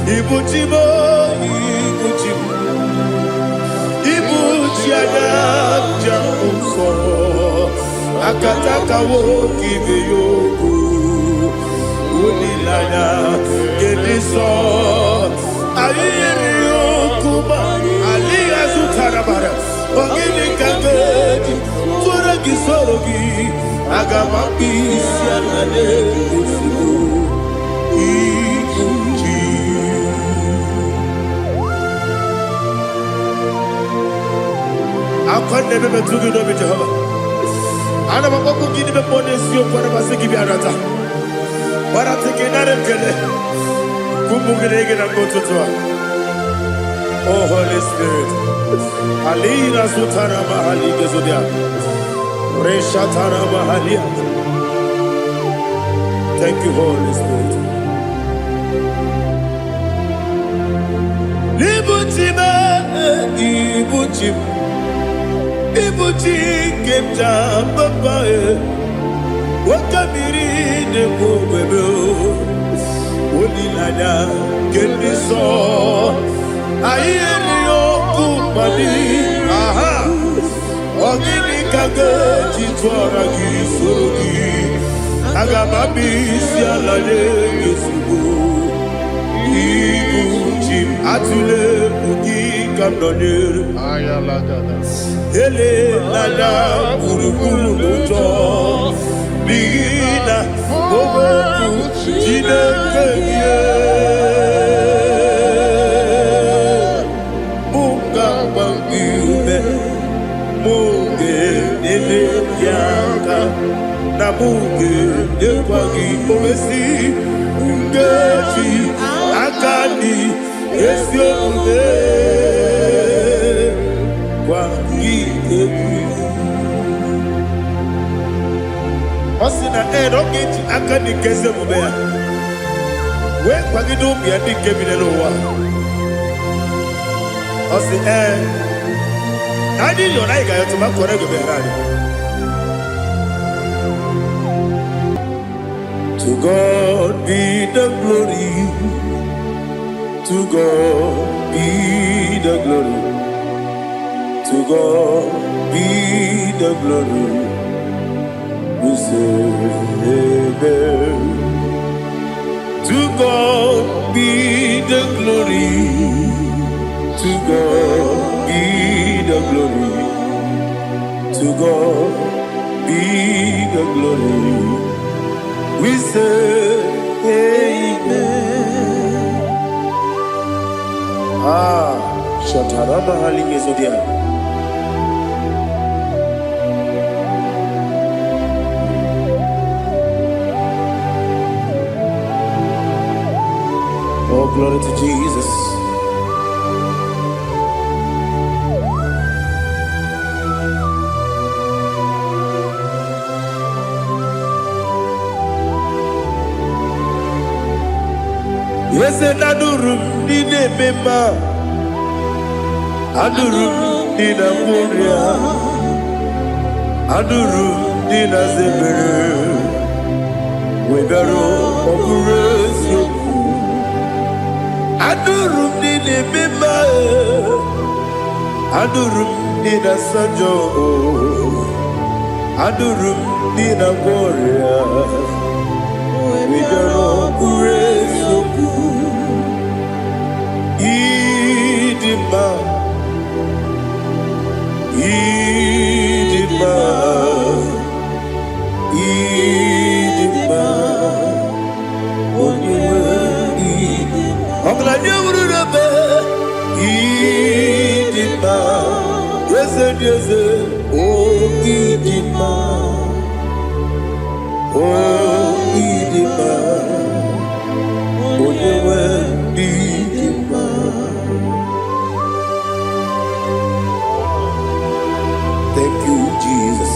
Ibu chi m, ibu chi m, ibu chi anya njem nsọ, akataka nwoke ibe ya okwu, olileanya nke ndị nsọ. Anyị yiri okwu ma adịghị azụtara mara. Ọ gịnị ka m ga-eji tụrụ gị soro gị? Aga m akpụ isi ala n'ezigbo ibu chi. Akwa na-eme metụ gị n'obi, Jehova. Ana m akpọkpụ gị n'ime mmụọ n'eziokwu. Ana m asị gị bịa nata gbarata gị nara ekele ụmụ gị na gị na mgbe ụtụtụ a. Oh Holy Spirit, alina sutara mahali gezodia reshatara mahalia. Thank you, Holy Spirit. Ibu chi m, ibu chi m, ibu chi nke m ji papa e, nwoke mmiri na-ekwu ogbebe, olileanya nke ndị nsọ. Anyị erighị ọkụ mmadụ aha. Ọ gịnị ka ga-eji tụọra gị soro gị? Aga m abịa isi ala nye gị ozugbo. Ibu chi m, atụla egwu, gị ka m nọnyere. Elela gburugburu n'ụjọ, n'ihi na okwu Chineke gị mụ ga-agba gị ume, mụ ga-enyere gị aka, na mụ ga-enyekwa gị owesi nkeji aka dị ezi omume gwa gị egwu. Ọ sị na ee, na ọ ga-eji aka dị nke ezi omume ya wee kwagide ụmụ ya ndị nke bi n'ụwa. Ọ sị ee, na anyị yọrọ, anyị ga-ayọtụ ma kọrọ ego meghere anyị. To God be the glory, to God be the glory, to God be the glory. We say amen. To God be the glory, to God be the glory, to God be the glory. We say amen. Ah, Shatarama Halingezodia. Oh, glory to Jesus. Eze, na-anụrụ m ndị na-eme mma, anụrụ m ndị na-agwọ ọrịa, anụrụ m ndị na-aza ebere, wegara ọ bụrụ eziokwu. Anụrụ m ndị na-eme mma, anụrụ m ndị na-asa njọ, anụrụ m ndị na-agwọ ọrịa, wegara ọ bụrụ eziokwu. Ịdị mma, ịdị mma, ịdị mma, onye nwe ọgaranya wuru n'ebe. Ịdị mma, eze dị eze, o ịdị mma, o ịdị mma, onye nwe ịdị mma. Thank you, Jesus.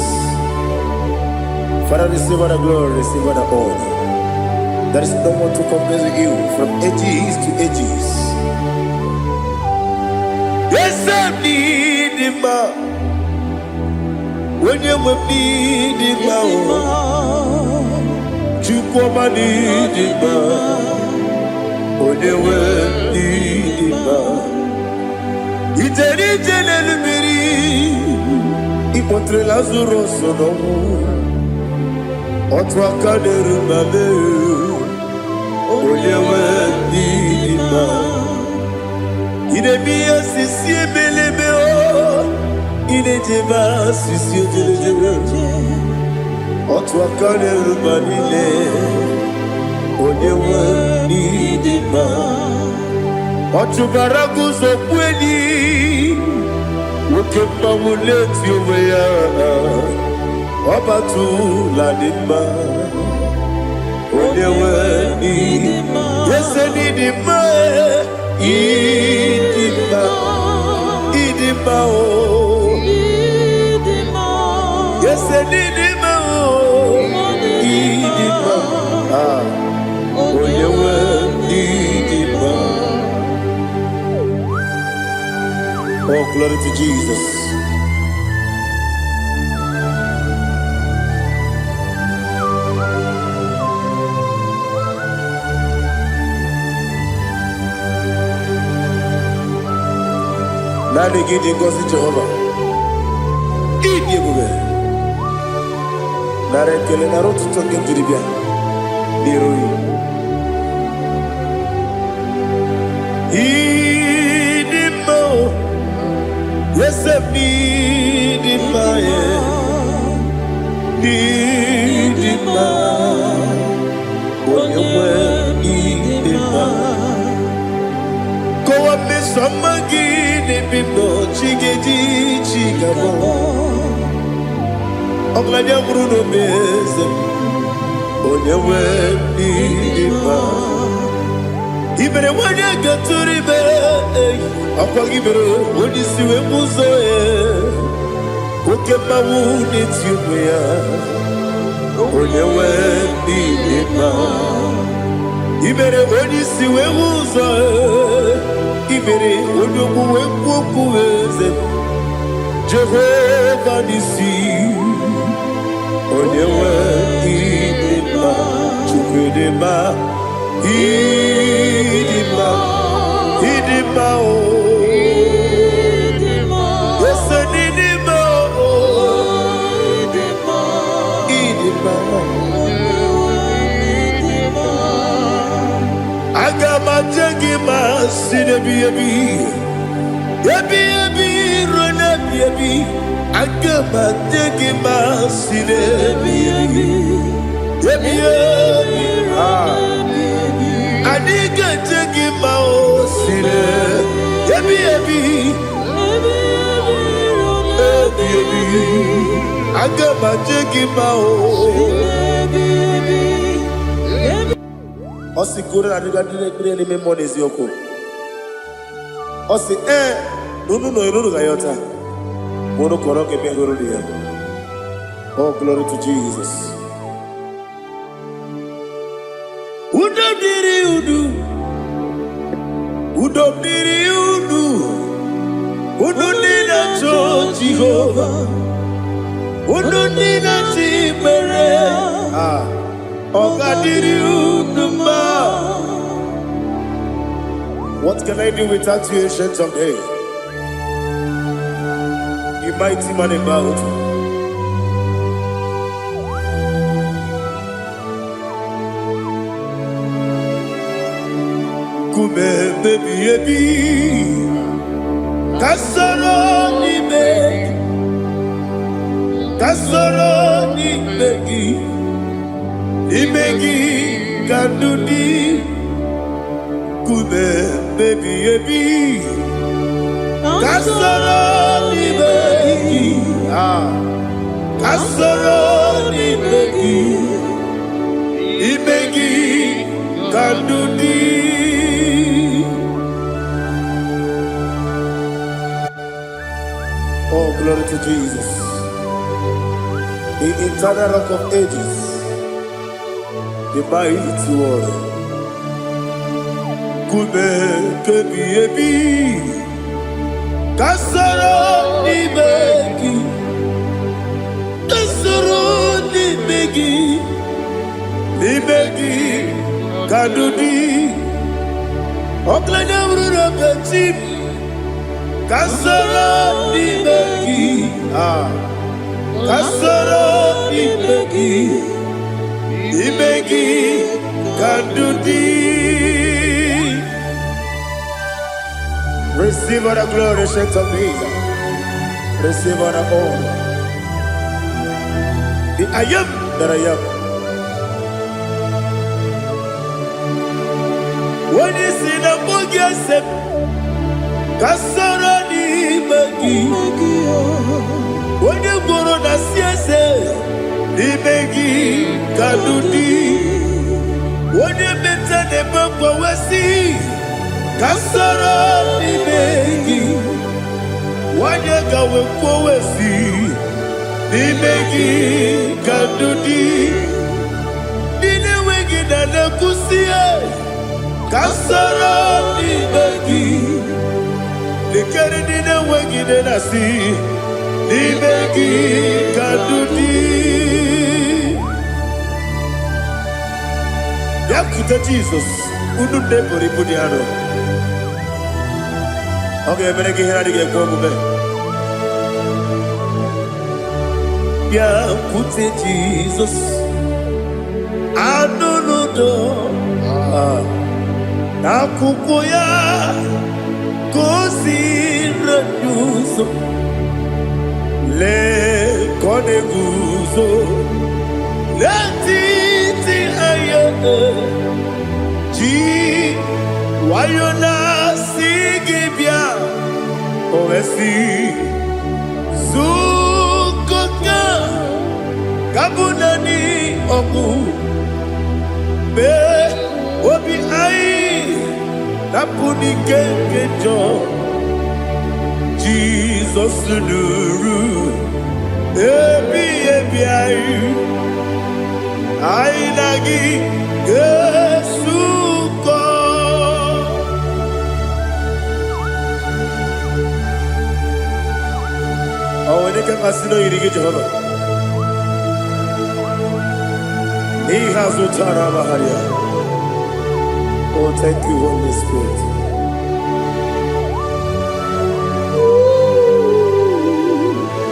Father, receive all the glory, receive all the honor. There is no one to compare with you from ages to ages. Eze m n'ịdị mma, onye nwe m n'ịdị mma o, Chukwu ọma n'ịdị mma, onye nwe kpọlitere Lazarọs n'ọnwụ. Otu aka na-eru mba mee, onye nwe ndị dị mma. Ị na-eme ihe sisi ebelebe o, ị na-ejebe asịsị ojelejebe. Otu aka na-eru mba niile, onye nwe ndị dị mma. Ọ chụbara guzo kweli, nwoke mmanwụ na-eti onwe ya. Ọ batụla dị mma, onye nwe ndị ese n'ịdị mma, ịdị mma, ịdị mma o. Ese n'ịdị mma o, ịdị mma. Ah, onye nwe ịdị mma. Oh, glory to Jesus. Naanị gị dị ngọzi, Jehova. Ịdị ebube. Nara ekele, nara otuto nke m jiri bịa n'iru gị. Ịdị mma o, ese m n'ịdị mma ya, n'ịdị mma, onye nwe ịdị mma. Kọwa mmeso ọma gị n'ebe m nọ, chi ga-eji chi ga-abọ. Ọgaranya nwụrụ n'obe eze m, onye nwe ịdị mma. I mere nwanyị gatụrụ ime, ọkwa gị mere onye isi wee bụ ụzọ ya. Oke mmanwụ na-eti onwe ya, onye nwe ịdị mma. I mere onye isi wee hụ ụzọ, i mere onye ogbu wee kwuo okwu eze. Jehova n'isi, onye nwe ịdị mma. Chukwu dị mma, ịdị mma, ịdị mma o. Ese n'ịdị mma o, ịdị mma. Aga m aje gị ma si n'ebi ebi, ebi ebi ruo n'ebi ebi. Aga m aje gị ma si n'ebi ebi, ebi ebi. Ah. Anyị ga-eje gị ma o si n'ebi ebi, ebi ebi. Aga m aje gị ma o. Ọ sị koro adịga ndị na-ekpere n'ime mmụọ n'eziokwu. Ọ sị ee na unu nọ unu ga yọta ma unu kọrọ ka ebe hụrụ ya. Oh, glory to Jesus. Udo dịrị unu, udo dịrị unu, unu ndị na-achọ Jehova, unu ndị na-achọ ikpere. Ah, ọ ga-adịrị unu mma. What can I do without you, Ancient of Days? You mighty man in battle. Nkume ebi ebi, ka soro n'ime, ka soro n'ime gị, n'ime gị ka ndụ dị. Nkume ebi ebi, ka soro n'ime gị, ah, ka soro n'ime gị, n'ime gị ka ndụ dị. Oh, glory to Jesus. The eternal Rock of Ages, the mighty one. Nkume kebi ebi, ka soro n'ime gị, ka soro n'ime gị, n'ime gị ka ndụ dị. Ọgaranya bụrụ na chi m, ka soro n'ime gị, ah. Ka soro n'ime gị, n'ime gị ka ndụ dị. Receive all the glory, Saint of Days. Receive all the honor. The I am that I am. Onye si na mbụ gị ese ka soro n'ime gị. Onye gwụrụ na si eze n'ime gị ka ndụ dị. Onye meta na-eme mgbanwe ka soro n'ime gị. Onye gawe kwuo si n'ime gị ka ndụ dị. Ndị na-enweghị na na-ekwusi ka soro n'ime gị. Lekere ndị na-enweghị nne na-asị n'ime gị ka ndụ dị. Bịakwute Jizọs, unu ndị buru ibu dị arọ. Ọ ga-emere gị ihe na-adịghị ekwe omume. Bịakwute Jizọs, anụ n'udo n'akwụkwọ ya ka o si ụzọ. Lee ka ọ na-eguzo n'etiti anya ji nwayọ na-asị gị bịa. O wee sị zukọta ka bụ naanị ọgwụ mee obi anyị napụ n'ike nke njọ. Jizọs nụrụ ebi ebi anyị, anyị na gị ga-esukọ. Ọ nwere ike mmasị na oyiri gị, Jehova, n'ihe azụtara amagharịa. Oh, thank you, Holy Spirit.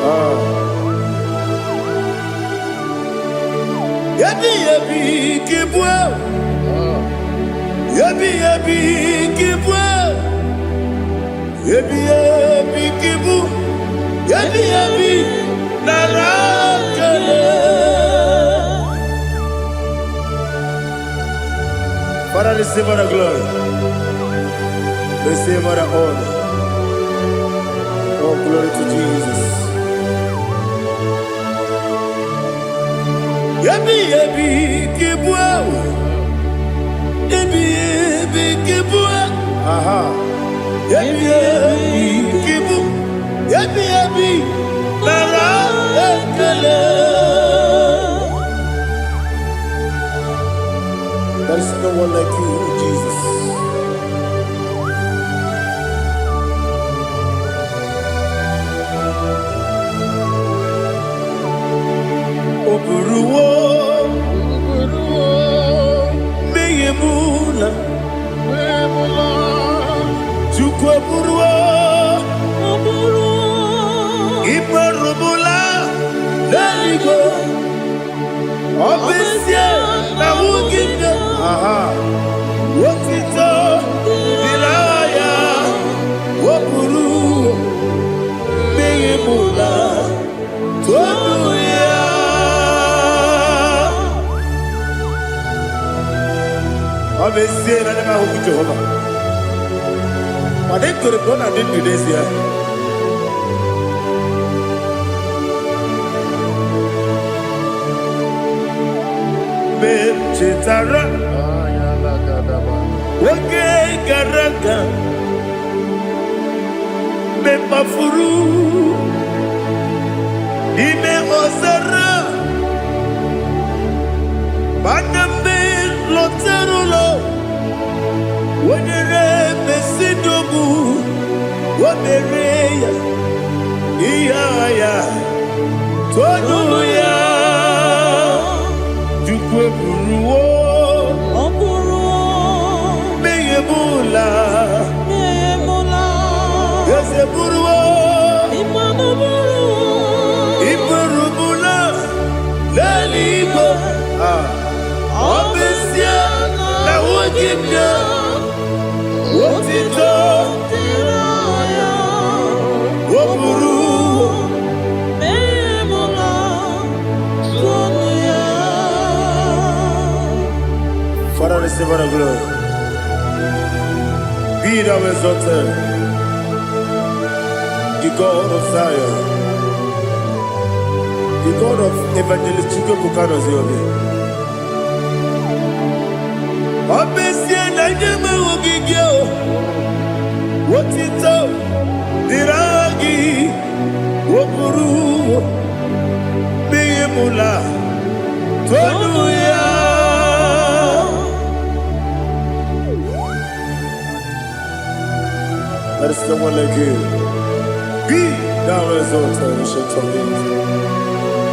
Ah. Ebi ebi kibue, ebi ebi kibue, ebi ebi kibu, ebi ebi nara kele. Father, receive all the glory. Receive all the honor. Oh, glory to Jesus. Ebi ebi kibue, ebi ebi kibue, aha. Ebi ebi kibu, ebi ebi nara ekele. There is no one like you, Jesus. O buruwo mmehie m na Chukwu eburuwo ịkpọrụmụla n'eluigwe. Ọ bụ ezie na nwunye aha otito dịrị aha ya. O buru mmehie m na todu ya. Ọ bụ ezie na ndị m ahụghị Jehova, mana ekwere m na ọ na-adị ndụ n'ezie. Mgbe m chetara oge gara aga, mgbe m kpafuru n'ime ọzara, mana mgbe m lọtara ụlọ, wenyere mesidogbu o mere ya ihe agha ya tonu ya. Chukwu eburuwo Ọ bụrụ mmehie m ụla. emụla. Eze buruwo Ịmanụ bụrụ iburu. na-enye otito dịrị ya. O buru Memula tonu ya. Father, receive all the glory. Be thou exalted, the God of Zion, the God of Evangelist Chukwuebuka Obi. Ọ bụ ezie na ndị enweghị gị o, otito dịrị aha gị, o buru n'ihi mụla tonu ya. There is no one like you. Be thou exalted, ancient of days.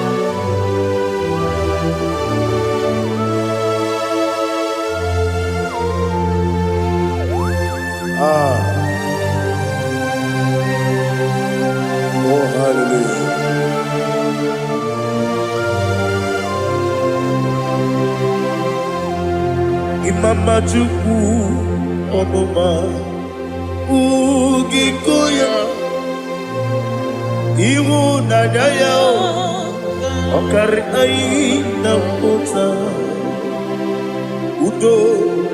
Ah, oh hallelujah. Imama Chukwu ọmụma ugiko ya, ịhụnanya ya ọ karị anyị na mmụta, udo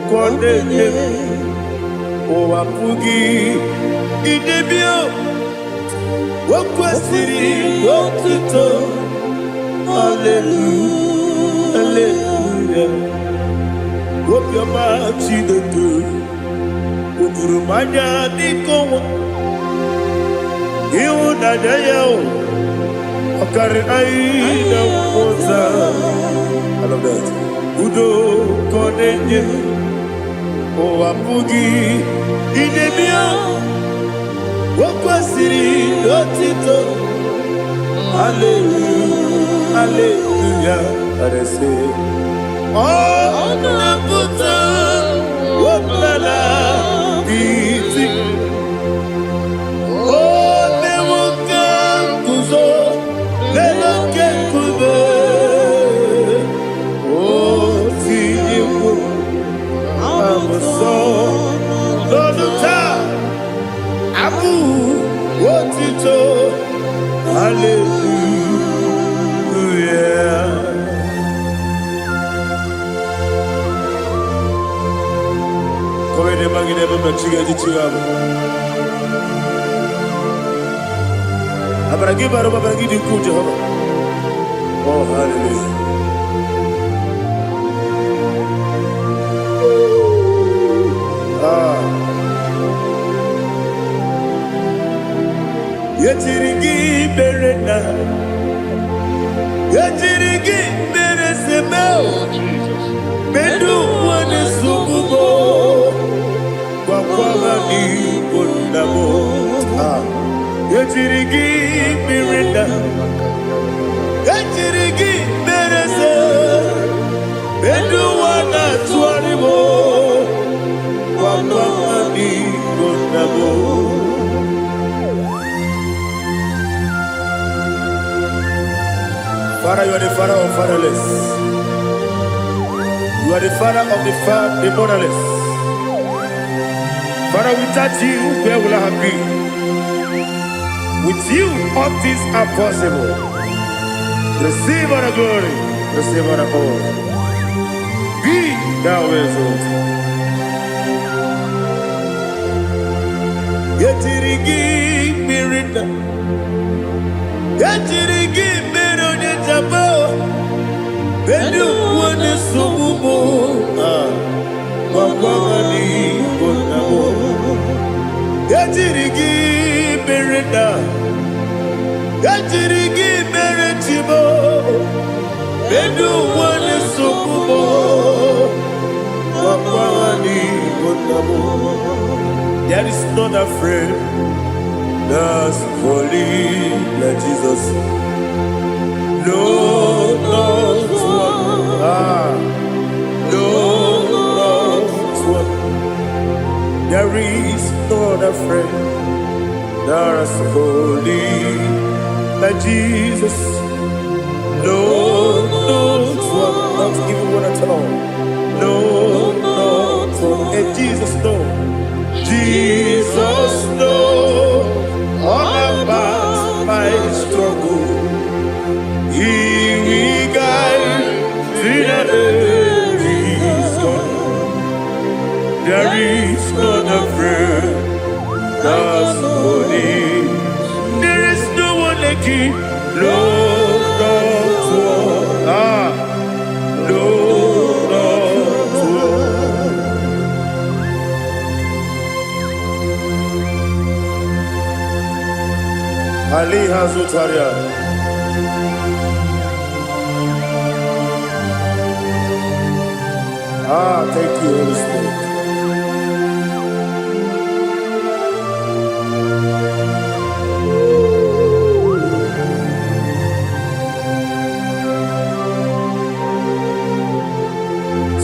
ka ọ na-enye, ụwa pụghị idebe. O kwesịrị otuto, haleluya, haleluya. Obiọma Chineke o juru m anya dịka ọnwa, ịhụnanya ya o ọ karịrị anyị na mmụta. I love that. Udo ka ọ na-enye, ụwa pụghị idebe ya. O kwesịrị otito, haleluya, haleluya. Arese ọ na-apụta ọbụla iti, o mewo ka nguzo n'elu oke nkume, o tinyewo abụsọ n'ọnụ taa abụ otito, haleluya. Kọwede magide ebe mmechi ga-eji chi ya bụ. Amara gị bara ụba, amara gị dị ukwuu, Jehova. Oh, hallelujah. Ah. Yetiri gị mere na yetiri gị mere seme. Oh, Jesus. Medu nwane sugbubo gwakwara n'igbo nna m. Ah. Yetiri gị mere na ejiri gị mere se medu nwa na-atụgharị m gwakwara n'igbo nna m. Father, you are the father of fatherless. You are the father of the motherless. Father, without you, where will I have been? With you, all things are possible. Receive all the glory, receive all the honor. Be thou exalted. Yetiri gị mmiri na yetiri gị mmiri onye jaba bedu onye nsogbu m gwagwara n'igbo nna m. Ejiri gị mere na ejiri gị mere chibo bedu onye nsogbu m gwagwara n'igbo nna m. There is not a friend that's holy like Jesus. No, not one. Ah, no, not one. There is no other friend that's holy like Jesus. No, not one. Not even one at all. No, not one. And Jesus know. Jesus know all about my struggle. He will guide till the day is gone. There is none afraid that's holy. There is no one like you. No, not one. Ah, no, not one. Ali Hazutaria. Ah, thank you, Holy Spirit.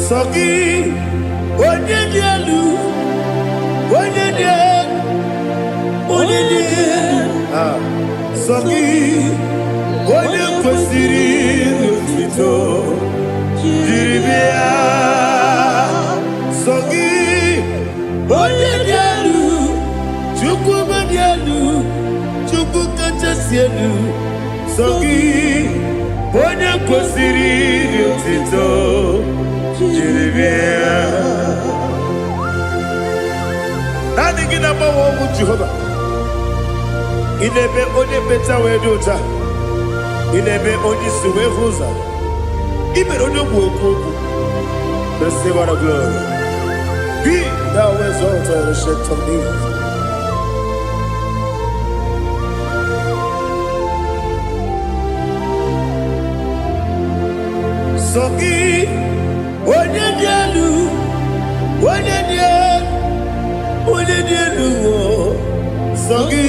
Sọ gị, onye dị elu, onye dị elu, onye dị elu. Ah, sọ gị, onye kwesịrị otuto jiri bịa. Sọ gị, onye dị elu, Chukwu dị elu, Chukwu kachasị elu. Sọ gị, onye kwesịrị otuto jiri bịa. Naanị gị na-agbanwe ọnwụ Jehova. Ị na-eme onye mmecha wee dị ụcha. Ị na-eme onye isi wee hụ ụzọ. Ị mere onye ogbu okwu okwu. Receive all the glory. Be thou exalted, Ancient of Days. Sọ gị, onye dị elu, onye dị elu, onye dị elu, o. Sọ gị,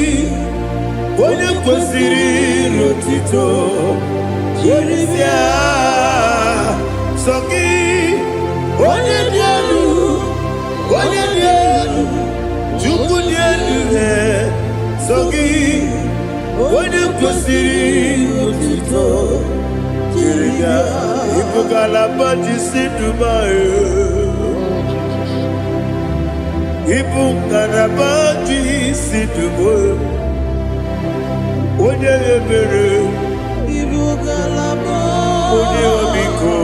onye kwesịrị otito jiri bịa. Sọ gị, onye dị elu, onye dị elu, Chukwu dị elu, he. Sọ gị, onye kwesịrị otito jiri bịa. Ịbụ ngalaba ji si Dubai. Ịbụ ngalaba ji si Dubai. Onye ebere, Ibu ngalaba. Onye ọmịiko,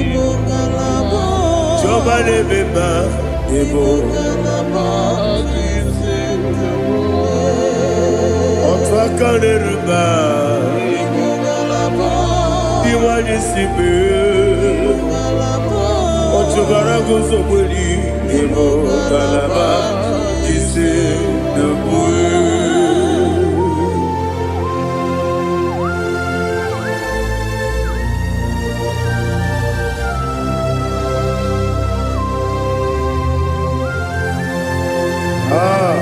Ibu ngalaba. Chiọma na-eme mma, ịbụ Ngalaba ji otu aka na-eru mba, Ibu ngalaba. Ndị nwanyị si mee. Ngalaba. Ọchụbara guzogberi, ịbụ ngalaba ji si Dubai. Ah,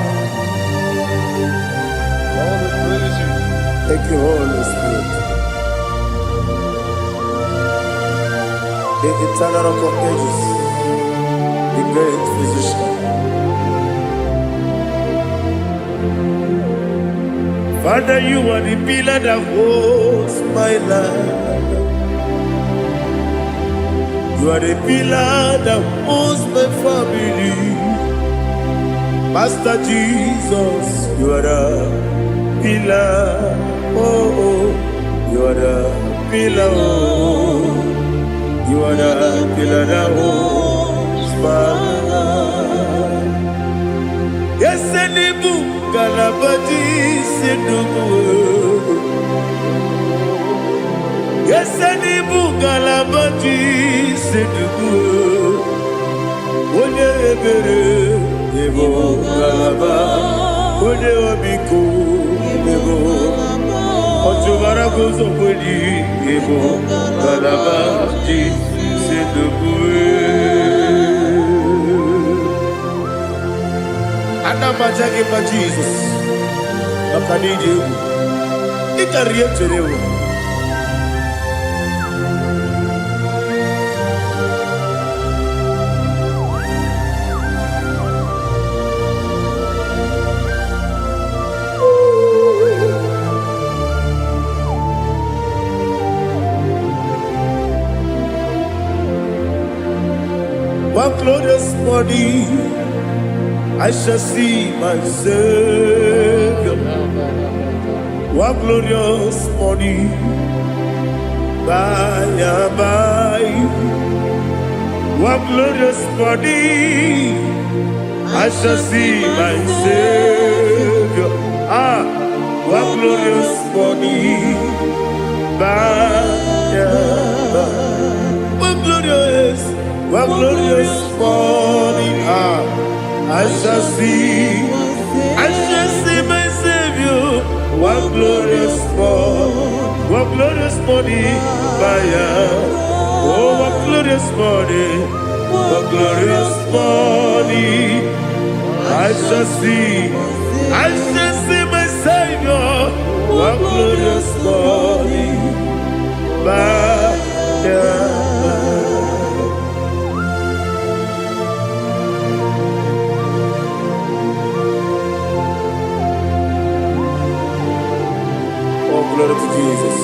All the praise you. Thank you, Holy Spirit. The eternal Rock of Ages, the great physician. Father, you are the pillar that holds my life. You are the pillar that holds my family. Master Jesus, you are the pillar. Oh, you are the pillar. Oh, you are the pillar that holds my life. Yes, n'ịbụ ngalaba ji isi ndụ m. Yes, n'ịbụ ngalaba ji isi ndụ m. Onye ebere, ịbụ ngalaba. Onye ọmịiko, ịbụ ọchụbara guzo kweli, ịbụ ngalaba ji isi ndụ m. Ana m aja gị mma, Jizọs, maka na ịdị egwu. Ị karịrị ihe m chere ewu. One glorious morning, I shall see my Savior. One glorious morning, by and by. One glorious morning, I shall see my Savior. Ah, one glorious morning, by and by. One glorious morning, ah, I shall see my Savior. One glorious morning, one glorious morning, by and oh, one glorious morning, one glorious morning, I shall see my Savior. One glorious morning, by and by. Oh, glory to Jesus.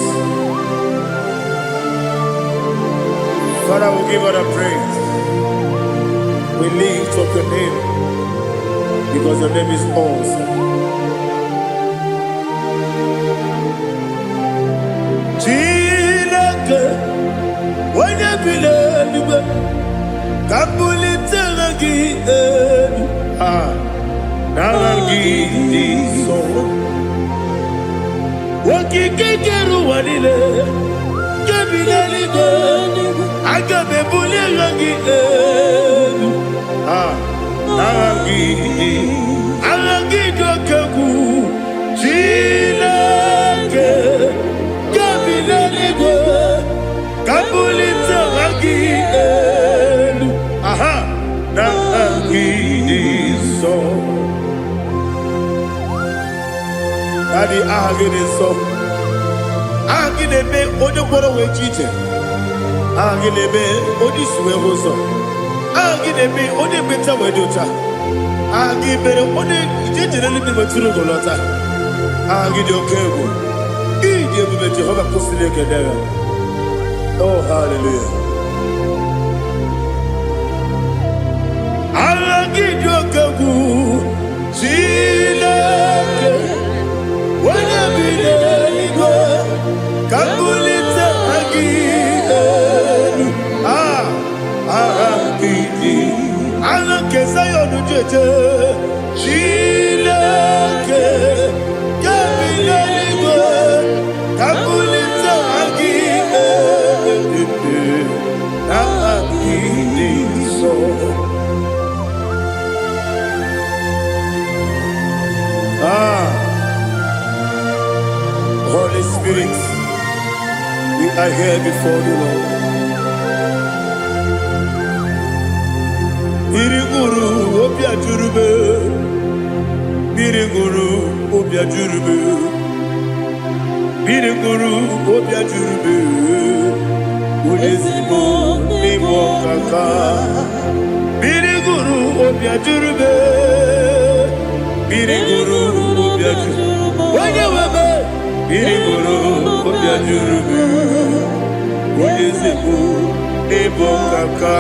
Father, we give all the praise. We lift up your name because your name is awesome. Chineke, onye bi n'eluigwe, ka m bulite aha gị elu. Ah, n'aha gị dị nsọ. Okike kere ụwa niile, nke bi n'eluigwe, aga m ebuli aha gị elu. Ah, n'aha gị dị, aha gị dị oke egwu. Chineke, nke bi n'eluigwe, ka m bulite aha gị elu. Aha, n'aha gị dị nsọ. Daddy, aha gị dị nsọ. Aha gị na-eme onye kwere wee ji ije. Aha gị na-eme onye isi wee hụ ụzọ. Aha gị na-eme onye ekpenta wee dị ụcha. Aha gị mere onye ije jere eluigwe wetụrụ ugo lọta. Aha gị dị oke egwu. Ịdị ebube Jehova kwụsịrị ekele ya. Oh, hallelujah. Aha gị dị oke egwu. Chineke, onye bi n'eluigwe, ka m bulite aha gị elu. Ah, aha gị dị. Aha nke Zion ji eje. Chineke, nke bi n'eluigwe, ka m bulite aha gị elu. Aha gị dị nsọ. Ah, Holy Spirit, we are here before the Lord. Mmiri ṅụrụ obi ajụrụ m. Mmiri ṅụrụ obi ajụrụ m. Mmiri ṅụrụ obi ajụrụ m. Onye ezigbo n'ịbụ ọkaka. Mmiri ṅụrụ obi ajụrụ m. Mmiri ṅụrụ obi ajụrụ. Onye nwe m. Mmiri ṅụrụ obi ajụrụ m. Onye ezigbo n'ịbụ ọkaka.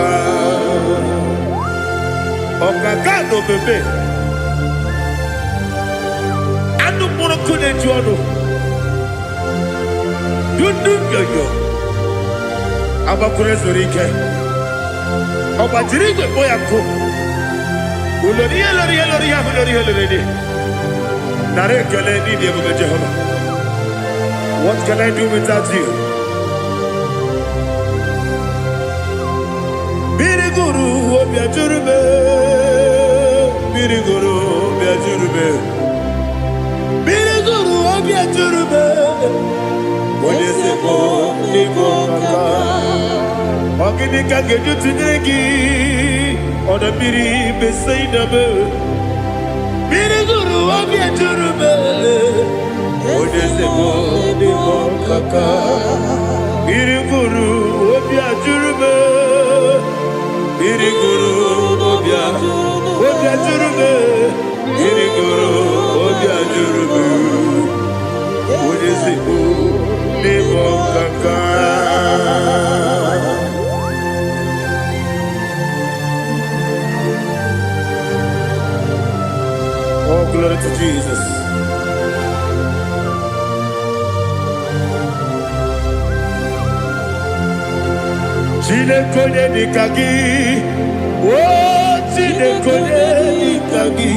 Ọkaka na omeme. Anụ mkpụrụ nkụ na-eju ọnụ. Dundu nyonyo. Agbakwuru ezuru ike. Ọ gbajiri igwe kpọ ya nkụ. Ulori ihe lori ihe lori ihe ahụ lori ihe lori dị. Nara ekele n'ịdị ebube Jehova. What can I do without you? Mmiri gụrụ obi ajụrụ m. Mmiri gụrụ obi ajụrụ m. Mmiri gụrụ obi ajụrụ m. Onye ezigbo n'ịbụ ọkaka. Ọ gịnị ka m ga-eji tụnyere gị? Ọdọ mmiri Besaida m. Mmiri gụrụ obi ajụrụ m. Onye ezigbo n'ịbụ ọkaka. Mmiri gụrụ obi ajụrụ m. Mmiri gụrụ obi ajụrụ m. Mmiri gụrụ obi ajụrụ m. Onye ezigbo n'ịbụ ọkaka. Glory to Jesus. Chineke onye dịka gị, o Chineke onye dịka gị,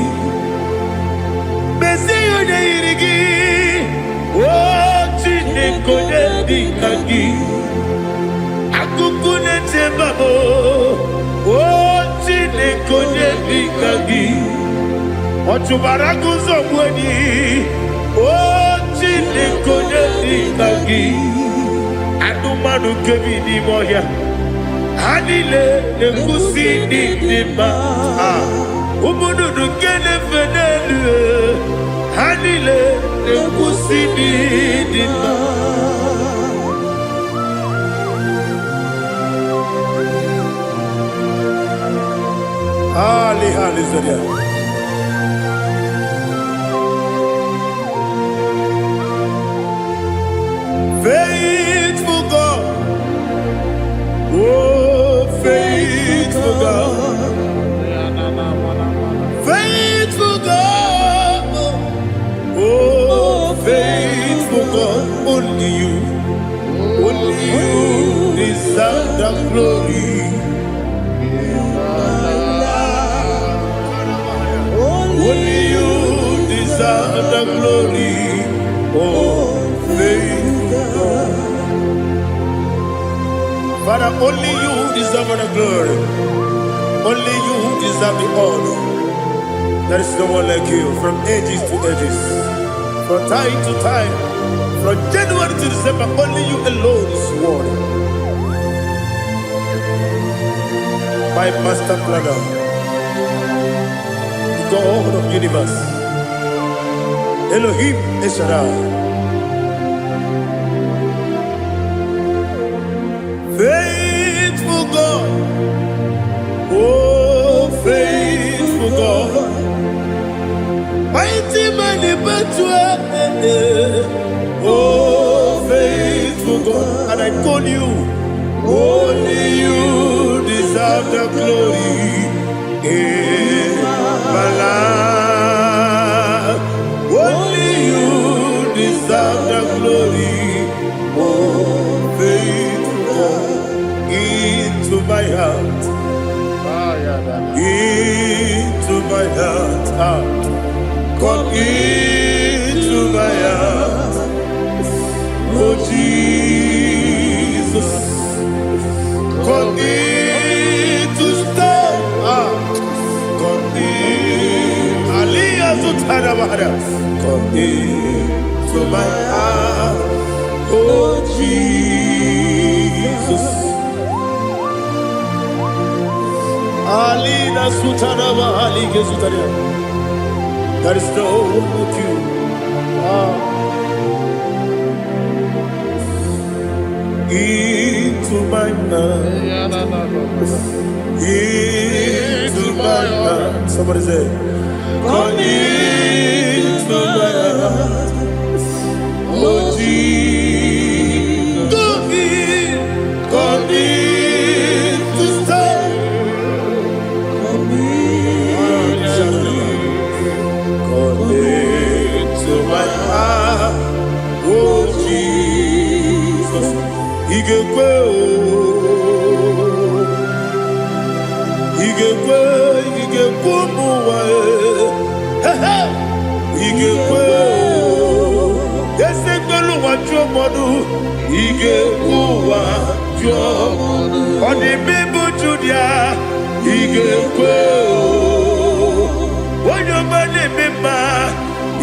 mezie ya onye yiri gị, o Chineke onye dịka gị, akụkụ na-eche mba m, o Chineke onye dịka gị, ọ chụbara gụzọ gbu enyi, o Chineke onye dịka gị, anụmanụ nke bi n'ime ọhịa, ha niile na-ekwusi ndị dị mma. Ah, ụmụ nnụnụ nke na-efe n'elu, ha niile na-ekwusi ndị dị mma. Ali, hallelujah. Faithful God, oh faithful God, faithful God, oh faithful God, only you deserve the glory. Only you deserve the glory. Oh, faithful God. Father, only you deserve the glory. Only you deserve the honor. There is no one like you from ages to ages, from time to time, from January to December. Only you alone is worthy. My master planner, the God of universe, Elohim Eshaddai. Faithful God, oh faithful God, mighty man in battle, oh faithful God, and I call you, only you deserve the glory in my life. Only you deserve the glory, oh faithful God, into my heart, into my heart, ah, come into my heart, oh Jesus, come in to stay, ah, come in, Aliyah Zutarabara, come into my heart, oh Jesus. Alina Sutanaba Ali Gesutaria. There is no one like you. Ah. Into my heart. Into my heart. Somebody say, come into my heart. Oh Jesus. Come in. Come in to stay. Come into my heart. Oh Jesus. Ị ga-ekwe o. Ị ga-ekwe, ị ga-ekwe ụmụ ụwa e. He he. Ị ga-ekwe o. Eze kwelu ụwa jụọ mmadụ. Ị ga-ekwe ụwa jụọ. Ọ dị mma ịbụ Judia. Ị ga-ekwe o. Onye ọma na-eme mma.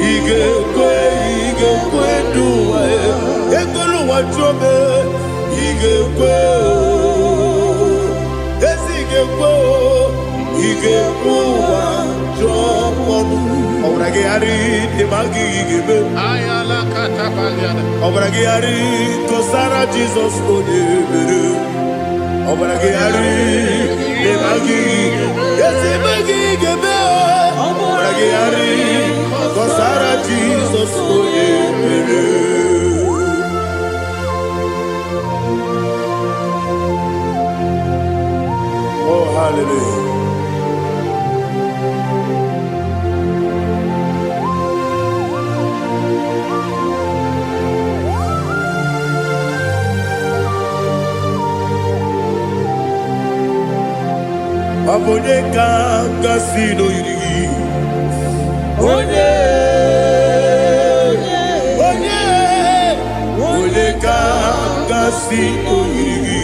Ị ga-ekwe, ị ga-ekwe ndụ ụwa e. Ekwelu ụwa jụọ m e. Ị ga-ekwe o. Ezi ị ga-ekwe o. Ị ga-ekwe ụwa jụọ mmadụ. Ọbara gị ghara ịdị ma gị ga-eme. Ọbara gị ghara kọsara Jizọs onye mere. Ọbara gị ghara ịdị ma gị. Ezi ma gị ga-eme. Ọbara gị ghara kọsara Jizọs onye mere. Oh, hallelujah. Ọ bụ onye ka m gasị n'oyiri gị? Onye, onye, onye ka m gasị n'oyiri gị?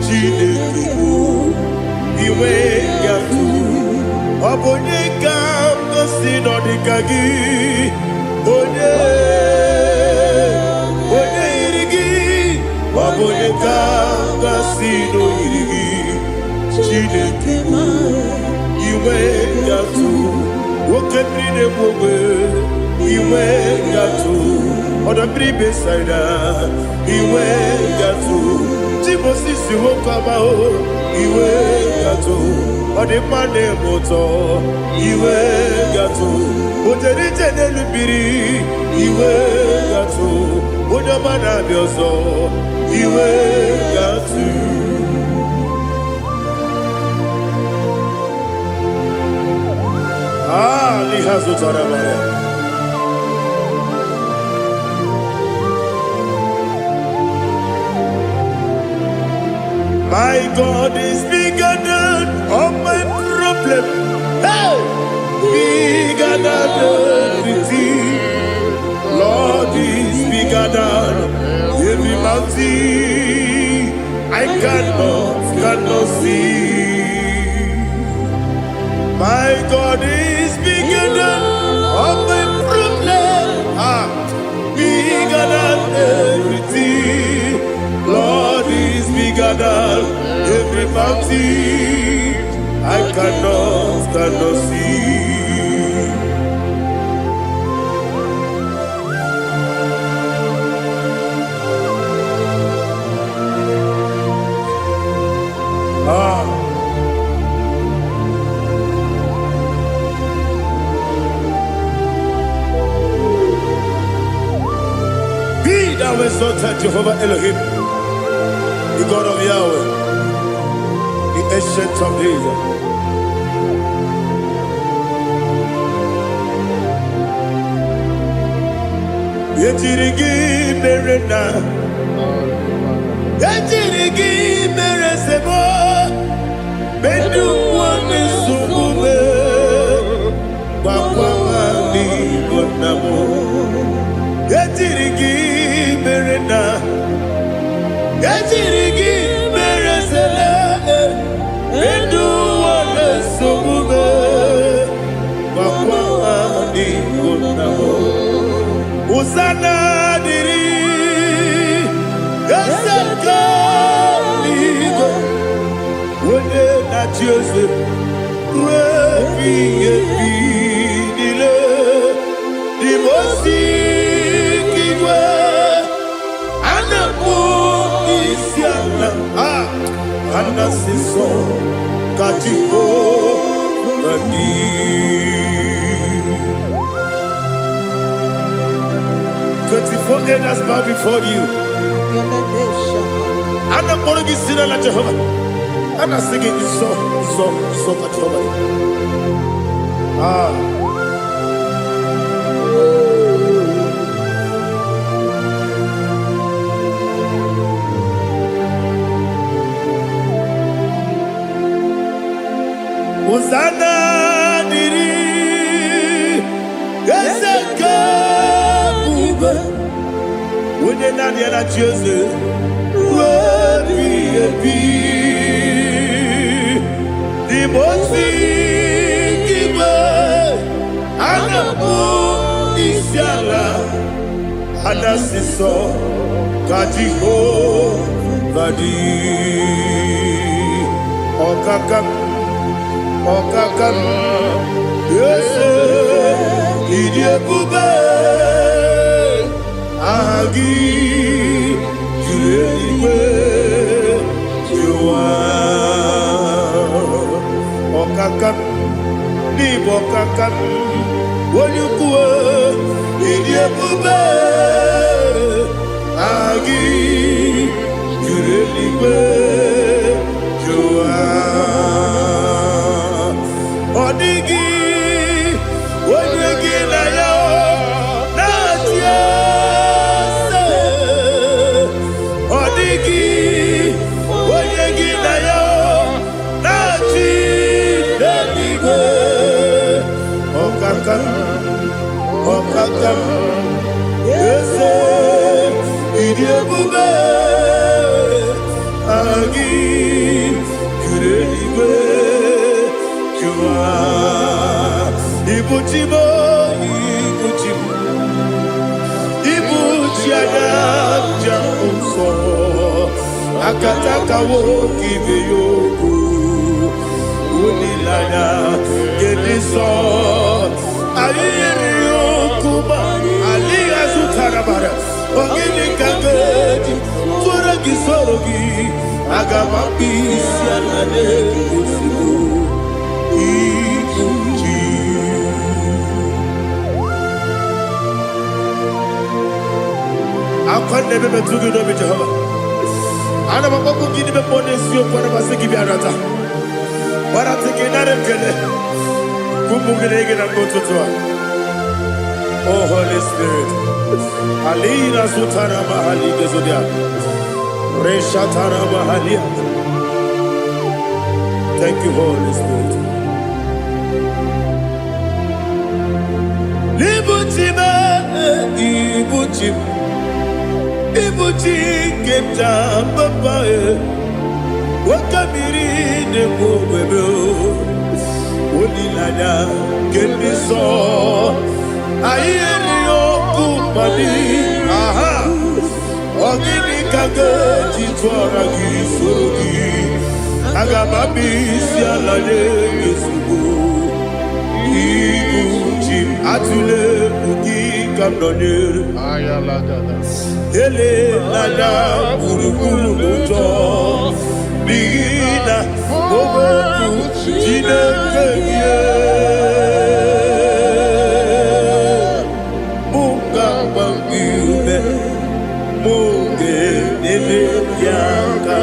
Chineke bụ inwe gatụ. Ọ bụ onye ka m gasị nọ dịka gị? Onye, onye yiri gị? Ọ bụ onye ka m gasị n'oyiri gị? Chineke bụ inwe gatụ. Oke mmiri na-egbu ogbe, inwe gatụ. Ọdọ mmiri Besaida, inwe gatụ. Timosisi nwoke ọma o, iwe gatụ. Ọ dị mma na-eme ụtọ, iwe gatụ. O jere ije n'elu mmiri, iwe gatụ. Onye ọma na-abịa ọzọ, iwe gatụ. Ah, liha zụtara mara. My God is bigger than all my problem. Hey! Bigger than everything. Lord is bigger than every mountain. I cannot see. My God is bigger than all my problem. Ah, bigger than everything. Lord is bigger than every mountain. I cannot see. Ah. Be thou exalted, Jehovah Elohim, the God of Yahweh, the Ancient of Days. Ejiri gị mere na ejiri gị mere sebo ndị ụwa na-esogbu m gwakwa ha n'Igbo nna m. Ejiri gị mere na ejiri gị mere sele ndị ụwa na-esogbu m gwakwa ha n'Igbo nna m. Hosanna dịrị eze nke eluigwe, onye na-achị eze ruo ebighị ebi niile. Dị osi igwe a na-akpọ isi ala, a ana-asị nsọ ka Jehova dị. 24 elders bow before you. A na-akpọrọ gị si n'ala Jehova. A na-asị gị nsọ, nsọ, nsọ ka Jehova dị. Ah. Hosanna dịrị eze nke ebube, onye naanị ya na-achị eze ruo ebighị ebi. N'ime osi igwe a na-akpọ isi ala, a na-asị nsọ ka Jehova dị. Ọkaka m, ọkaka m, eze, ịdị ebube, aha gị juru eluigwe juru ụwa. Ọkaka m, n'ịbụ ọkaka m, onye ukwu, ịdị ebube, aha gị juru eluigwe juru ụwa. Ọ dịghị onye gị na ya na-achị eze. Ọ dịghị onye gị na ya na-achị. Nzọpụta m. Eze, ịdị ebube, aha gị juru eluigwe jụwa. Ibu chi m, ibu chi m, ibu chi anya nja nsọ, akatakawo ibe ya okwu, olileanya nke ndị nsọ. Anyị yiri okwu ma adịghị azụtara mara. Ọ gịnị ka m ga-eji tụọrọ gị, soro gị? Aga m akpụ isi ala na-egosigo ibu chi. Akwa na-ebe metụ gị n'obi, Jehova. Ana m akpọkwu gị n'ime mmụọ n'eziokwu. Ana m asị gị bịa nata gbarata gị, nara ekele ụmụ gị na gị na mgbe ụtụtụ a. Oh Holy Spirit, alina zutara mahali gezodia reshatara mahalia. Thank you, Holy Spirit. Ibuchi m, ibuchi m, ibuchi nke m ja papa e, nwoke mmiri na-egbu ogwebe, olileanya nke ndị nsọ. Anyị erighị ọkụ mmadụ. Aha, ọ gịnị ka ga-eji tụọra gị, soro gị? Aga m abịa isi ala nye gị ozugbo. Ibu chi m, atụle egwu, gị ka m nọnyere. Elela gburugburu n'ụjọ, n'ihi na okwu Chineke gị mụ ga-agba gị ume, mụ ga-enyere gị aka,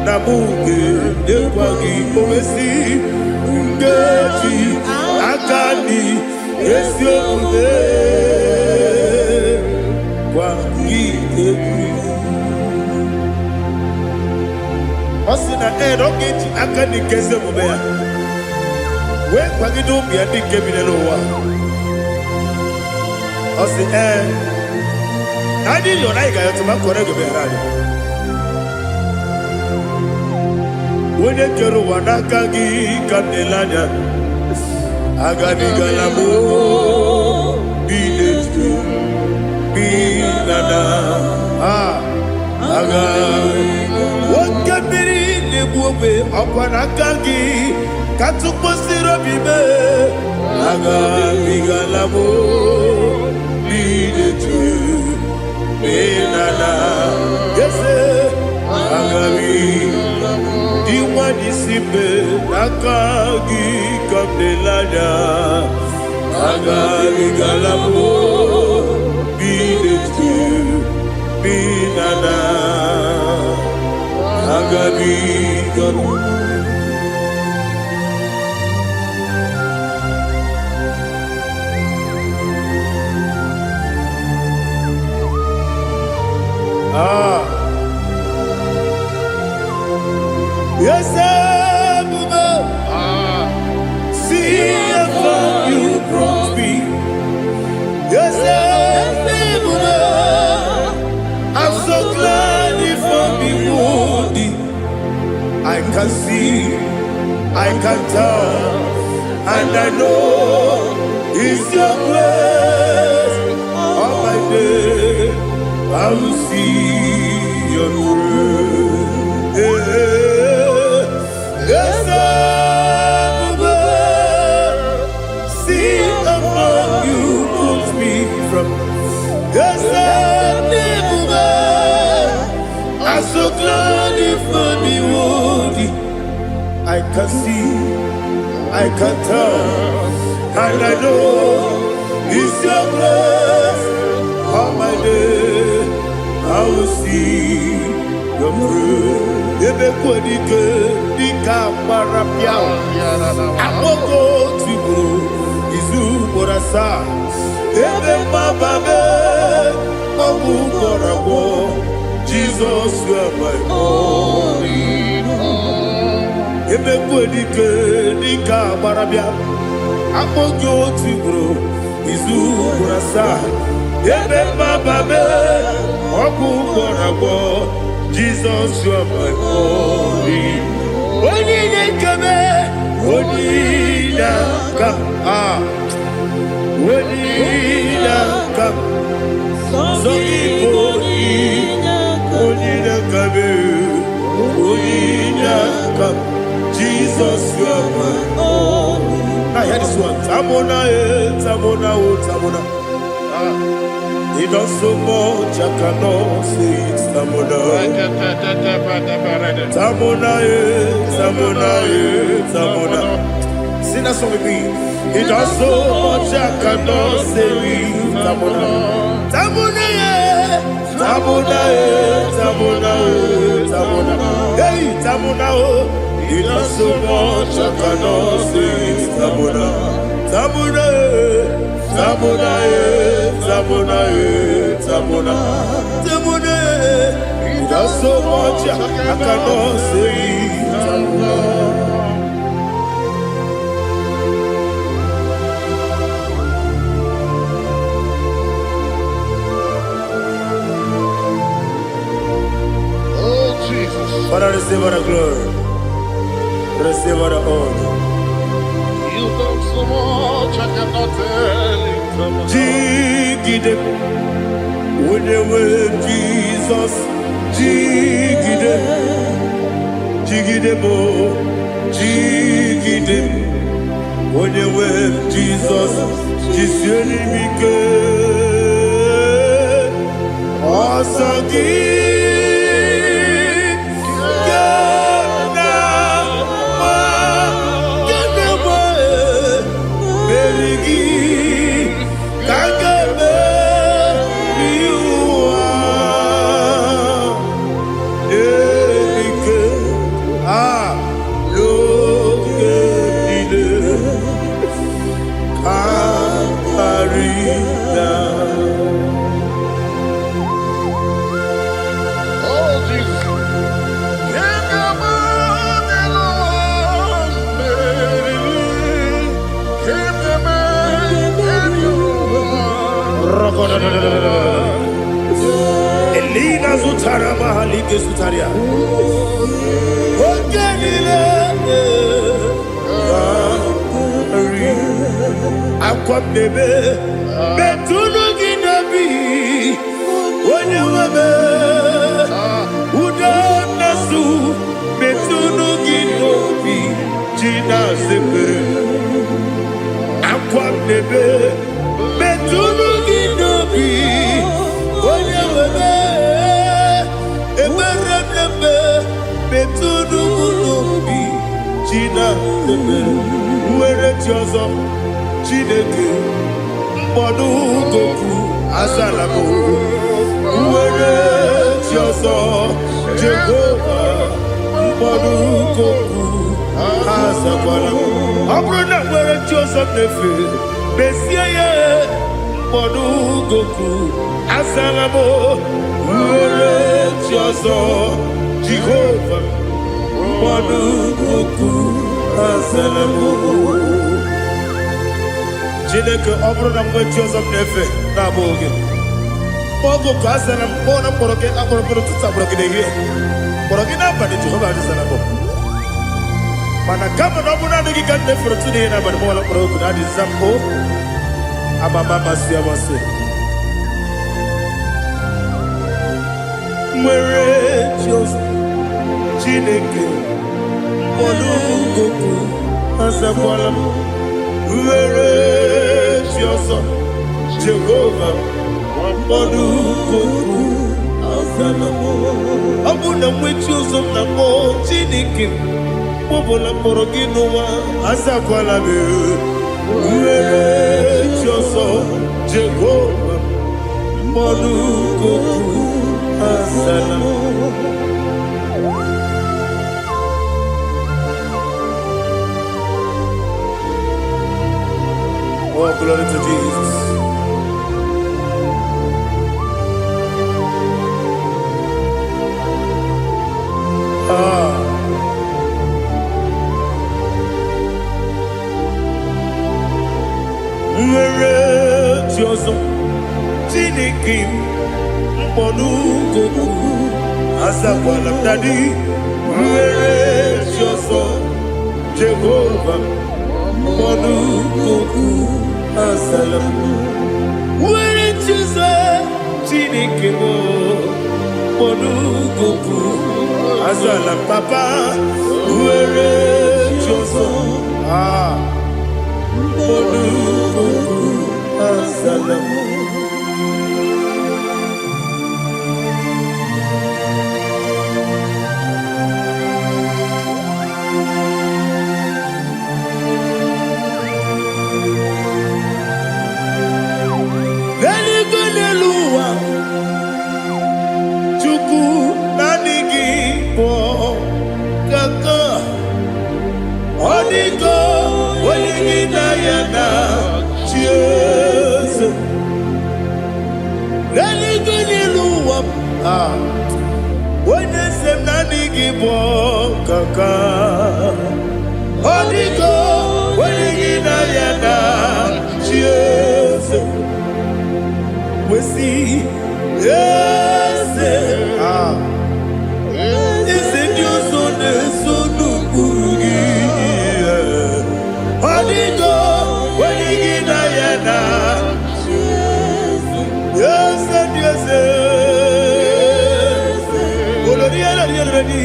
na mụ ga-enyekwa gị owesi nkeji aka dị ezi omume gwa gị egwu. Ọ sị na ee, na ọ ga-eji aka dị nke ezi omume ya wee kwagide ụmụ ya ndị nke bi n'ụwa. Ọ sị ee, na anyị yọrọ, anyị ga-ayọtụ ma kọrọ ego meghara anyị. Onye kere ụwa, n'aka gị ka m na-ele anya. Agabigala m bi n'etu bi na na a aga. Oke mmiri na-egbu ogbe, ọkwa n'aka gị ka tụkwasịrị obi mee. Agabigala m bi n'etu bi na na eze agabi dị nwanyị si mbe, n'aka gị ka m na-ele anya. Agabigala m bi n'etu bi na na agabigala. Ah, yes, ebube, see how far you brought me. Yes, ebube, I'm so glad you found me worthy. I can see, I can tell, and I know it's your grace. All my day, I will see your grace. Yes, ebube, see how far you put me from. Yes, ebube, I'm so glad you found me worthy. I can see, I can tell, and I know it's your grace. All my day, I will see your grace. Ebe kwadike dịka gbara pịa akpọgo tigburu izu ugboro asaa, ebe mgbaba mee ọgwụ gwọrọ agwọ. Jizọs, you are my all. Ebe dike dịka agbara bịa akpọ gị otu ugboro izu ugboro asaa. asaa ebe mmababe ọgwụ gwọrọ agwọ. Jizọs, you are my only, onye na-ekebe, onye na-aka, ah, onye na-aka sọ gị bụ onye na-akabe, onye na-aka. Jesus, you are my. Now hear this one. Tamona, eh, Tamona, oh, Tamona. Ah, he does so much, I cannot say it. Tamona. Tamona, eh, Tamona, eh, Tamona. Sing that song with me. He does so much, I cannot say it. Tamona. Tamona, eh, Tamona, eh, Tamona, eh, Tamona. Hey, Tamona, oh. He does so much, I cannot say it. Tamona. Tamona, eh, Tamona, eh, Tamona, eh, Tamona. Tamona, eh. He does so much, I cannot say it. Tamona. Oh, Jesus. Father, receive all the glory. Receive all the honor. You've done so much, I cannot tell it. Jigide, onye nwe Jizọs, jigide, jigide m, jigide m, onye nwe Jizọs, jisie m ike. Ọsọ gị ga na-agba, ga na-agba, meri gị ka m ga-emeri ụwa. Ike a n'oge niile ka karịa. Oh, Jesus. Keep the man in Elina zụtara mahalike zụtara ya oge niile ka akwa m na-ebe metụnụ gị n'obi, onye nwe m. Ude na-asụ metụnụ gị n'obi ji na-azepere akwa m na-ebe metụnụ gị n'obi, onye nwe m. Ekpere m na-eme metụnụ m n'obi ji na-azepere nwere chi ọzọ. Chineke mkpọdụ goku azala m nwere chi ọzọ. Jehova mkpọdụ goku azakwala m. Ọ bụrụ na nwere chi ọzọ m na-efe, mezie ya. Mkpọdụ goku azala m nwere chi ọzọ. Jehova mkpọdụ goku azala m. Chineke, ọ bụrụ na mgbe chi ọzọ m na-efe na-abụghị gị, oge ka azara m kpọọ na mkpọrọ gị akpọrọ mkpọrọ ụtụtụ, akpọrọ gị n'ehihie, kpọrọ gị n'abalị, Jehova adịzara m. Mana kama na ọ bụrụ naanị gị ka m na-efere ụtụtụ n'ihe n'abalị, mọla mkpọrọ oku na adịza m o amama amasị amasị nwere chi ọzọ. Chineke mkpọrọ goku azakwala m nwere chi ọzọ. Jehova mkpọrọ goku azala m. Ọ bụ na nwe chi ọzọ m na-akpọ, Chineke mkpọbụla mkpọrọ gị n'ụwa azakwala m nwere chi ọzọ. Jehova mkpọrọ goku azala m. Oh, glory to Jesus. Ah. Nwere chi ọzọ. Chineke m, mkpọnugokwu azakwala m. Daddy, nwere chi ọzọ. Jehova, mkpọnugokwu azala m. Nwere chi ọzọ. Chineke m, mkpọnugokwu azala m. Papa, nwere chi ọzọ. Ah, mkpọnugokwu azala m. N'eluigwe, n'elu ụwa, Chukwu, naanị gị bụ kaka. Ọ dịgo onye gị na ya na chi eze. N'eluigwe, n'elu ụwa, ah, onye eze m, naanị gị bụ kaka. Ọ dịgo onye gị na ya na chi eze. Wesi eze, ah, eze ndị ọzọ na-eso n'ụkpụrụ gị. Ọ dịgo onye gị na ya na eze ndị eze. Olori elori elori,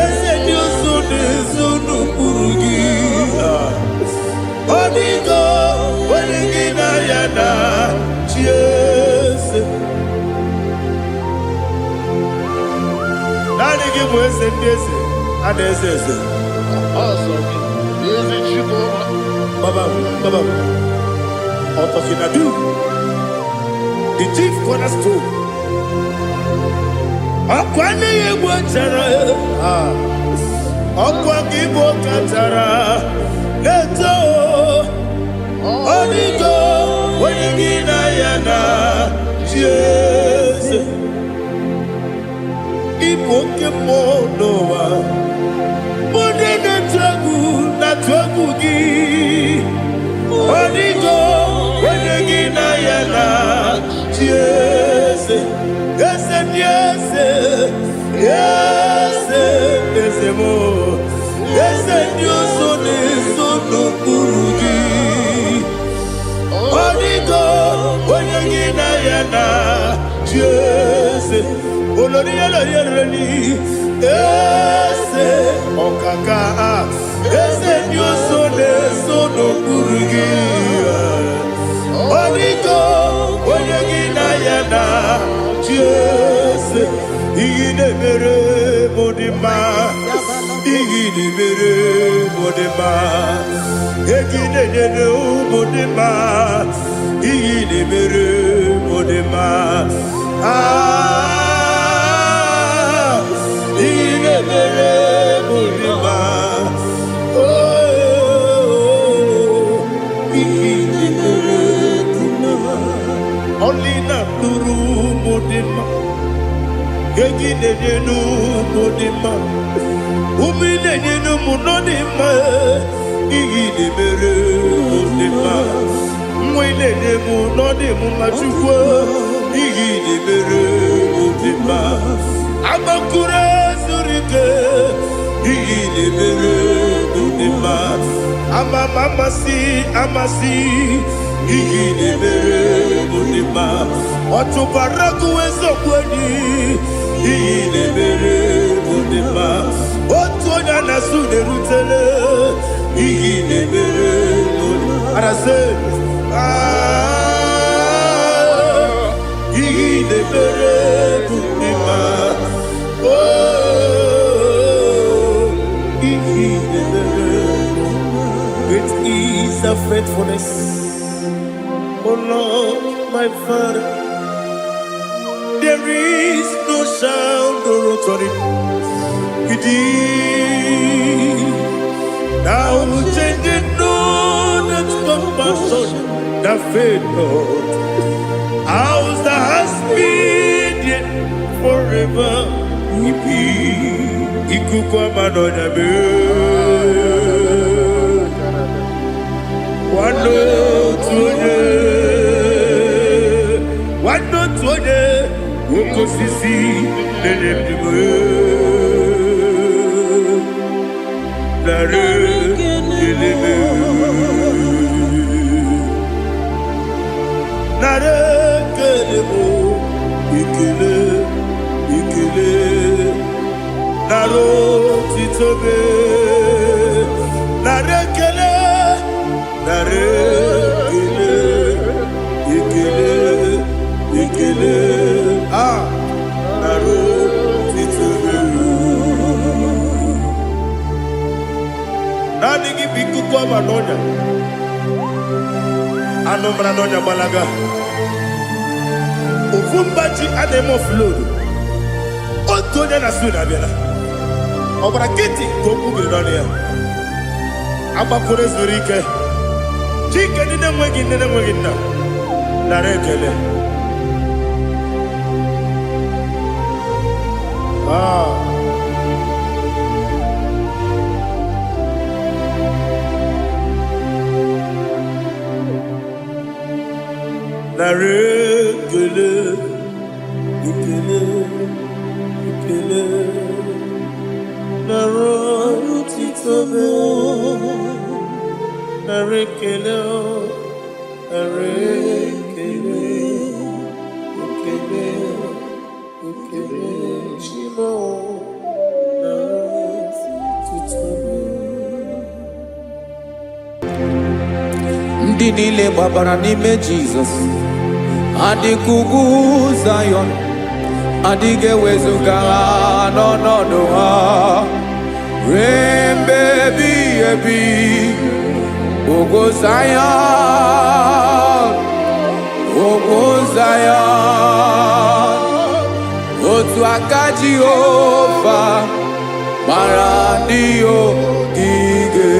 eze ndị ọzọ na-eso n'ụkpụrụ gị. Ọ dịgo onye gị na ya na chi eze. Naanị gị bụ eze ndị eze a na-eze eze. Eze Chukwu. Baba, Baba, Otokinadu, the chief cornerstone. Ọkwa nne ya egwu chara, ah, ọkwa gị bụ kachara na-eto. Ọ dịgo onye gị na ya na chi eze. Ịbụ oke mmụọ n'ụwa, onye na-atụ egwu na-atụ egwu gị. Ọ dịgo onye gị na ya na chi eze. Eze ndị eze, eze, eze m, eze ndị ọzọ na-eso n'okpuru gị. Ọ dịgo onye gị na ya na chi eze. Olori elori elori, eze ọkaka, eze ndị ọzọ na-eso n'okpuru gị. Ọ dịgo onye gị na ya na chi eze. Ihe na-emere m dị mma, ihe na-emere m dị mma, ego ị na-enyere m dị mma, ihe na-emere m dị mma. Ah, ihe na-emere m dị mma. Oh, ihe na-emere m dị mma. Ọlị na-atụrụ m dị mma, ego ị na-enyere m dị mma, ume ị na-enyere m nọ dị mma, ihe ị na-emere m dị mma, nwa ị na-enye m nọ dị m mma. Chukwu, ihe ị na-emere m dị mma. Agbakụrụ zuru ike, ihe ị na-emere m dị mma. Ama m amasị amasị, ihe ị na-emere m dị mma. Ọtụbara gụ eziokwu enyi, ihe ị na-emere m dị mma. Otu onye a na-asụ na-erutele, ihe ị na-emere m dị arasị. Ah, ihe ị na-emere m dị mma. Oh, ihe ị na-emere. Great is thy faithfulness, O Lord, my Father. There is no shadow of turning with thee. Thou changest not thy compassions, they fail not. As thou hast been, yet forever will be. Ikuku ama n'ọnya mee. Nwanne otu onye. Oke osisi na-enye ndụ nara ekele m. Nara ekele m, ekele, ekele, nara otito m. Nara ekele, nara ekele, ekele, ekele, ah, nara otito m. Naanị gị bụ ikuku ọma n'ọnya, anụ mara n'ọnya gbalaga. Ofu mba ji a na-eme oflodu. Otu onye na Sweden abịala. Ọ gbara nkịtị ka okwu biri n'ọnụ ya. Agbakọrọ zuru ike. Chike ndị na-enweghị nne na-enweghị nna. Nara ekele. Ah. Nara ekele, ekele, ekele, nara otito m. Nara ekele, nara ekele, ekele, ekele, Chimo, nara otito m. Ndị niile gbabara n'ime Jizọs adịka ugwu Zayọn, adịghị ewezuga ha n'ọnọdụ ha ruo mgbe ebighị ebi. Ugwu Zayọn, ugwu Zayọn, otu aka Jehova gbara ndị ogige.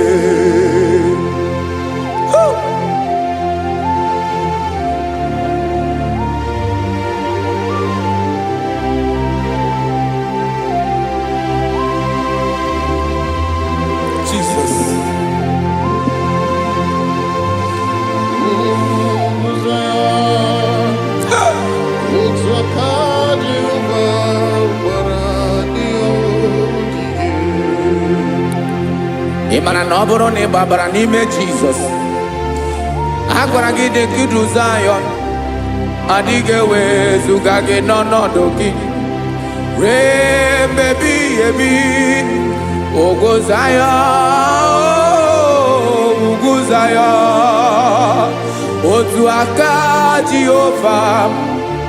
Jesus. Otu aka Jehova gbara ndị ogige. Ị mara na ọ bụrụ na ị gbabara n'ime Jizọs, a gwara gị dị ka idu Zayọn, adịghị ewezuga gị n'ọnọdụ gị ruo mgbe ebighị ebi. Ugwu Zayọn, ugwu Zayọn, otu aka Jehova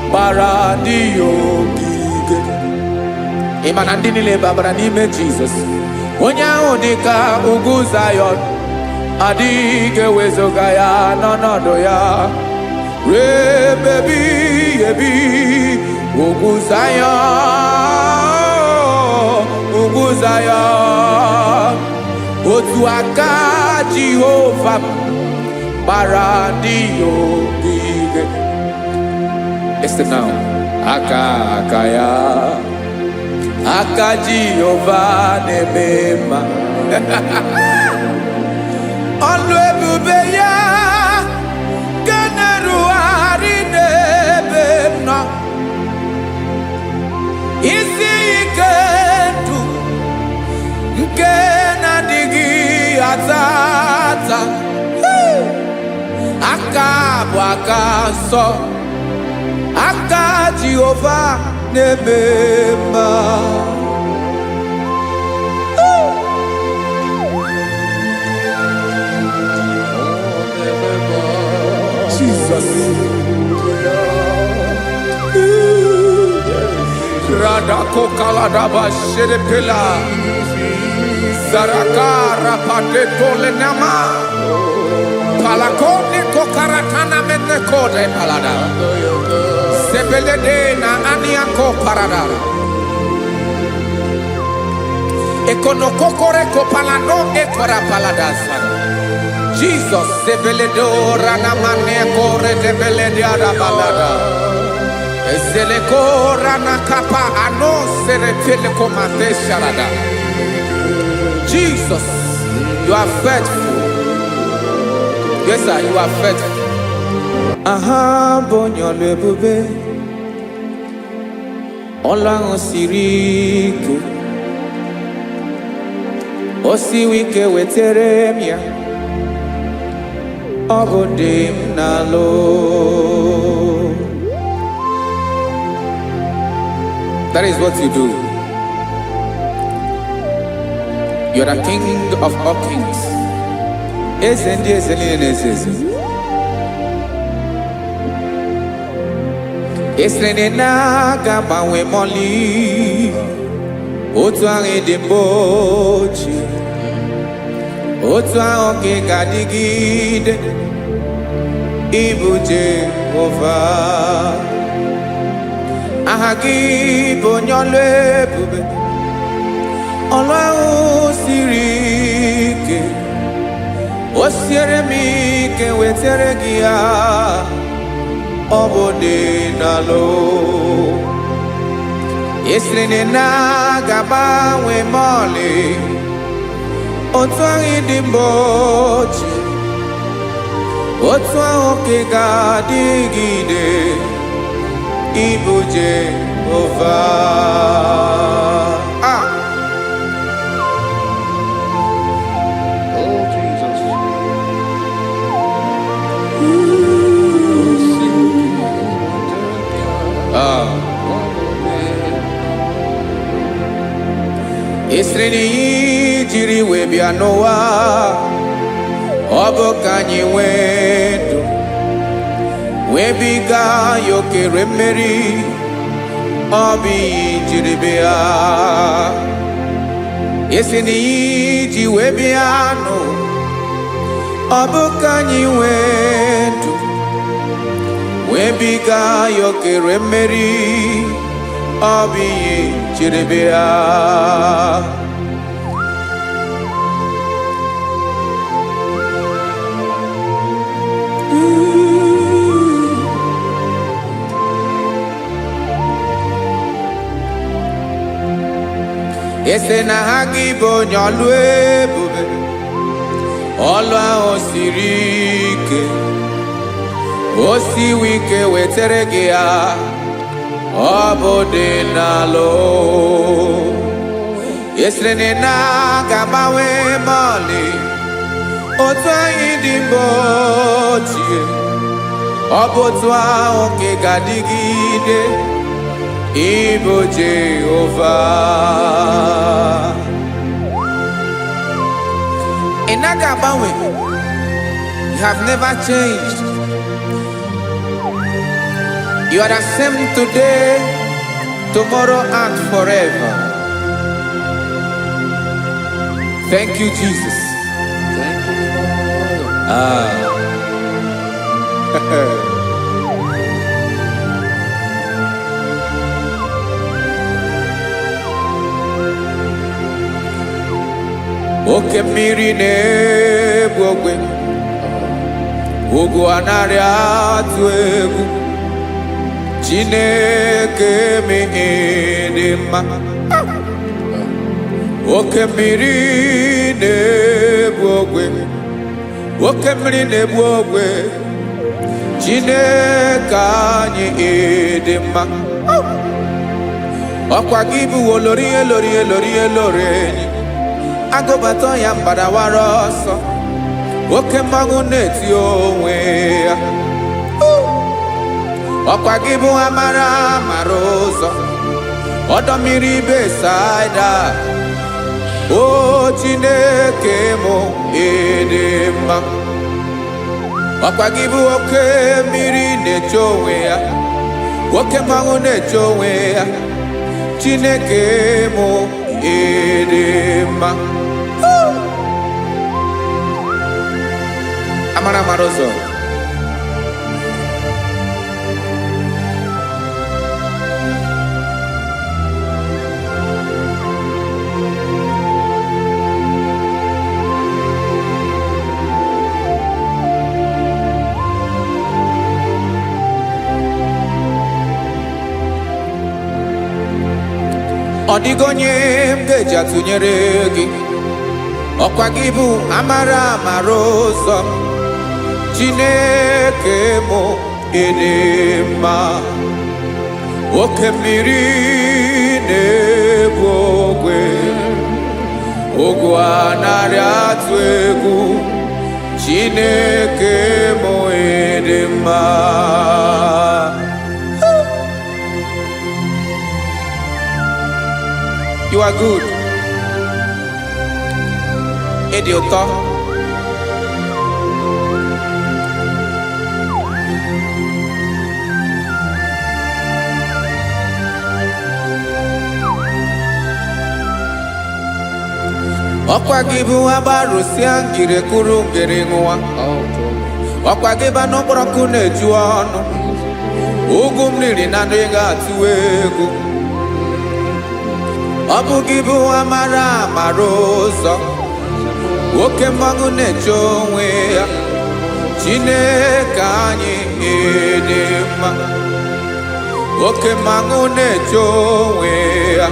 gbara ndị ya ogige. Ị ma na ndị niile babara n'ime Jizọs, onye ahụ dị ka ugwu Zayọn, adịghị ewezuga ya n'ọnọdụ ya ruo ebe ebighị ebi. Ugwu Zayọn, ugwu Zayọn, otu aka Jehova gbara ndị ya ogige. Listen now. Aka aka ya, aka Jehova na-eme mma. Ọlụ ebube ya nke na-erugharị n'ebe m nọ. Isi ike ndụ nke na-adịghị ata ata. Hey! Aka bụ aka nsọ, aka Jehova na-eme mma. Jesus. Radakokaladaba shedepela. Zaraka rapateto lenama. Palakone kokaratana menekode palada. Sebelede na aniako parada. Ekonokokore kopalano ekora paladasa. Jesus sebeledo ranamane kore debelede arabalada. Ezeleko ranakapa ano seretele komate sharada. Jesus, you are faithful. Yes, sir, you are faithful. Aha, bụ onye ọlụ ebube. Ọlụ ahụ siri ike, o siwi ike, wetere m ya. Ọ bụ dị m n'alụ. That is what you do. You are the king of all kings. Eze ndị eze niile na-eze eze. Esiri na ị na-aga agbanwe mọlị otu ahụ ị dị mbụ ochie, otu ahụ ka ị ga-adịgide. Ịbụ Jehova, aha gị bụ onye ọlụ ebube. Ọlụ ahụ siri ike, o siere m ike, wetere gị ya. Ọ bụ dị n'alụ. Esiri na ị na-aga agbanwe mọlị otu ahụ ị dị mbụ ochie, otu ahụ ka ị ga-adịgide. Ịbụ Jehova. Ah! Oh, Jesus. Ah. Esiri na ihe jiri wee bịa n'ụwa, ọ bụ ka anyị nwee ndụ, wee biga ya okere mmeri. Ọ bụ ihe jiri bịa. Esi na ihe ji wee bịa nụ, ọ bụ ka anyị nwee ndụ, wee biga ya okere mmeri. Ọ bụ ihe jiri bịa. Ese na ha gị bụ onye ọlụ ebube. Ọlụ ahụ siri ike, o siwi ike, wetere gị ya. Ọ bụ dị n'alụ. Esiri na ị na-aga agbanwe mọlị otu anyị dị mbụ ochie, ọ bụ otu ahụ ka ị ga-adịgide. Ịbụ Jehova, ị naghị agbanwe. You have never changed. You are the same today, tomorrow and forever. Thank you, Jesus. Thank you, Lord. Ah. Oke mmiri na-egbu ogwe, ugwu anaghị atụ egwu. Chineke dị mma. Oke mmiri na-egbu ogwe, oke mmiri na-egbu ogwe, Chineke anyị dị mma. Ọkwa gị bụ olori elori elori elori enyi agụbata ya mgbadawara ọsọ. Oke mmanwụ na-eti onwe ya. Ọkwa gị bụ amara mara ụzọ, ọdọ mmiri Besaida. O Chineke mụ, ịdị mma. Ọkwa gị bụ oke mmiri na-eche onwe ya, oke mmanwụ na-eche onwe ya. Chineke mụ, ịdị mma. Amara mara ụzọ. Ọ dịghị onye m ga-eji atụnyere gị. Ọkwa gị bụ amara amara ụzọ. Chineke mụ, ịdị mma. Oke mmiri na-ebu ogwe, ogwu anarị atụ egwu, Chineke mụ ịdị mma. You are good. Ịdị ụtọ. Ọkwa gị bụ agbarụsịa ngiri kụrụ ngiri ṅụwa. Ọkwa gị bụ anụ kpọrọ nkụ na-eju ọnụ. Ugwu m riri na ndị ga-atụ egwu. Ọ bụ gị bụ amara amara ụzọ. Oke mmanwụ na-eche onwe ya. Chineke anyị ịdị mma. Oke mmanwụ na-eche onwe ya.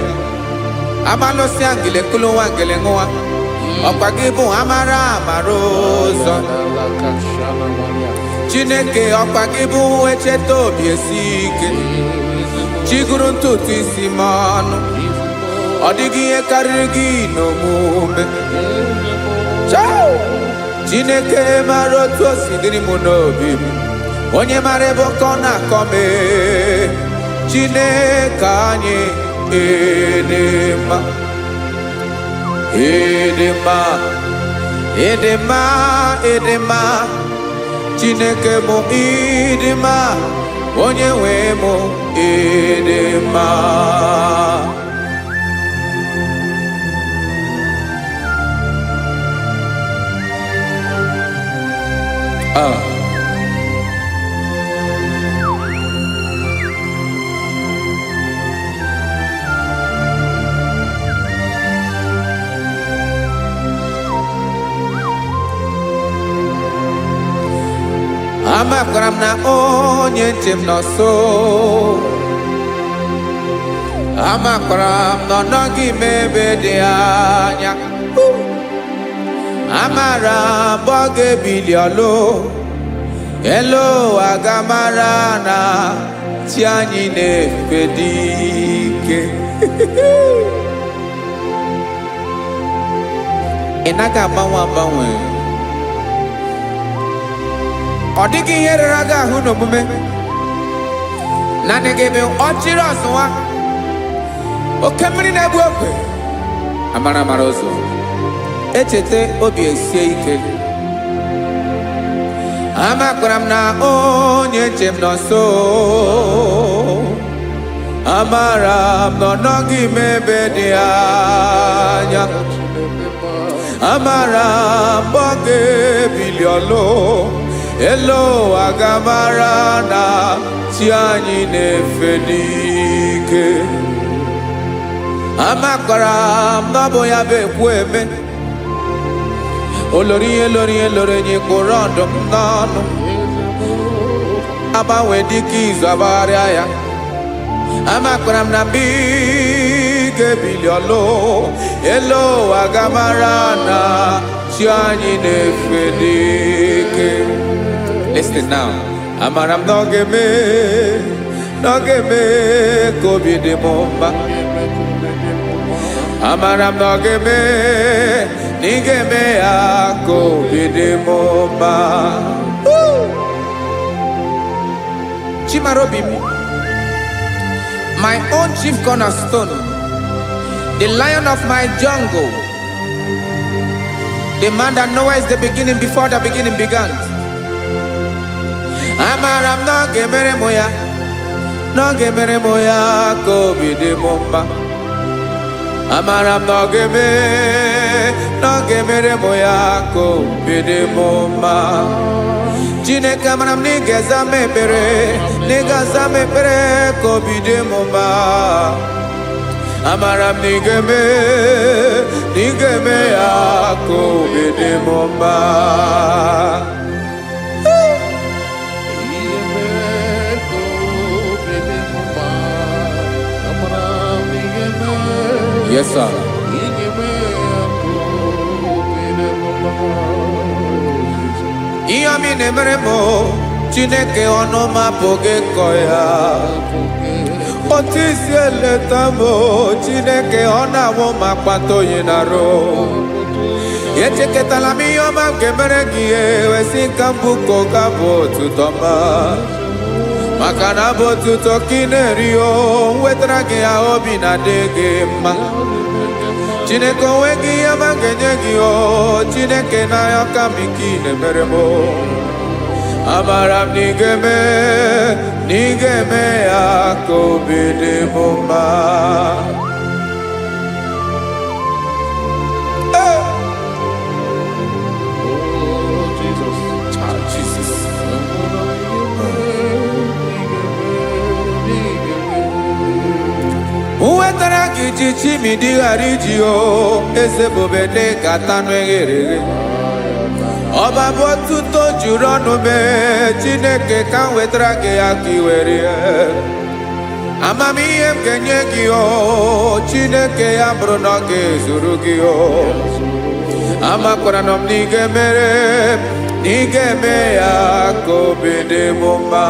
Amalụsịa ngile kụlụ nwa ngele ṅụwa. Ọkwa gị bụ amara amara ụzọ. Chineke, ọkwa gị bụ echeta obi esi ike. Chiguru ntutu isi m ọnụ. Ọ dịghị ihe karịrị gị n'omume. Chao! Chineke mara otu o si dịrị m n'obi m. Onye mara ebe ọkọ na-akọ m ee. Chineke anyị ịdị mma. Ịdị mma. Ịdị mma, ịdị mma. Chineke mụ ịdị mma. Onye nwe mụ ịdị mma. Ah. Amakwara m na onye nche m nọ nso. Amakwara m na ọ nọghị m ebe dị anya. Amara m ọ ga-ebili ọlụ. Elu ụwa ga-amara na chi anyị na-efe dị ike. Ị naghị agbanwe agbanwe. Ọ dịghị ihe rere gị ahụ n'omume. Naanị gị bụ ọchịrị ọzụwa. Oke mmiri na-egbu ogwe. Amara amara ụzọ. Echeta obi esie ike. Amakwara m na onye nche m nọ nso. Amara m na ọ nọghị m ebe dị anya. Amara m ọ ga-ebili ọlụ. Elu ụwa ga-amara na chi anyị na-efe n'ike. Amakwara m na ọ bụ ya bụ ekwu eme. Olori ihe lori ihe lori enyi kpụrụ ọdụm n'ọnụ. Agbanwe dịka izu agbagharịa ya. Amakwara m na mgbe ị ga-ebili ọlụ, elu ụwa ga-amara na chi anyị na-efe n'ike. Listen now. Amara m na ọ ga-eme, na ọ ga-eme ka obi dị m mma. Amara m na ọ ga-eme, na ị ga-eme ya ka obi dị m mma. Chimarobi m, my own chief cornerstone, the lion of my jungle, the man that knows the beginning before the beginning began. Amara m na ọ ga-emere m ya, na ọ ga-emere m ya ka obi dị m mma. Amara m na ọ ga-eme, na ọ ga-emere m ya ka obi dị m mma. Chineke, amara m na ị ga-aza m ekpere, na ị ga-aza m ekpere ka obi dị m mma. Amara m na ị ga-eme, na ị ga-eme ya ka obi dị m mma. Ihe mee ka obi dị m mma. Amara m ị ga-eme. Yes, sir. Ị ga-eme ya ka obi dị m mma. Ihe ọma ị na-emere m, Chineke, ọnụ m apụghị ịkọ ya. Otu isi eleta m o, Chineke, ọ na-awụ m akpata oyi na-arụ. Echekọtala m ihe ọma m ga-emere gị, ewesị ka mbụ ka ọ ga-abụ otuto ọma, maka na abụ otuto ka ị na-eri. O nwetara gị ya, obi na-adị gị mma. Chineke, onwe gị ihe ọma m ga-enye gị. O Chineke, n'anya ka m ike ị na-emere m o. Amara m na ị ga-eme, na ị ga-eme ya ka obi dị m mma. Hey! Oh, Jesus. Ah, Jesus. Nwetara gị ji chimidi ghara iji o eze bube dị ka tanụ eghere eghe. Ọba bụ otuto juru ọnụ mee. Chineke, ka m wetara gị ya ka ị were ya. Amamihe m ga-enye gị, o Chineke, ya bụrụ na ọ ga-ezuru gị o. Amakwara na m na ị ga-emere, na ị ga-eme ya ka obi dị m mma.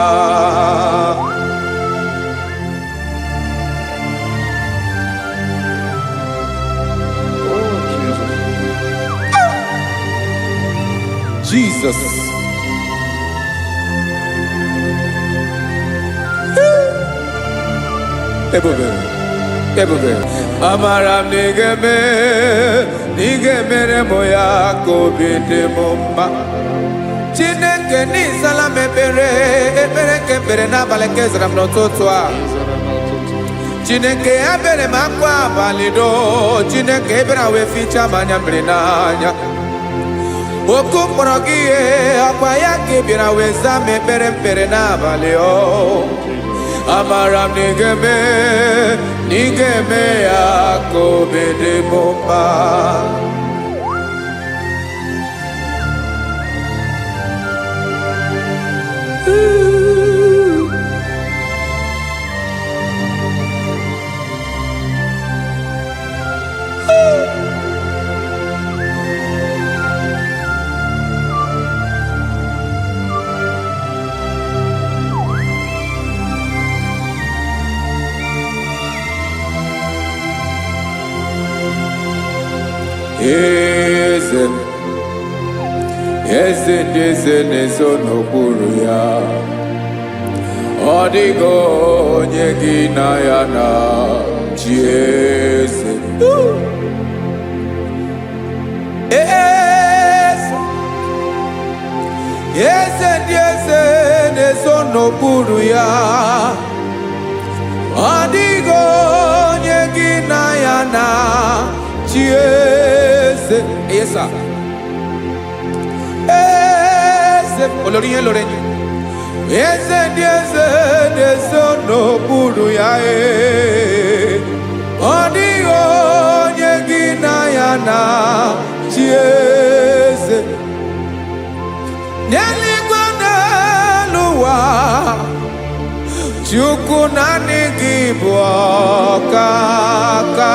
Oh, Jesus. Jesus. Ebube, ebube. Amara m na ị ga-eme, na ị ga-emere m ya ka obi dị m mma. Chineke, n'ịzala m ekpere, ekpere nke ekpere n'abalị nke zara m n'ụtụtụ a. Chineke, ebere m akwa abalị do. Chineke, ebere wee fichaa m anya mmiri n'anya. Oku mkpọrọ gị ihe ọkwa ya ka ị bịara wee zaa m ekpere mkpere n'abalị o. Amara m na ị ga-eme, na ị ga-eme ya ka obi dị m mma. Eze m, eze ndị eze na-ezo n'okpuru ya. Ọ dịghị onye gị na ya na chi. Eze, eze, eze ndị eze na-ezo n'okpuru ya. Ọ dịghị onye gị na ya na chi. Eze, yes sir. Eze olórí ihe lórí enyi, eze ndị eze na-ezo n'okpuru ya. Ee, ọ dịghị onye gị na ya na chi. Eze n'eluigwe, n'elu ụwa, Chukwu, naanị gị bụ ọkaka.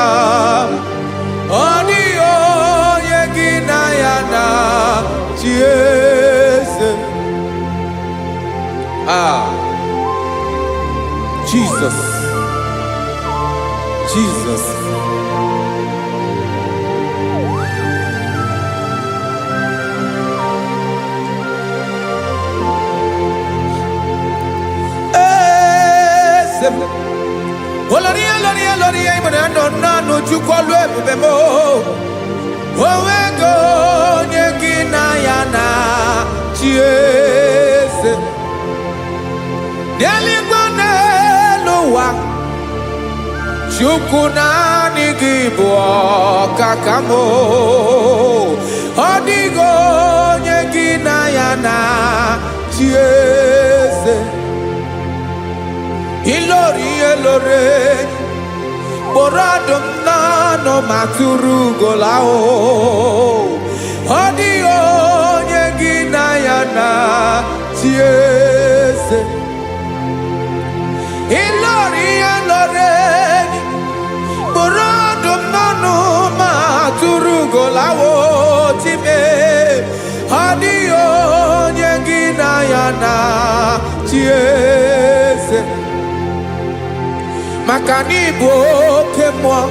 Ọ dịghị onye gị na ya na chi. Eze. Ah, Jesus, Jesus. Eze m. Olórí, olórí, olórí, ìmọ̀ràn nọ nánú. Chukwu, ọlụ ebube m, onwego onye gị na ya na chi. Eze n'eluigwe, n'elu ụwa, Chukwu, naanị gị bụ ọkaka m. Ọ dịghị onye gị na ya na chi. Eze ilori ihe lore kpụrụ ọdụm n'ọnụ ma tụrụ ugola o. Ọ dịghị onye gị na ya na chi. Eze ilori ihe lore kpụrụ ọdụm n'ọnụ ma tụrụ ugola o. Chime, ọ dịghị onye gị na ya na chi. Eze. Maka na ịbụ oke mmụọ.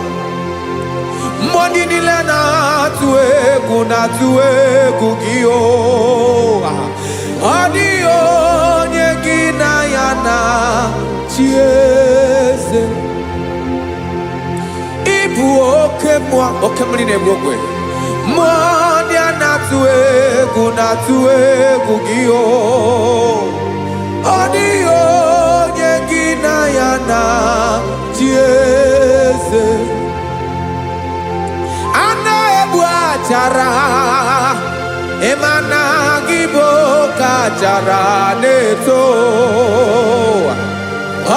Mmụọ ndị niile na-atụ egwu na-atụ egwu gị o. Ọ dịghị onye gị na ya na chi eze. Ịbụ oke mmụọ, oke mmiri na-egbu ogwe. Mmụọ ndị a na-atụ egwu na-atụ egwu gị o. Ọ dịghị onye gị na ya na chi eze. A na-egbu achara, ịma na gị bụ oke achara na-eto.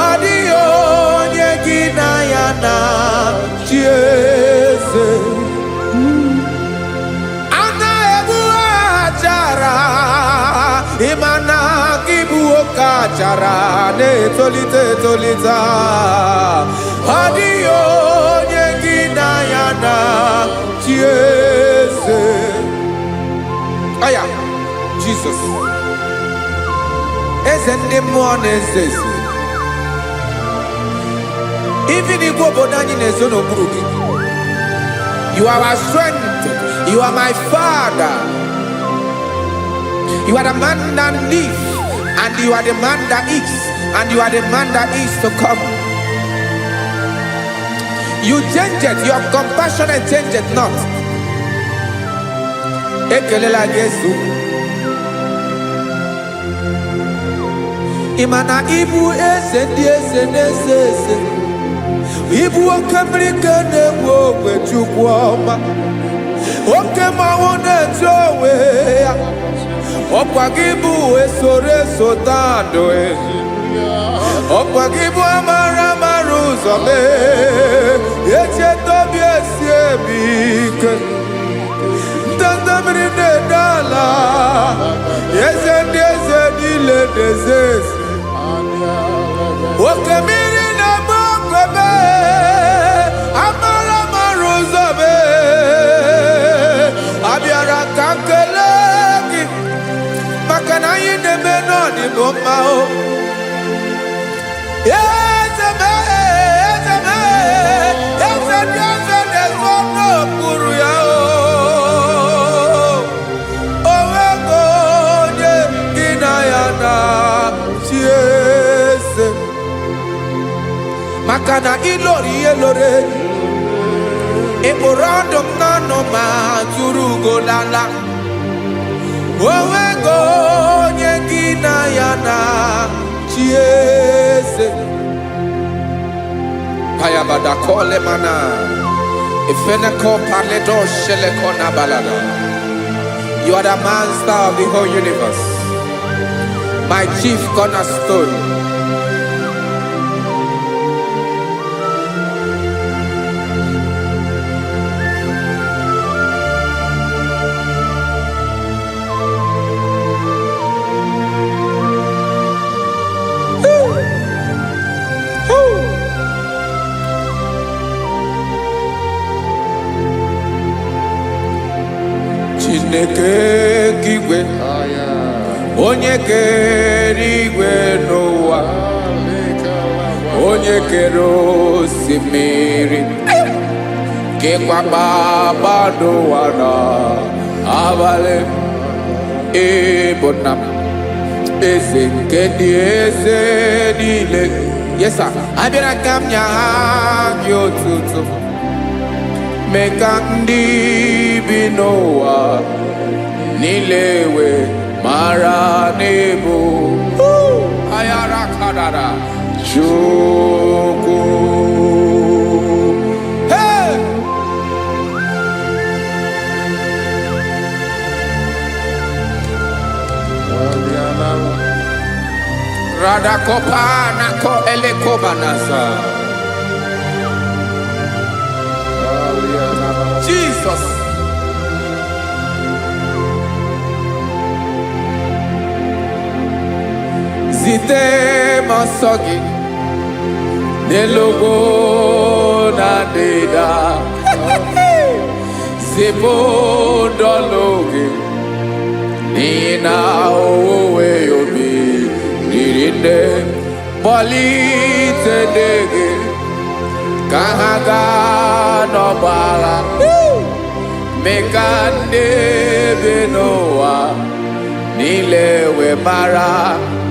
Ọ dịghị onye gị na ya na chi eze. A na-egbu achara, ịma na gị bụ oke achara na-etolite etolite. Ọ dịghị onye gị na ya na chi eze. Aya, Jizọs, eze ndị mmụọ na-eze eze. Even igwe obodo anyị na-ezo n'okpuru gị. You are our strength. You are my father. You are the man that lives, and you are the man that is, and you are the man that is to come. You change it, your compassion change it not. Ekelela Jesu. Ị ma na ịbụ eze ndị eze na-eze eze. Ịbụ oke mmiri ka na-egbu ogwe, Chukwu ọma. Oke mmanwụ na-etu onwe ya. Ọkwa gị bụ esoro eso tandụ. Ọkwa gị bụ amara amara ụzọ mee. Echeta obi esi emi ike. Ndanda mmiri na-ede ala. Eze ndị eze niile na-eze eze. Oke mmiri na-egbu ogwe mee. Amara amara ụzọ mee. Abịara ka m kelee gị maka na anyị na-eme n'ọdịbụ mma o. Eze m, eze m, eze ndị eze na-ezo n'okpuru ya o. O nweghị onye gị na ya na chi eze. Maka na ịlọrọ ihe lọrọ enyi. Ị kpụrụ ọdụm n'ọnụ ma tụrụ ugo lala. O nweghị onye gị na ya na chi eze. Payabada kole mana. Ifeneko paledo sheleko na balada. You are the master of the whole universe. My chief cornerstone. Woo. Chineke nke igwe, onye kere igwe n'ụwa, onye kere osimiri, kekwa kpakpando ụwa na abalị, ịbụ nna m, eze nke ndị eze niile. Yes sir. Abịara ka m nye gị otuto, mee ka ndị bi n'ụwa niile wee mara n'ịbụ ayara kadara Chukwu. Hey! Radakopa nako elekobanasa. Jesus. Zite m ọsọ gị n'elu ugwu na ndịda. Zipụ ndọlụ gị n'ihi na owuwe obi riri nne. Kpọlite ndị gị. Ka ha gaa n'ọgbọ agha, mee ka ndị bi n'ụwa niile wee mara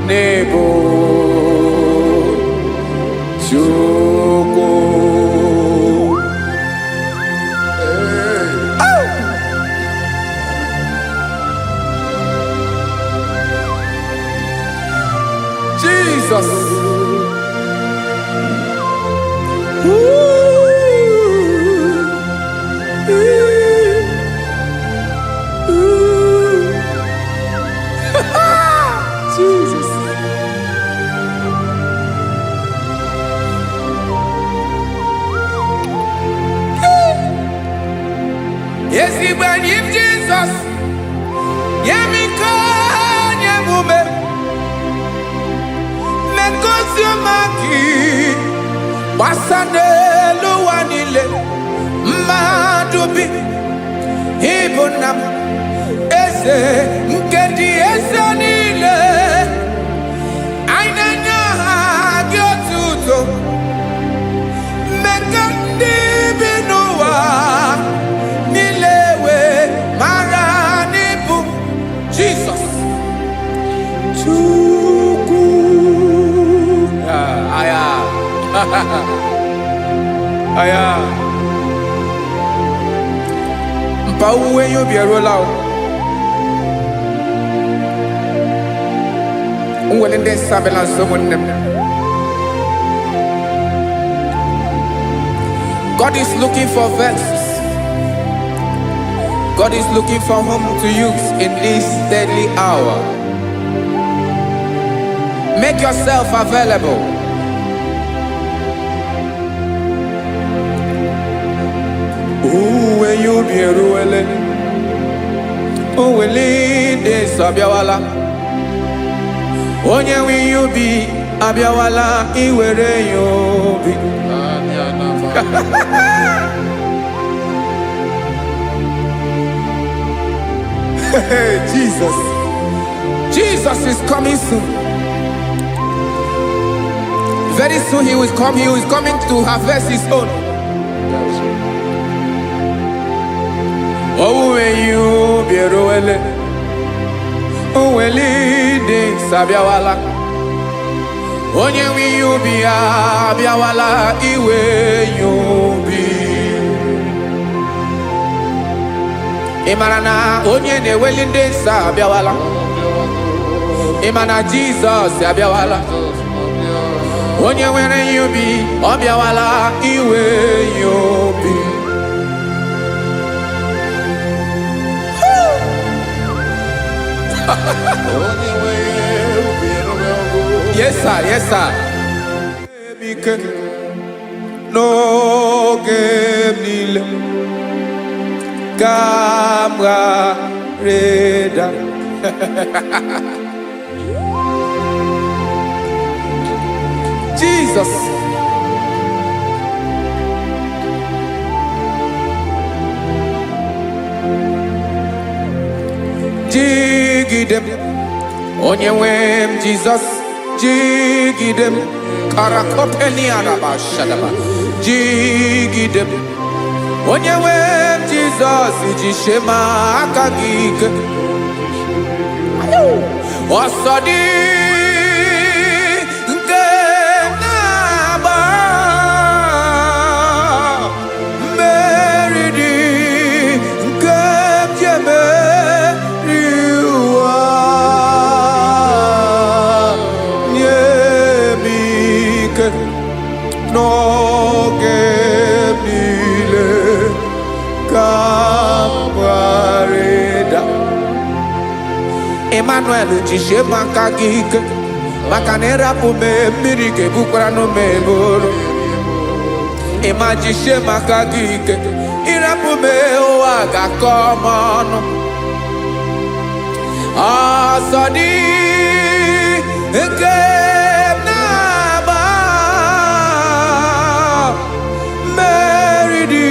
n'ebu Chukwu. Jesus. Ooh. Ooh. Ooh. Jesus. Ezigbo enyi m Jizọs, nye m ike, nye m ume, megosi ọma gị gbasa n'elu ụwa niile, mmadụ bi, ịbụ nna m, eze nke dị eze niile. Anyị na-enye aha gị otuto, mmekọ ndị bi n'ụwa niile wee mara n'ịbụ Jizọs Chukwu. Ah, aya. Aya. Mpa owuwe ihe ubi eruola o. Nwere ndị nsọ abịala nso ụmụnne m. God is looking for vessels. God is looking for whom to use in this deadly hour. Make yourself available. Uwe ya ubi eruwele. Uweli ndị nsọ abịawala. Onye nwe ihe ubi abịawala iwere ya obi. Hey, Jesus. Jesus is coming soon. Very soon he will come. He is coming to harvest his own. Owuwe ihe ubi eruwele. Uweli ndị nsọ abịawala. Onye nwe ihe ubi ya abịawala iwe ya obi. Ị mara na onye na-eweli ndị nsọ abịawala. Ị ma na Jizọs abịawala. Onye nwere ihe ubi ọ bịawala iwe ya obi. Yes sir, yes sir. Ike n'oge m niile ka m ghara ịda. Jesus. Jigide m, onye nwe m Jizọs, jigide m, karakopeniarabashadaba, jigide m, onye nwe m Jizọs, jisie m aka gị ike. Ọsọ dị nke na-agba, mmeri dị nke m ji emeri ụwa. Nye m ike n'oge m niile ka m ghara ịda. Emmanuel, jisie m aka gị ike, maka na ịrapụ m mmiri ga-ebukwara m eburu. Ịma jisie m aka gị ike, ịrapụ m ụwa ga-akọ m ọnụ. Ọsọ dị nke m na-agba, mmeri dị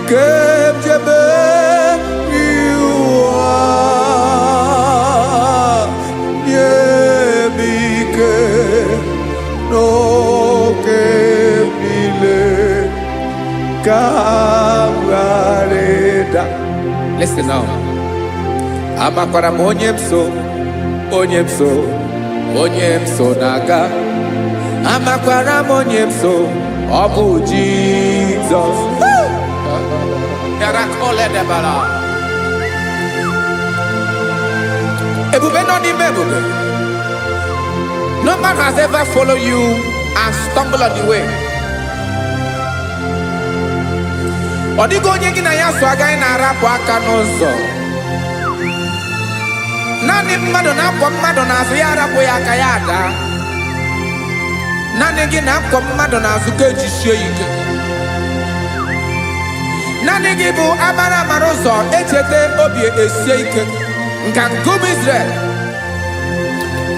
nke m ji emeri ụwa. Nye m ike n'oge m niile Ka m ghara ịda. Listen now. Amakwara m onye m so, onye m so, onye m so na-aga. Amakwara m onye m so, ọ bụ Jizọs. Yarakoledebara. Ebube nọ n'ime ebube. No man has ever followed you and stumbled on the way. Ọ dịghị onye gị na ya so agaghị na-arapụ aka n'ụzọ. Naanị mmadụ na-akwọ mmadụ n'azụ ya arapụ ya aka ya ada. Naanị gị na-akwọ mmadụ n'azụ ka ejisie ya ike. Naanị gị bụ amara amara ụzọ echeta obi esie ike. Nka nkume Israel.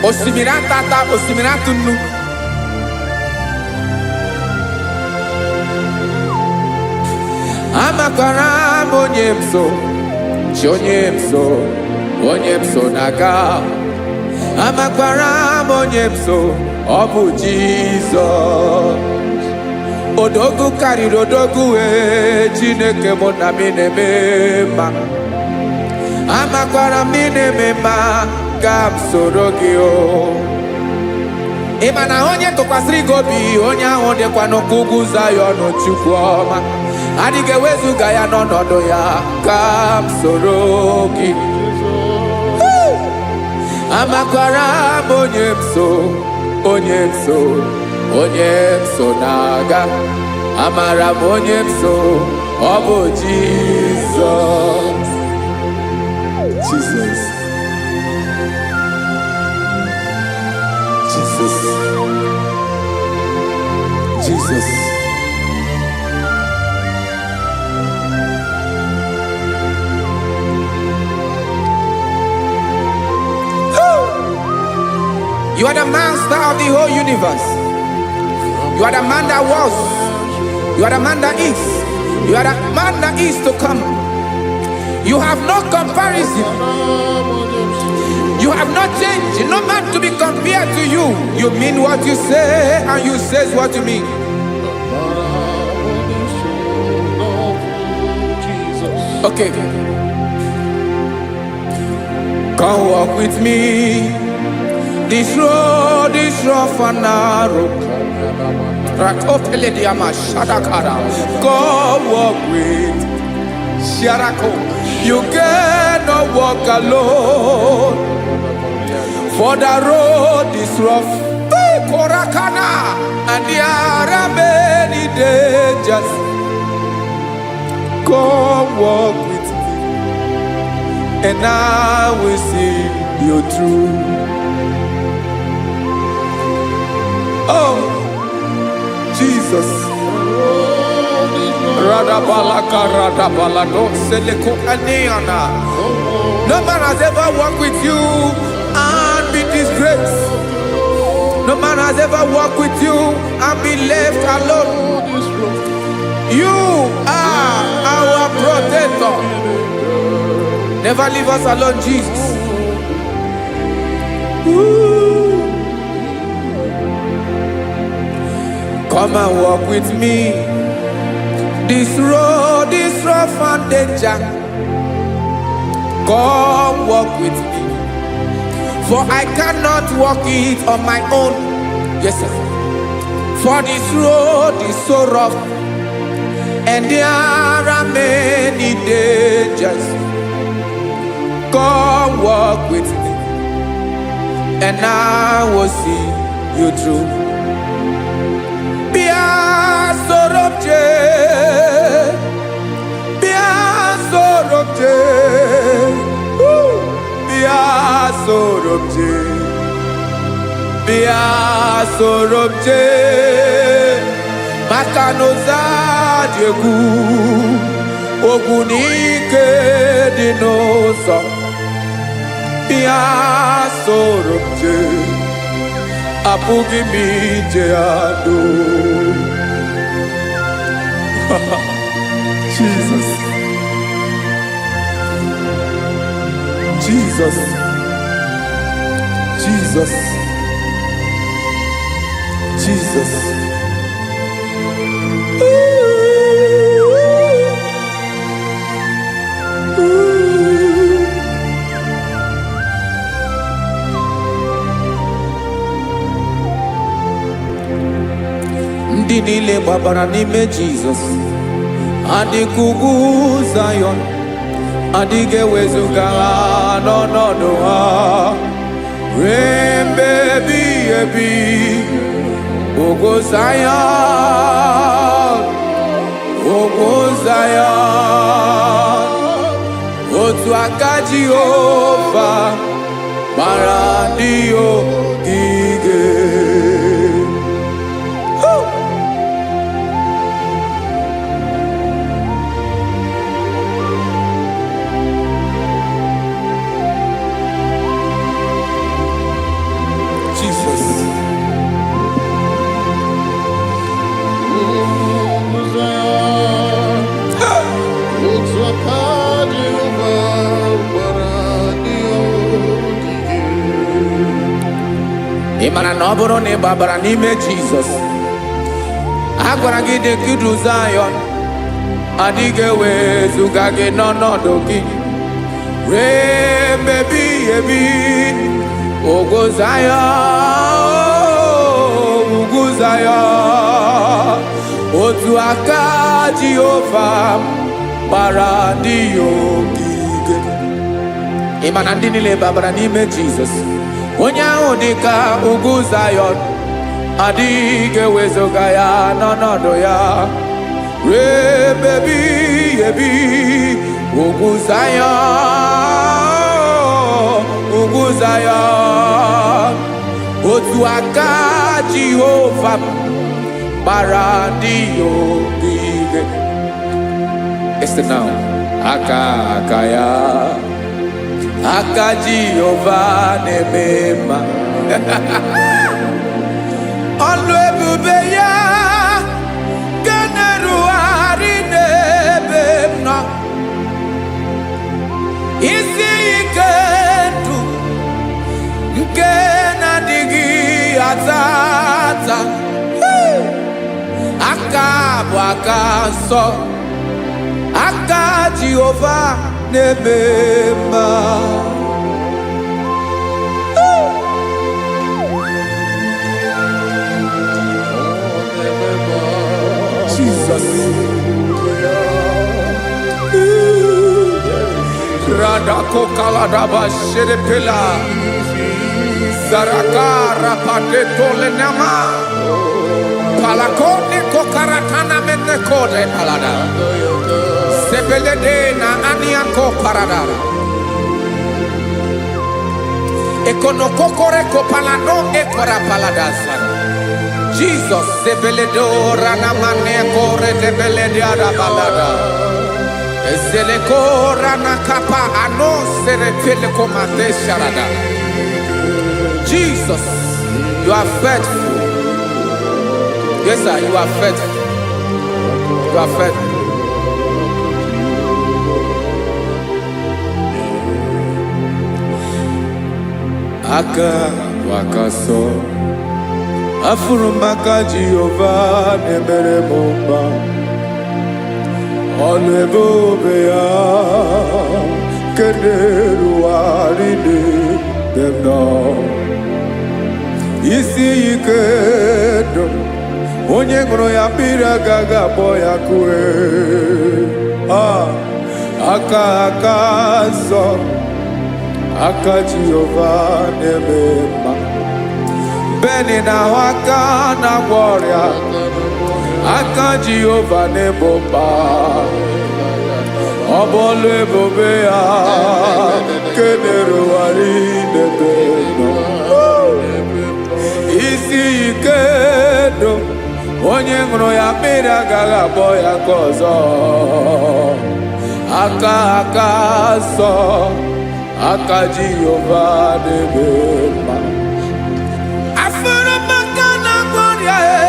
Osimiri atata, osimiri atụ nnu. Amakwara m onye m so, chi onye m so, onye m so na-aga. Amakwara m onye m so, ọ bụ Jizọs. Odogwu karịrị odogwu wee, Chineke mụ na m na-eme mma. Amakwara m ị na-eme mma, ka m soro gị o. Ị ma na onye tụkwasịrị gị obi, onye ahụ dịkwa n'ụkwụ ugwu Zayọn. Chukwu ọma adịghị ewezuga ya n'ọnọdụ ya. Ka m soro gị. Amakwara m onye m so, onye m so, onye m so na-aga. Amara m onye m so, ọ bụ Jizọs. Jesus. Jesus. Jesus. You are the master of the whole universe. You are the man that was. You are the man that is. You are the man that is to come. You have no comparison. You have not changed. No man to be compared to you. You mean what you say, and you say what you mean. Jesus. Okay. Come walk with me. This road is rough and narrow. Rakopelediama shadakara. Come walk with Sharako. You cannot walk alone. For the road is rough. Hey, Korakana. And there are many dangers. Come walk with me, and I will see you through. Oh, Jesus. Radabalaka radabalado seleko aniana. No man has ever walked with you and be disgraced. No man has ever walked with you and be left alone. You are our protector. Never leave us alone, Jesus. Ooh. Come and walk with me. This road is rough and danger. Come walk with me. For I cannot walk it on my own. Yes, sir. For this road is so rough, and there are many dangers. Come walk with me, and I will see you through. Bịa soro m jee, bịa soro m jee, woo! Bịa soro m jee, bịa soro m jee, maka na ụzọ a dị egwu, ogwu na ike dị n'ụzọ. Bịa soro m jee, apụghị m ije ya doo. Jesus. Jesus. Jesus. Jesus. Ooh. Ndị niile gbabara n'ime Jizọs adịka ugwu Zayọn, adịghị ewezuga ha n'ọnọdụ ha ruo mgbe ebighị ebi. Ugwu Zayọn, ugwu Zayọn, otu aka Jehova gbara ndị ogige. Jesus. Otu aka Jehova gbara ndị ogige. Ị mara na ọ bụrụ na ị gbabara n'ime Jizọs, a gwara gị dị ka Zayọn, adịghị ewezuga gị n'ọnọdụ gị ruo mgbe ebighị ebi. Ugwu Zayọn, ugwu Zayọn, otu aka Jehova gbara ndị ya ogige. Ị ma na ndị niile babara n'ime Jizọs, onye ahụ dị ka ugwu Zayọn, adịghị ewezuga ya n'ọnọdụ ya ruo ebe ebighị ebi. Ugwu Zayọn, ugwu Zayọn, otu aka Jehova gbara ndị ya ogige. Listen now. Aka aka ya, aka Jehova na-eme mma. Ọlụ ebube ya nke na-erugharị n'ebe m nọ. Isi ike ndụ nke na-adịghị ata ata. Hey! Aka bụ aka nsọ, aka Jehova na-eme mma. Jesus. Radako kaladaba sherepela. Zaraka rapate tolenama. Palakone kokaratana mene kode palada. Sebelede na aniako parada. Ekonokokore kopalano ekora palada sana. Jesus sebeledo ranamane kore debelede arabalada. Ezeleko ranakapa ano serepele komate sharada. Jesus, you are faithful. Yes, sir, you are faithful. You are faithful. Aka bụ aka sọ, afụrụ m aka Jehova na-emere m mma. Ọlụ ebube ya nke na-erugharị n'ebe m nọ. Isi ike ndụ, onye ṅụrụ ya mmiri agaghị akpọ ya kue. Ah, aka aka nsọ, aka Jehova na-eme mma. Beni na-ahụ aka na-agwọ ọrịa, aka Jehova na-ebo mkpa. Ọ bụ ọlụ ebube ya nke na-erugharị n'ebe nọ. Isi ike ndụ, onye ṅụrụ ya mmiri agaghị akpọ ya ka ọzọ. Aka aka nsọ, aka Jehova na-eme mma. Afụrụ m aka na-agwọ ọrịa e,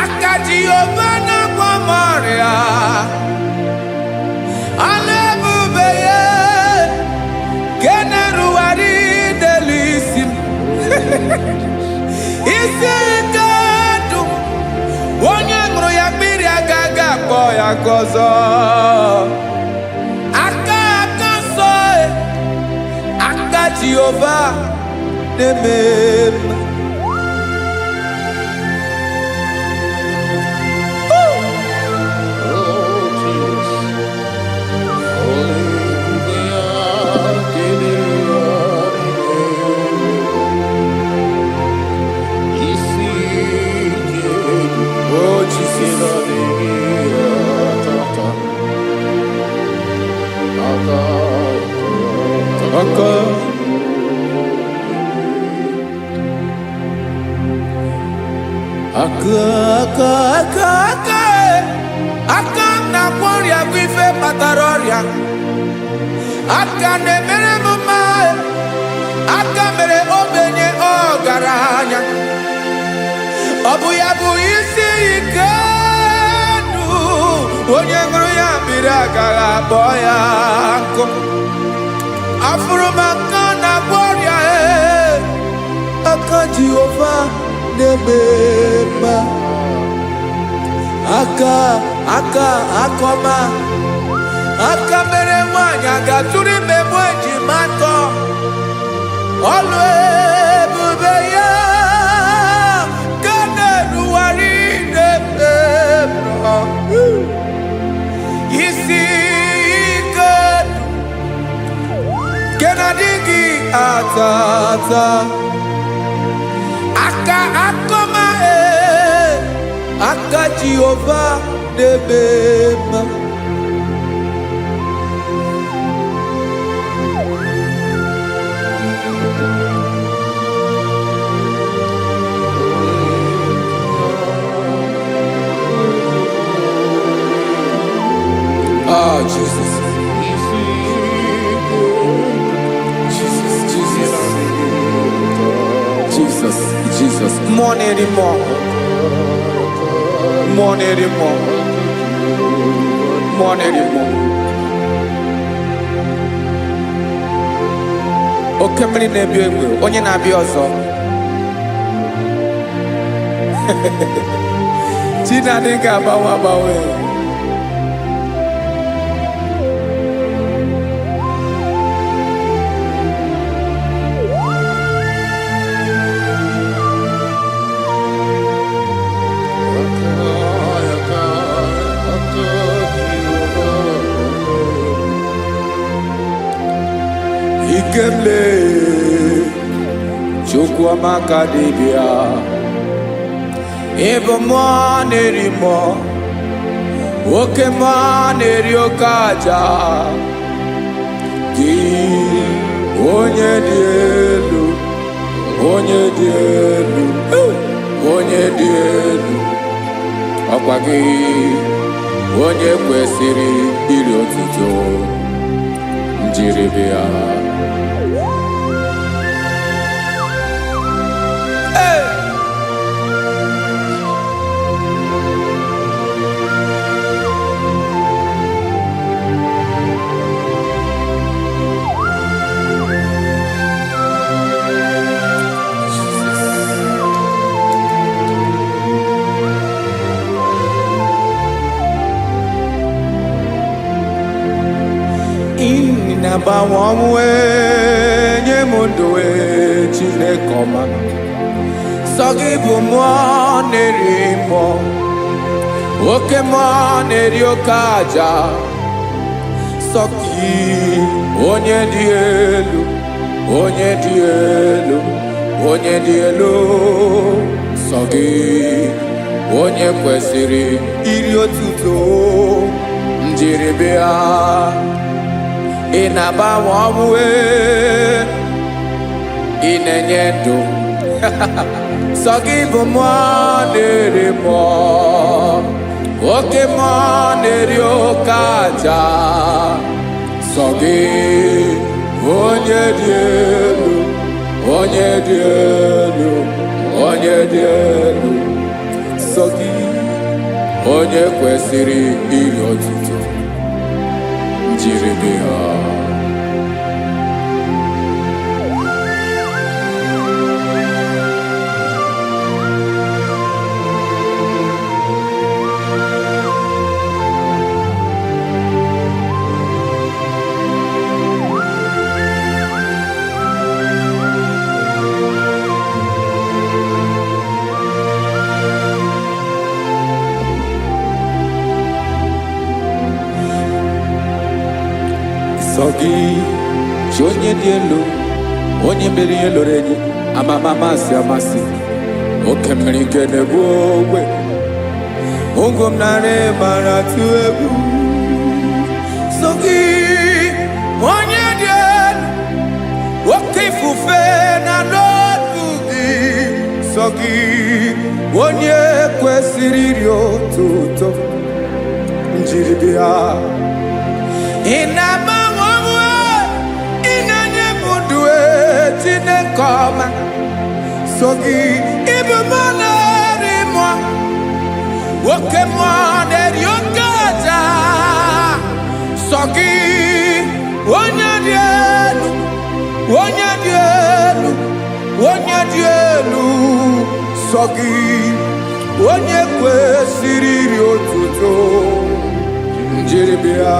aka Jehova na-agwọ m ọrịa. Ọlụ ebube ya nke na-erugharị n'elu isi m. Isi ike ndụ, onye ṅụrụ ya mmiri agaghị akpọ ya ka ọzọ. Aka aka nsọ e, aka Jehova na-eme mma. Aka, aka, aka, aka, aka m na-agwọ ọrịa bụ ife kpatara ọrịa. Aka na-emere m mma, aka mere ogbenye ọgaranya. Ọ bụ ya bụ isi ike ndụ, onye ṅụrụ ya mmiri agaghị akpọ ya nkụ. Afụrụ m aka na-agwọ ọrịa e, aka Jehova na-eme mma. Aka, aka, akọma, aka mere nwaanyị a ga-atụrụ ime mụ ejima atọ. Ọlụ ebube ya ka na-erugharị n'ebe m nọ. Isi ike ndụ nke na-adịghị ata ata. Aka akọma e, aka Jehova na-eme mma. Ah, Jesus, Jesus, Jesus, Jesus, Jesus. Mmụọ na-eri mmụọ, mmụọ na-eri mmụọ, mmụọ na-eri mmụọ. Oke mmiri na-ebi egbe, onye na-abịa ọzọ. Chi na-adịghị agbanwe agbanwe. Ikemle Chukwuamaka dibịa, ịbụ mmụọ na-eri mmụọ, oke mmụọ na-eri oke aja. Gị onye dị elu, onye dị elu, onye dị elu, ọkwa gị onye kwesịrị iri otuto njiribịa. Hey! Na-agbanwe ọnwụ ee, nye m ndụ ee, Chineke ọma. Sọ gị bụ mmụọ na-eri mmụọ, oke mmụọ na-eri oke aja. Sọ gị onye dị elu, onye dị elu, onye dị elu. Sọ gị onye kwesịrị iri otuto njiribịa. Ị na-agbanwe ọnwụ ee, ị na-enye ndụ. Sọ gị bụ mmụọ na-eri mmụọ, oke mmụọ na-eri oke aja. Sọ gị onye dị elu, onye dị elu, onye dị elu. Sọ gị onye kwesịrị iri otuto njiribịa. Sọ gị chi onye dị elu, onye mere ihe lụrụ enyi, amama amasị amasị, oke mmiri nke na-egbu ogwe, ụgwọ m narị mara tụ egwu. Sọ gị onye dị elu, oke ifufe na n'otu gị. Sọ Sọ gị onye kwesịrị iri otuto njiri bịa. Ị na-agbanwe onwe, ị na-enye m ndụ e, Chineke ọma. So gị ịbụ mmụọ na-eri mmụọ, oke mmụọ na-eri oke aja. Sọ gị onye dị elu, onye dị elu, onye dị elu. Sọ gị onye kwesịrị iri otuto njiri bịa.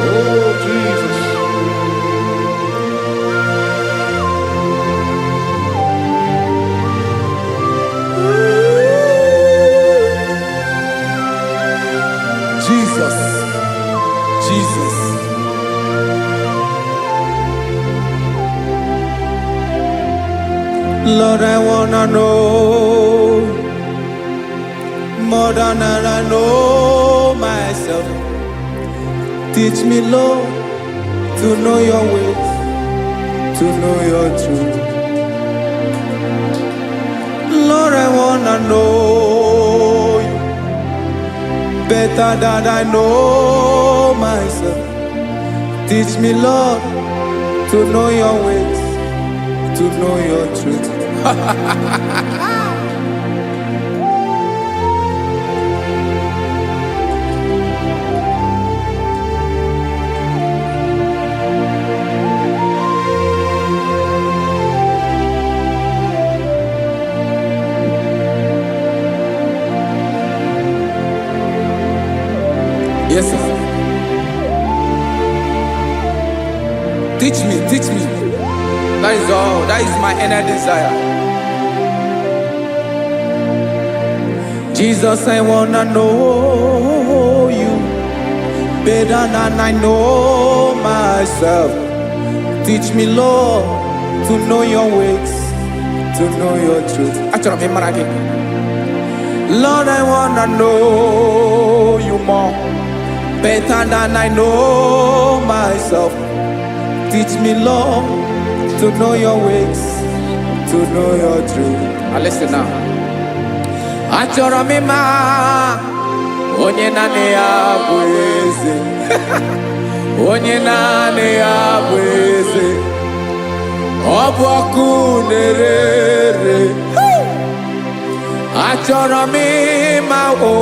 Oh, Jesus. Jesus, Jesus. Lord, I wanna know more than I know myself. Teach me, Lord, to know your ways, to know your truth. Lord, I wanna know you better than I know myself. Teach me, Lord, to know your ways, to know your truth. Yes, sir. Teach me, teach me. That is all. That is my inner desire. Jesus, I wanna know you better than I know myself. Teach me, Lord, to know your ways, to know your truth. Achọrọ m ịmara gị. Lord, I wanna know you more, better than I know myself. Teach me, Lord, to know your ways, to know your truth. Now listen now. Achọrọ m ịma onye naanị ya bụ eze, onye naanị ya bụ eze. Ọ bụ ọkụ na-ere ere. Achọrọ m ịma o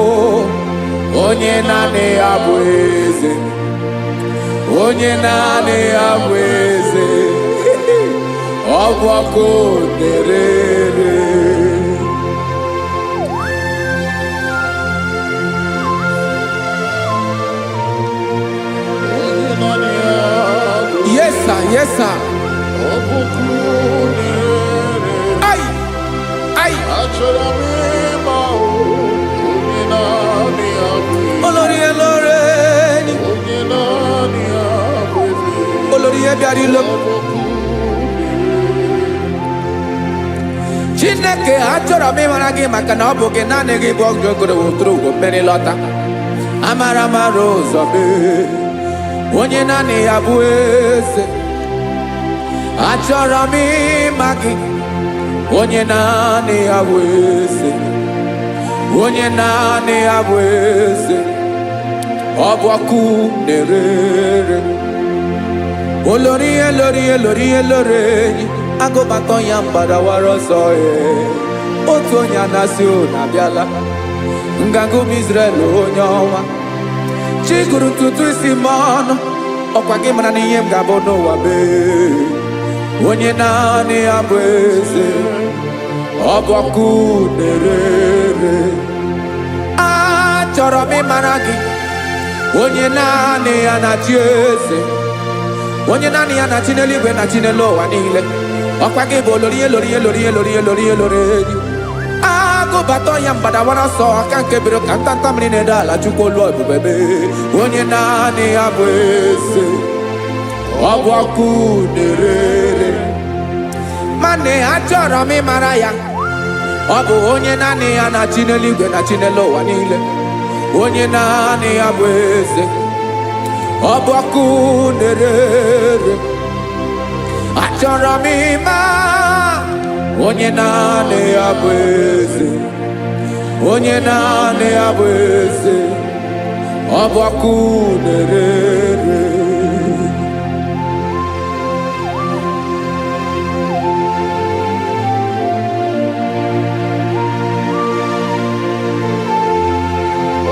onye naanị ya bụ eze, onye naanị ya bụ eze. Ọ bụ ọkụ na-ere ere. Onye naanị ya bụ Yes sir, yes sir. ọbụkụ na-ere. Ai, ai. Achọrọ m ịma o, onye naanị ya bụ eze. Olórí elóore ni. Onye naanị ya bụ eze. Olórí ihe bịara ilo. Ọbụkụ Chineke, achọrọ m ịmara gị maka na ọ bụ gị naanị gị bụ ọgụ ogoro woturu ugo mmeri lọta. Amara mara ụzọ mee. Onye naanị ya bụ eze. Achọrọ m ịma gị. Onye naanị ya bụ eze. Onye naanị ya bụ eze. Ọ bụ ọkụ na-ere ere. Olórí elórí elórí elórí enyi agụbatọ ya mgbadawara ọsọ ee. Otu onye anasị unu abịala nganga ụmụ Izrel onye ọnwa chi gụrụ ntutu isi m ọnụ ọkwa gị mara na ihe m ga-abụ n'ụwa mee. Onye naanị ya bụ eze, ọ bụ ọkụ na-ere ere. Achọrọ m ịmara gị, onye naanị ya na-achị eze, onye naanị ya na-achị n'eluigwe na chi n'elu ụwa niile. Ọkwa gị bụ olori elori elori elori elori elori enyi agụbata ya mgbadawara ọsọ aka nke biro ka ntanta mmiri na-ede ala. Chukwu olu ebube mee, onye naanị ya bụ eze, ọ bụ ọkụ na-ere ere. Mana achọrọ m ịmara ya, ọ bụ onye naanị ya na-achị n'eluigwe na chi n'elu ụwa niile, onye naanị ya bụ eze, Ọ bụ ọkụ na-erere. Achọrọ m ịma onye naanị ya bụ eze, onye naanị ya bụ eze. Ọ bụ ọkụ na-erere.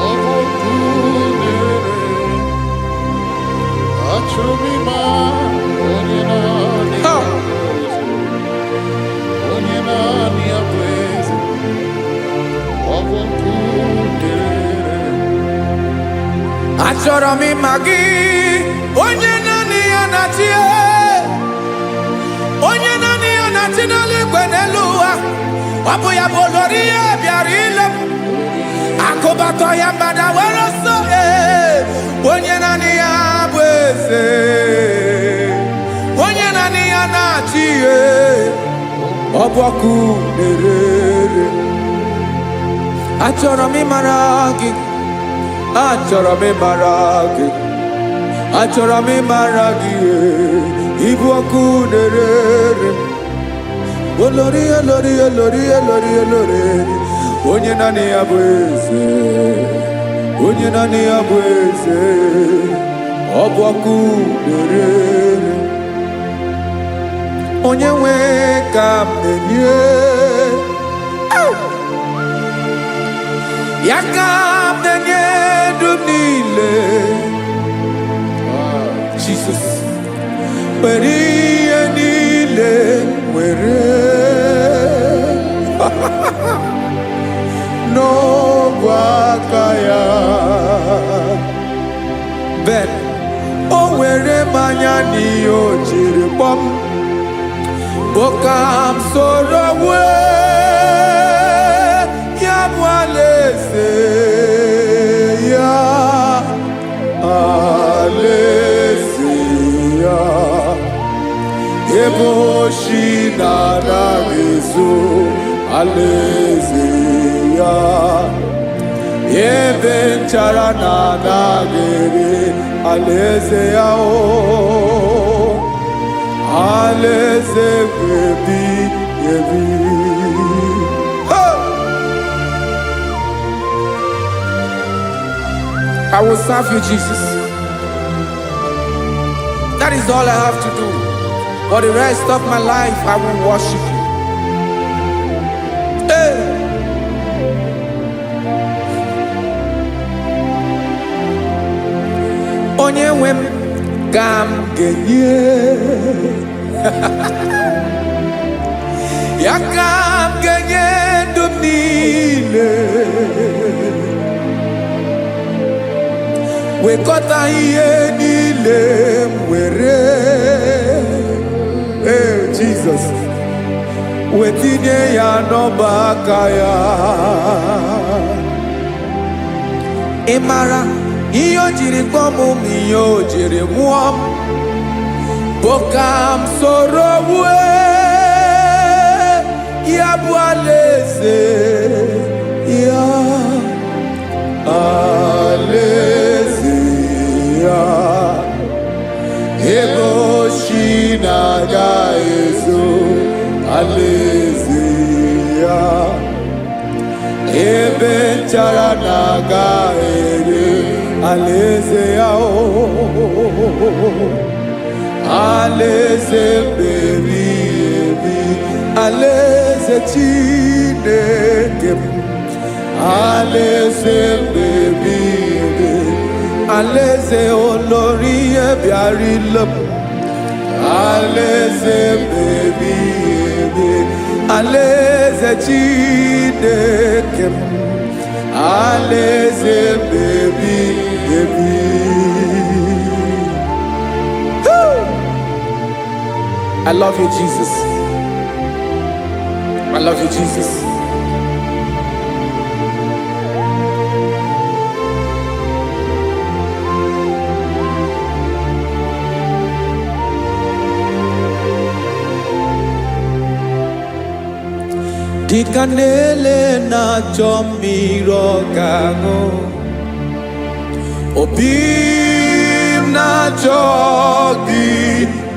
Ọ bụ ọkụ na-ere. Achọrọ m ịma onye naanị Ha! ya bụ eze. Onye naanị ya bụ eze. Ọ bụ ọkụ na-ere. Achọrọ m ịma gị, onye naanị ya na-achị, onye naanị ya na-achị n'eluigwe n'elu ụwa. Ọ bụ ya bụ olori ihe bịara ile m. Akụbatọ ya mmadụ were ọsọ, ee, onye naanị ya bụ eze, onye naanị ya na-achị, ee, ọ bụ ọkụ na-erere. Achọrọ m ịmara gị, achọrọ m ịmara gị, achọrọ m ịmara gị, ee, ịbụ ọkụ na-erere. Olori, olori, olori, olori, olori, onye naanị ya bụ eze, onye naanị ya bụ eze. Ọ bụ ọkụ na-erere. Onye nwe ka m na-enye ya, ka m na-enye ndụ m niile. Jesus, were ihe niile were n'ogwe aka ya. Ben o were mmanya n'ihe o jiri kpọm bụ ka m soro wee ya bụ alaeze ya, alaeze ya, ebe oshi na-anaghị ezo, alaeze ya, ebe nchara na-anaghị ere, alaeze ya, o alaeze ebi ebi. Hey! I will serve you, Jesus. That is all I have to do. For the rest of my life, I will worship you. Hey! Onye nwe m ka m ga-enye ya, ka m ga-enye ndụ m niile. Wekọta ihe niile m were, ee, Jizọs, wetinye ya n'ọba aka ya. Ị mara ihe o jiri kpọọ m ma ihe o jiri mụọ m bụ ka m soro wue ya bụ alaeze ya, alaeze ya, ebe oshi na-aga ezo, alaeze ya, ebe nchara na-aga ere, alaeze ya, o alaeze mbebi ebi, alaeze Chineke m, alaeze mbebi ebi, alaeze olori ihe bịara ile m, alaeze mbebi ebi, alaeze Chineke m, alaeze mbebi ebi. I love you, Jesus. I love you, Jesus. Dịka na-ele na-achọ mmiri ọ ga-aṅụ, obi m na na-achọ gị,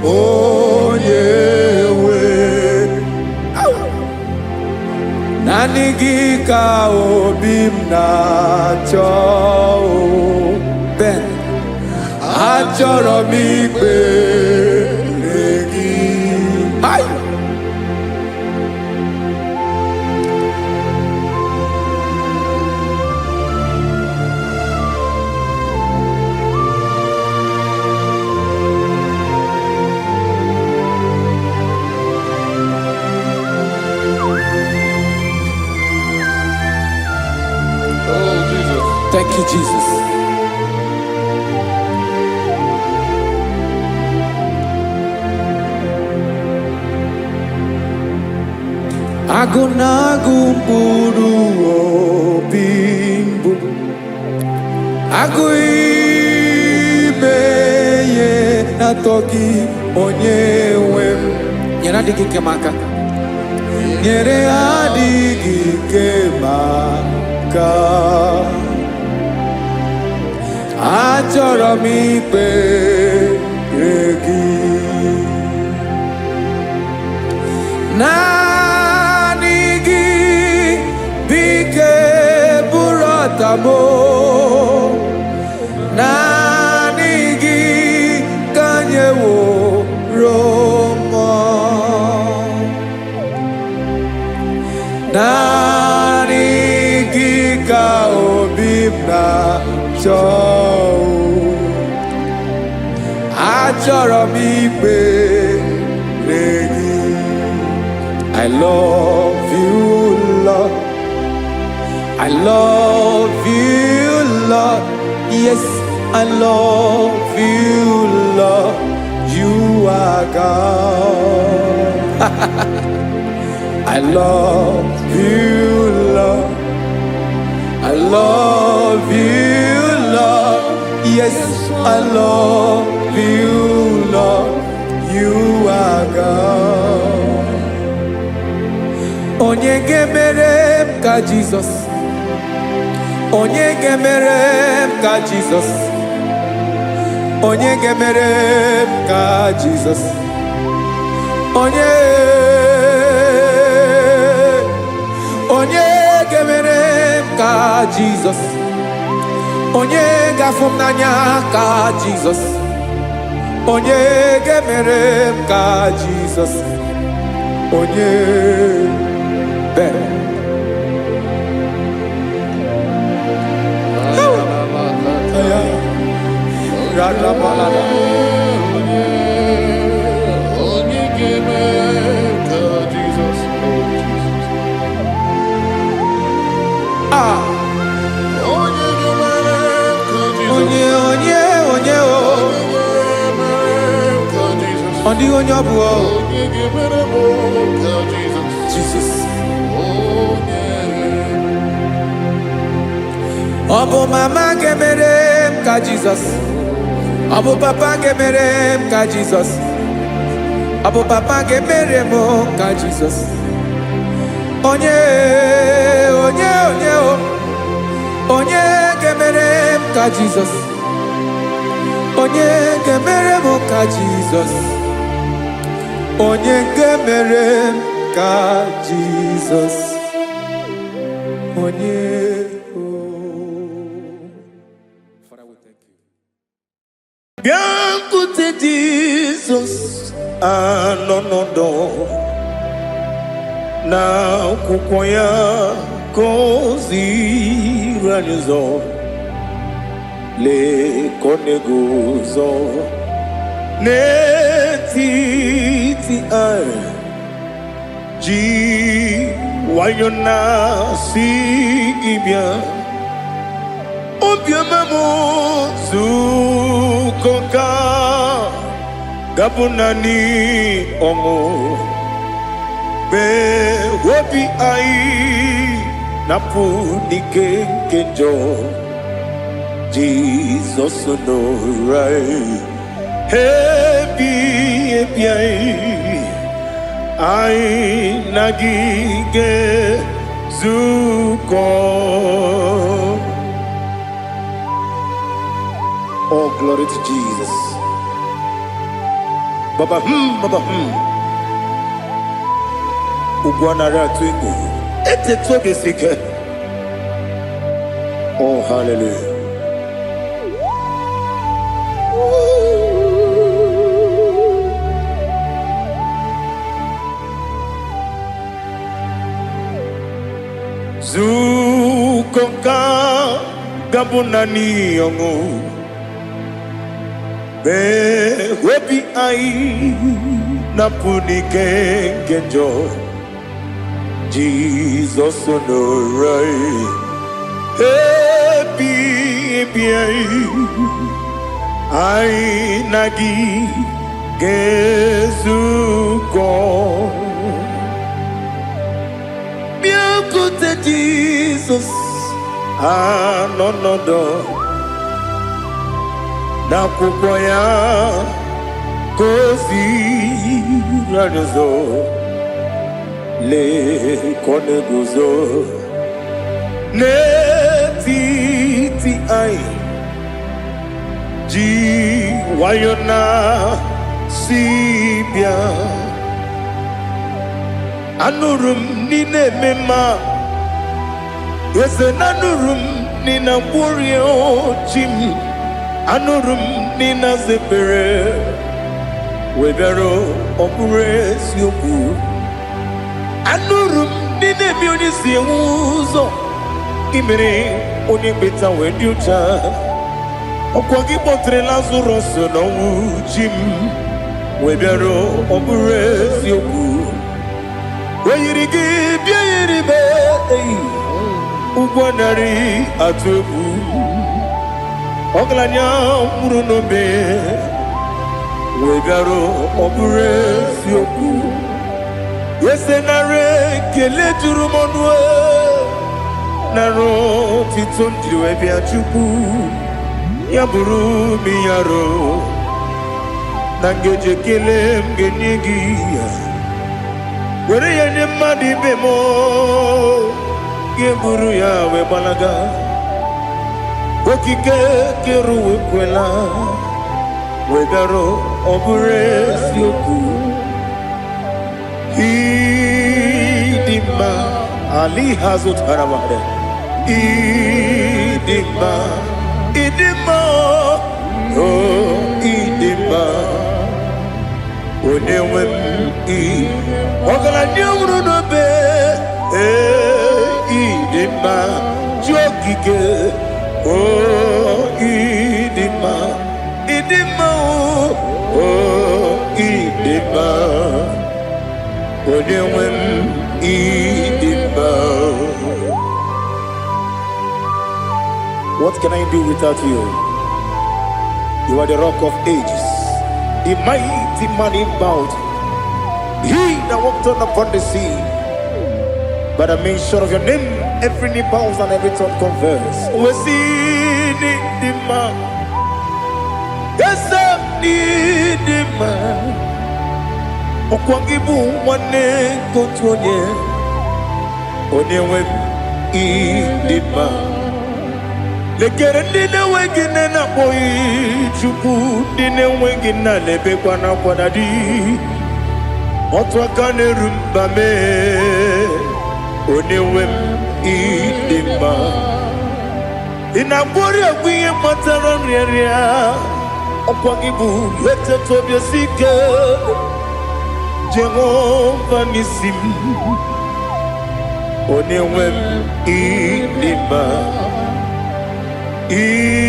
onye nwe. Naanị gị ka obi m na-achọ o. Ben, achọrọ m ikpere gị. Ai! Oh, Jesus. Thank you, Jesus. Agụ na-agụ mkpụrụ obi mbụ, agụ ime ihe na-atọ gị, onye nwe m. Nyere adịghị ike m aka. Nyere adịghị ike m aka. Achọrọ m ikpere gị. Naanị gị bike bụrụ ọtamo. Naanị gị ka nyeworo mmụọ. Naanị gị ka obi m na-achọ. Achọrọ m ikpere gị. I love you, Lord. I love you, Lord. Yes, I love you, Lord. You are God. I love you, Lord. I love you, Lord. Yes, I love you, Lord. You are God. Onye ga-emere m ka Jizọs? Onye ga-emere m ka Jizọs? Onye ga-emere m ka Jizọs? Onye, onye ga-emere m ka Jizọs? Onye ga-afụ m n'anya ka Jizọs? Onye ga-emere m ka Jizọs? Onye bere. Radabalada. Onye ga-eme ka Jizọs, oh Jesus. Ah, Onye ga-emere ka Jizọs. Onye, onye, onye o. Onye ga-emere ka Jizọs. Ọ dịghị onye ọ bụ o. Onye ga-emere m ka Jizọs. Jizọs. Onye. Ọ bụ mama ga-emere m ka Jizọs? Ọ bụ papa ga-emere m ka Jizọs? Ọ bụ papa ga-emere m ka Jizọs? Onye, onye, onye o. Onye ga-emere m ka Jizọs? Onye ga-emere m ka Jizọs? Onye ga-emere m ka Jizọs? Onye o. Father, we thank you. Bịakwute Jizọs, anọ n'ọdọ na akwụkwọ ya ka o ziri anyị ụzọ. Lee ka ọ na-eguzo n'etiti anyị, ji nwayọ na-asị gị bịa. Obiọma m, zukọ ka gabụ naanị ọṅụ mee obi anyị napụ n'ike nke njọ. Jizọs nọrọ anyị ebi ebi, anyị anyị na gị ga-ezukọ. Oh, glory to Jesus. Baba baba Ugwu anaghị atụ egwu. Eteta obi si ike. Oh, hallelujah. Nzukọ nka ga-abụ naanị ọṅụ. Mee obi anyị napụ n'ike nke njọ. Jizọs nọrọ anyị. Ebi ebi anyị, anyị na gị ga-ezukọ. Bịakwute Jizọs anọ nọdụ n'akwụkwọ ya ka o ziri anyị ụzọ. Lee ka ọ na-eguzo n'etiti anyị ji nwayọ na si bịa. Anụrụ m n'ị na-eme mma, eze na anụrụ m n'ị na-agwọrị chi m. Anụrụ m n'ị na-aza ekpere wee bịara ọ bụrụ eziokwu. Anụrụ m ndị na-eme onye si enwe ụzọ imere onye mkpeta wee dị ụcha. Ọkwa gị kpọtere Lazarọs n'ọnwụ chi m wee bịara ọ bụrụ eziokwu. O yiri gị bịa yiri m eyi ụgwọ narị atụ egwu. Ọgaranya nwụrụ n'obe wee bịara ọ bụrụ eziokwu. Eze nara ekele juru m ọnụ e, nara otito m jiri wee bịa Chukwu. Ya bụrụ m ya ro na ngeji ekele m ga-enye gị ya. Were ya nye mmadụ ibe m o, gị buru ya wee gbalaga. Okike kere ụwa ekwela wee bịara ọ bụrụ eziokwu. Ịdị mma ali ha zụtara mmadụ. Ịdị mma, ịdị mma, o ịdị mma, onye nwe m ị ọgaranya nwụrụ n'obe. Ee, ịdị mma, chi okike, o ịdị mma, ịdị mma, o ịdị mma, onye nwe m ịdị mma. What can I do without you? You are the rock of ages, the mighty man in battle, he that walked on upon the sea. By the mention of your name, every knee bows and every tongue confess. We see the man, yes, the man. Ọkwa gị bụ nwanne nke otu onye, onye nwe m ịdị mma. Lekere ndị na-enweghị nne na-akpọghị Chukwu, ndị na-enweghị nna na-ebekwa n'akwa na di. Otu aka na-eru mba mee, onye nwe m ịdị mma. Ị na-agwọrị ọgwụ ihe kpatara nrịanrịa, ọkwa gị bụ eteta obi esi ike. Jehova n'isi m, onye nwe m ịdị mma,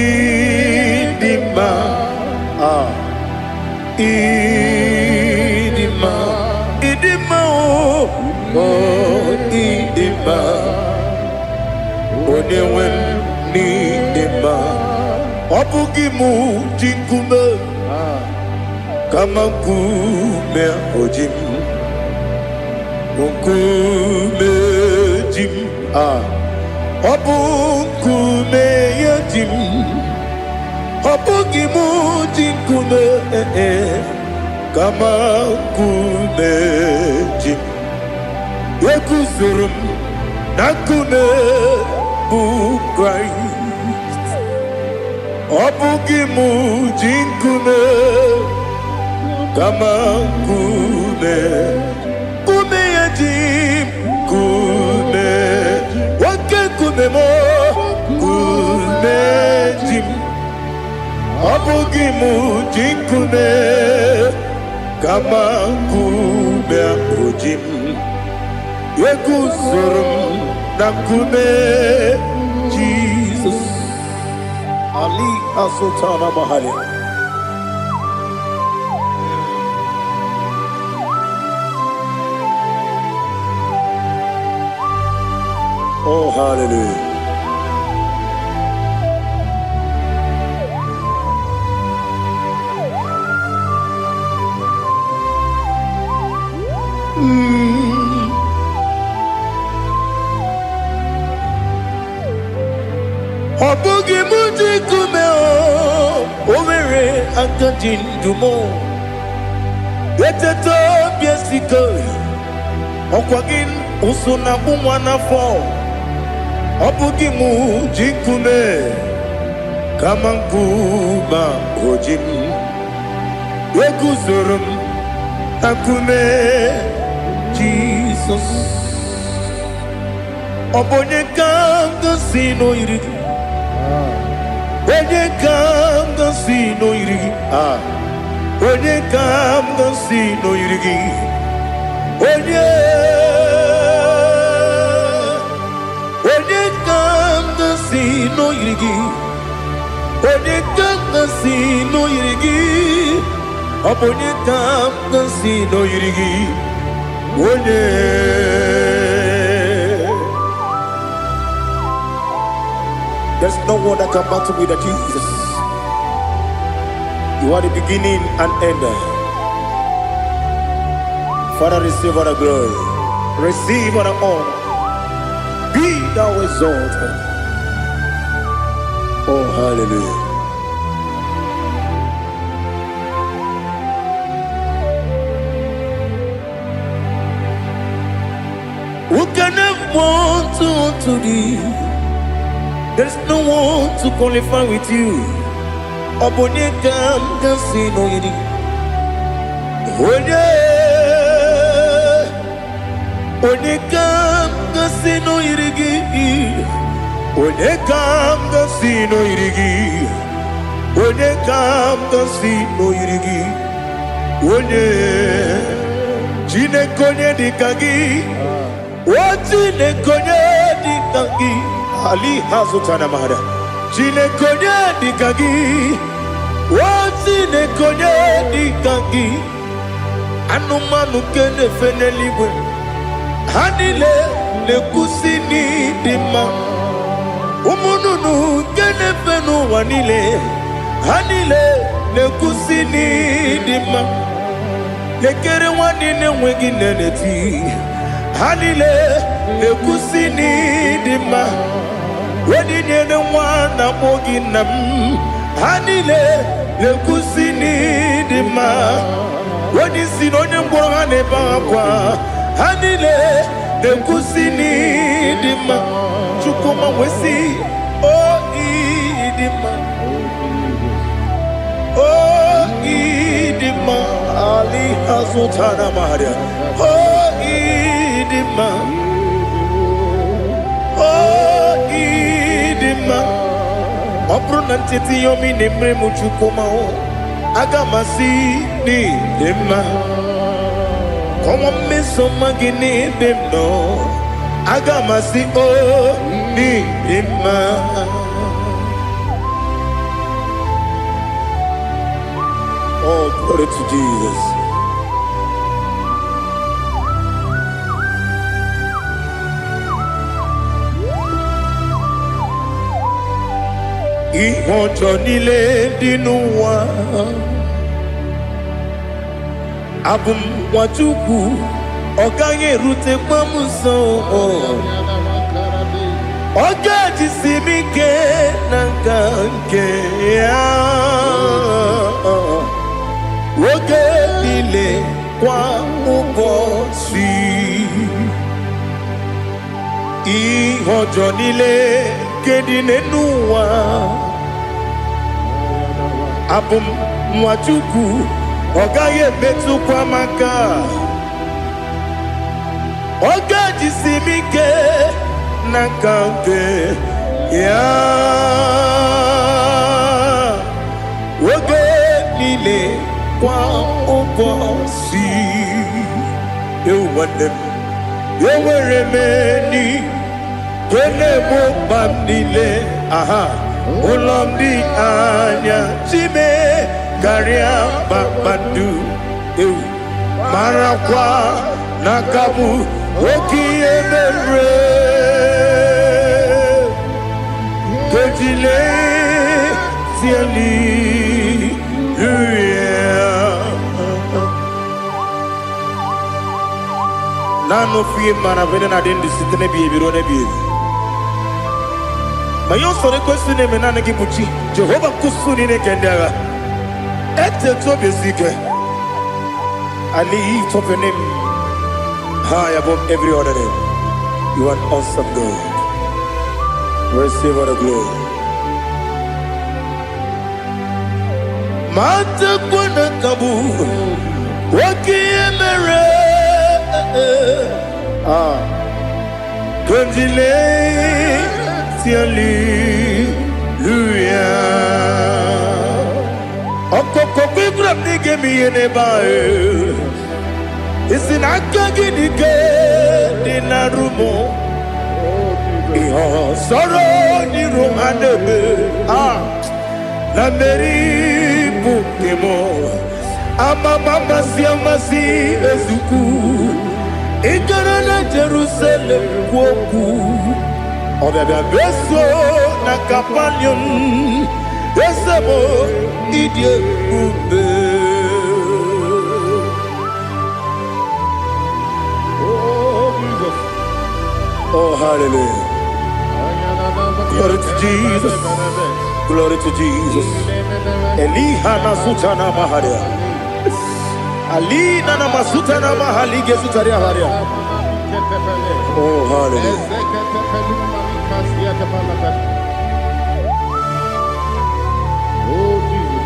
ịdị mma, ah, ịdị mma, ịdị mma, o o, ịdị mma, onye nwe m n'ịdị mma. Ọ bụghị mụ ji nkume, kama nkume oji m, nkume ji m, ah, ọ bụ nkume ya ji m. Ọ bụghị mụ ji nkume, eh, eh, kama nkume ji m. Eguzoro m na nkume bụ Kraịst. Ọ bụghị mụ ji nkume. Kama nkume, nkume ya ji m, nkume, oke nkume m, nkume ji m. Ọ bụghị m ji nkume, kama nkume ahụ ji m. Eguzoro m na nkume Jizọs. Ali Azụtana Mahali. Oh, hallelujah. Ọ bụghị m ji nkume o nwere aka ji ndụ m. Eteta obi esiko, ọkwa gị ụsụ na-akpụ nwa n'afọ. Ọ bụghị m ji nkume, kama nkume o ji m. Eguzoro m na nkume Jizọs. Ọ bụ onye ka m gosi n'oyiri gị? Onye ka m gosi n'oyiri gị? Ah. Onye ka m gosi n'oyiri gị? Onye? Onye ka m gosi n'oyiri gị? Onye ka m gosi n'oyiri gị? Ọ bụ onye ka m gosi n'oyiri gị? Onye? There's no one that can battle with the Jesus. You are the beginning and end. Father, receive all the glory. Receive all the honor. Be thou exalted. Oh, hallelujah. Who can have one to thee? There's no one to qualify with you. Ọ bụ onye ka m ga-asị n'oyiri? Onye? Onye ka m ga-asị n'oyiri gị? Onye ka m ga-asị n'oyiri gị? Onye ka m ga-asị n'oyiri gị? Onye? Chineke, onye dị ka gị? O Chineke, onye dị ka gị? Ali hazụtara mara. Chineke, onye dị ka gị? O Chineke, onye dị ka gị? Anụmanụ nke na-efe n'eluigwe, ha niile na-ekwusi n'ịdị mma. Ụmụ nnụnụ nke na-efe n'ụwa niile, ha niile na-ekwusi n'ịdị mma. Lekere nwanne na-enweghị nne na-eti, ha niile na-ekwusi n'ịdị mma. Onye nyere nwa na-akpọ gị nna m, ha niile na-ekwusi n'ịdị mma. Onye isi na onye ngwọrọ, ha na-ebe akwa, ha niile na-ekwusi n'ịdị mma. Chukwuma wee o ịdị mma, o ịdị mma. Ali azụtara maria. O ịdị mma, o ịdị mma. Ọ bụrụ na ncheta ihe ọma ị na-emere m, Chukwuma, o aga m asị n'ịdị mma. Kọwa mmeso ọma gị n'ebe m nọ, aga m asị o n'ịdị mma. Oh, glory to Jesus. Ihe ọjọọ niile dị n'ụwa, abụ m nwa Chukwu, ọ gaghị erutekwa m nso. Ọ ga-ejisi m ike na nka nke ya oge niile, kwa ụbọchị. Ihe ọjọọ niile nke dị n'elu ụwa, abụ m nwa Chukwu, Ọ gaghị emetụkwa m aka. Ọ ga-ejisi m ike n'aka nke ya oge niile, kwa ụbọchị. Ewu nwanne m, enwere m enyi nke na-egbo mkpa m niile. Aha ụlọ m dị anya chime karịa kpakpando. Ewu, marakwa n'aka m oke ihe mere kejile tieli. Naanị ofu ihe mara bụ na-adị ndụ site n'ebighị ebi ruo n'ebighị ebi. Ma ihe usoro ekwesị na-eme, naanị gị bụ chi Jehova nkwụsụ niile nke ndị agha. Etetu obi esi ike. I lift up your name high above every other name. You are an awesome God. Receive all the glory. Ma tekwana ka bụ oke ihe mere. Ah, Kondile hallelujah. Ọkọkọ kwegwara m na ị ga-eme ihe n'ebe ahụ. Isi na aka gị dị ike dị na rumo. Ihe ọsọrọ n'iru ha na-eme. Ah, na mmeri bụ nke m. Amama amasị amasị ezukwu. Ị gara na Jerusalem kwuo okwu. Ọbịabịa meso na Kapanium. Eze m, ịdị ebube. Oh, Jesus. Oh, hallelujah. Glory to Jesus. Glory to Jesus. Eliha na sutana maharia. Alina na masutana mahalige sutaria haria. Oh, hallelujah. Oh, Jesus.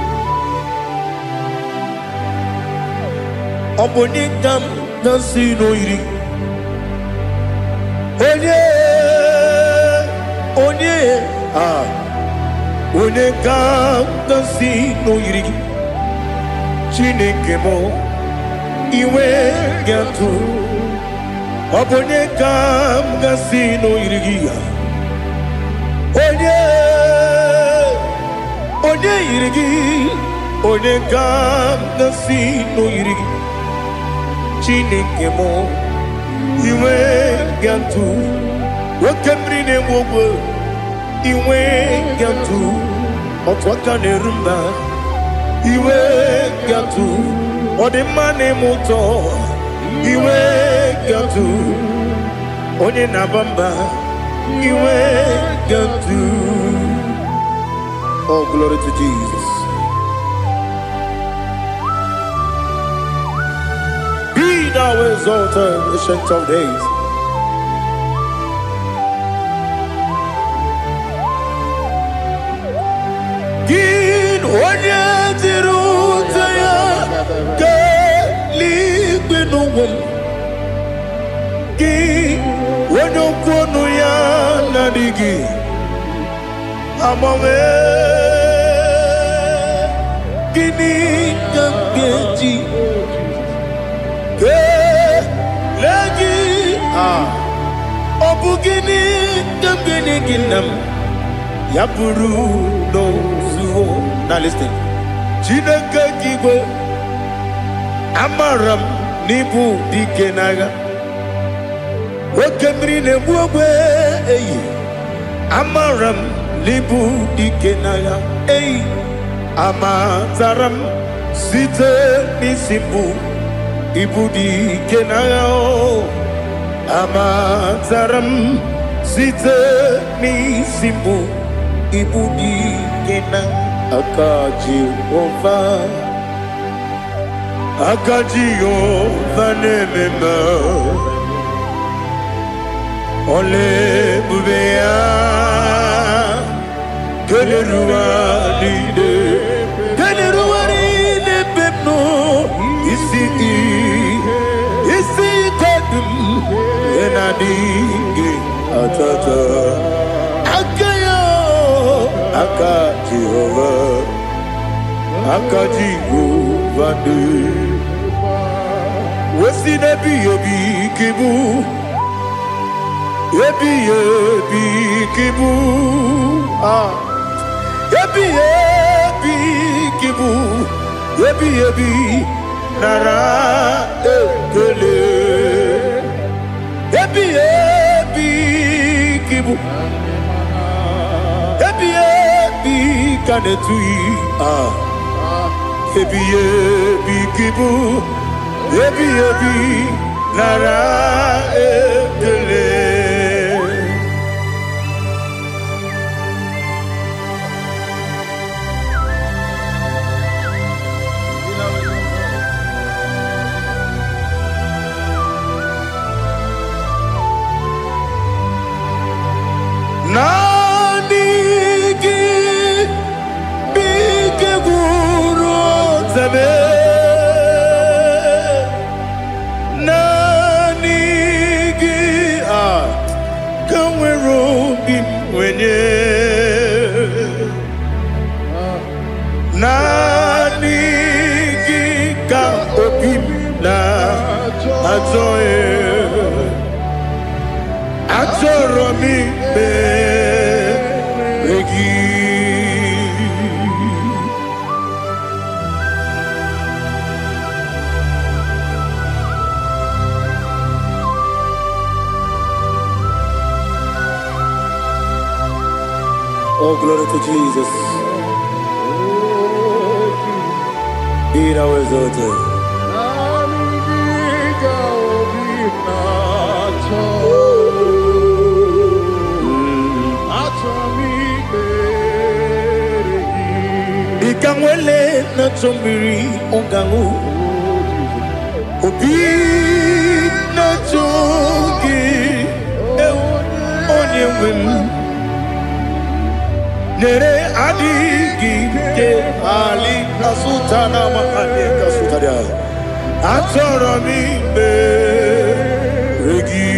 Ọ bụ onye ka m na-asị n'oyiri. Onye, onye, ah, onye ka m na-asị n'oyiri gị. Chineke m, iwe ga-atụ. Ọ bụ onye ka m ga-asị n'oyiri gị ya. Onye, onye yiri gị, onye ka m ga-asị n'oyiri gị. Chineke m, iwe ga-atụ. Oke mmiri na-egbu ogwe, iwe ga-atụ. Otu aka na-eru mba, iwe ga-atụ. Ọ dị mma na-eme ụtọ, iwe ga-atụ. Onye na-aba mba, iwe ga-atụ. Oh, glory to Jesus. Be thou exalted, Ancient of Days. Gị onye jiri ute ya kelee n'ụwa m. Gị onye okwu ọnụ ya na-adịghị agbanwe. Gịnị ka m ga-eji kelee gị? Ah, ọ bụ gịnị ka m ga-enye gị, nna m, ya bụrụ n'ozuo? Na listen. Chineke nke igwe, amara m n'ịbụ dike n'agha. Oke mmiri na-egbu ogbe eyi, amara m n'ịbụ dike n'agha. Eyi, amatara m site n'isi mbụ, ịbụ dike n'agha o. Amatara m site n'isi mbụ, ịbụ dike na aka Jehova. Aka Jehova na-eme mma. Ọla ebube ya kelere ụwa niile, kelere ụwa niile ebe m nọ. adịghị atata. Aka ya, aka Jehova, aka Jehova dị wesi n'ebighị ebi ka ịbụ, ebighị ebi ka ịbụ, ah, ebighị ebi ka ịbụ, ebighị ebi, nara ekele. Ebighị ebi ka ịbụ, ebighị ebi ka na-etughị, ah, ebighị ebi ka ịbụ, ebighị ebi, nara ekele. Naanị gị bụ ike gwụrụ ọtebe. Naanị gị a ka nwere obi m nwenye. Naanị gị ka obi m na-achọ ya. Achọrọ m ikpere gị. Oh, glory to Jesus. Be thou exalted. Naanị gị ka obi m na-achọ. Achọ m ikpere gị. Dịka nwele na-achọ mmiri ọ ga-aṅụ, obi na-achọ gị, ewu, onye nwe m. Nyere adịghị ike ali kasụta na makani kasụtara. Achọrọ m ikpere gị.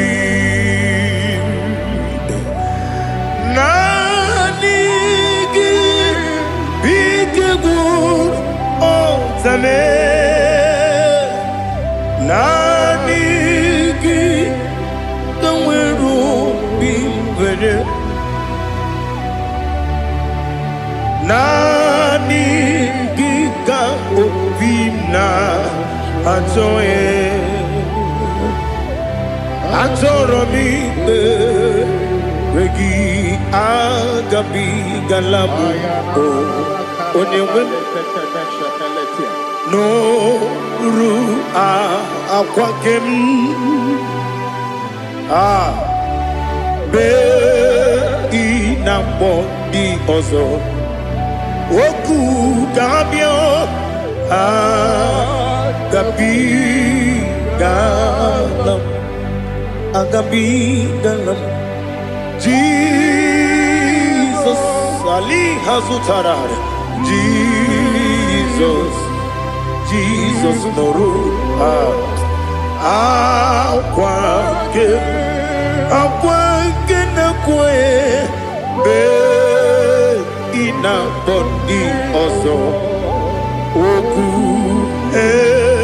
Naanị gị bụ ike gwụrụ ọtame. Naanị gị ka nwere obi nwere. Naanị gị ka obi m na-achọ ya. Achọrọ m ikpere gị, agabigala m o onye nwe m n'oru akwa gị m a bee ị na-akpọ ndị ọzọ okwu ka ha bịa. Agabigala m, agabigala m. Jizọs ali ha zụtara. Jizọs, Jizọs, nụrụ akwa nke akwa nke na-ekwe mgbe ị na-akpọ ndị ọzọ okwu ee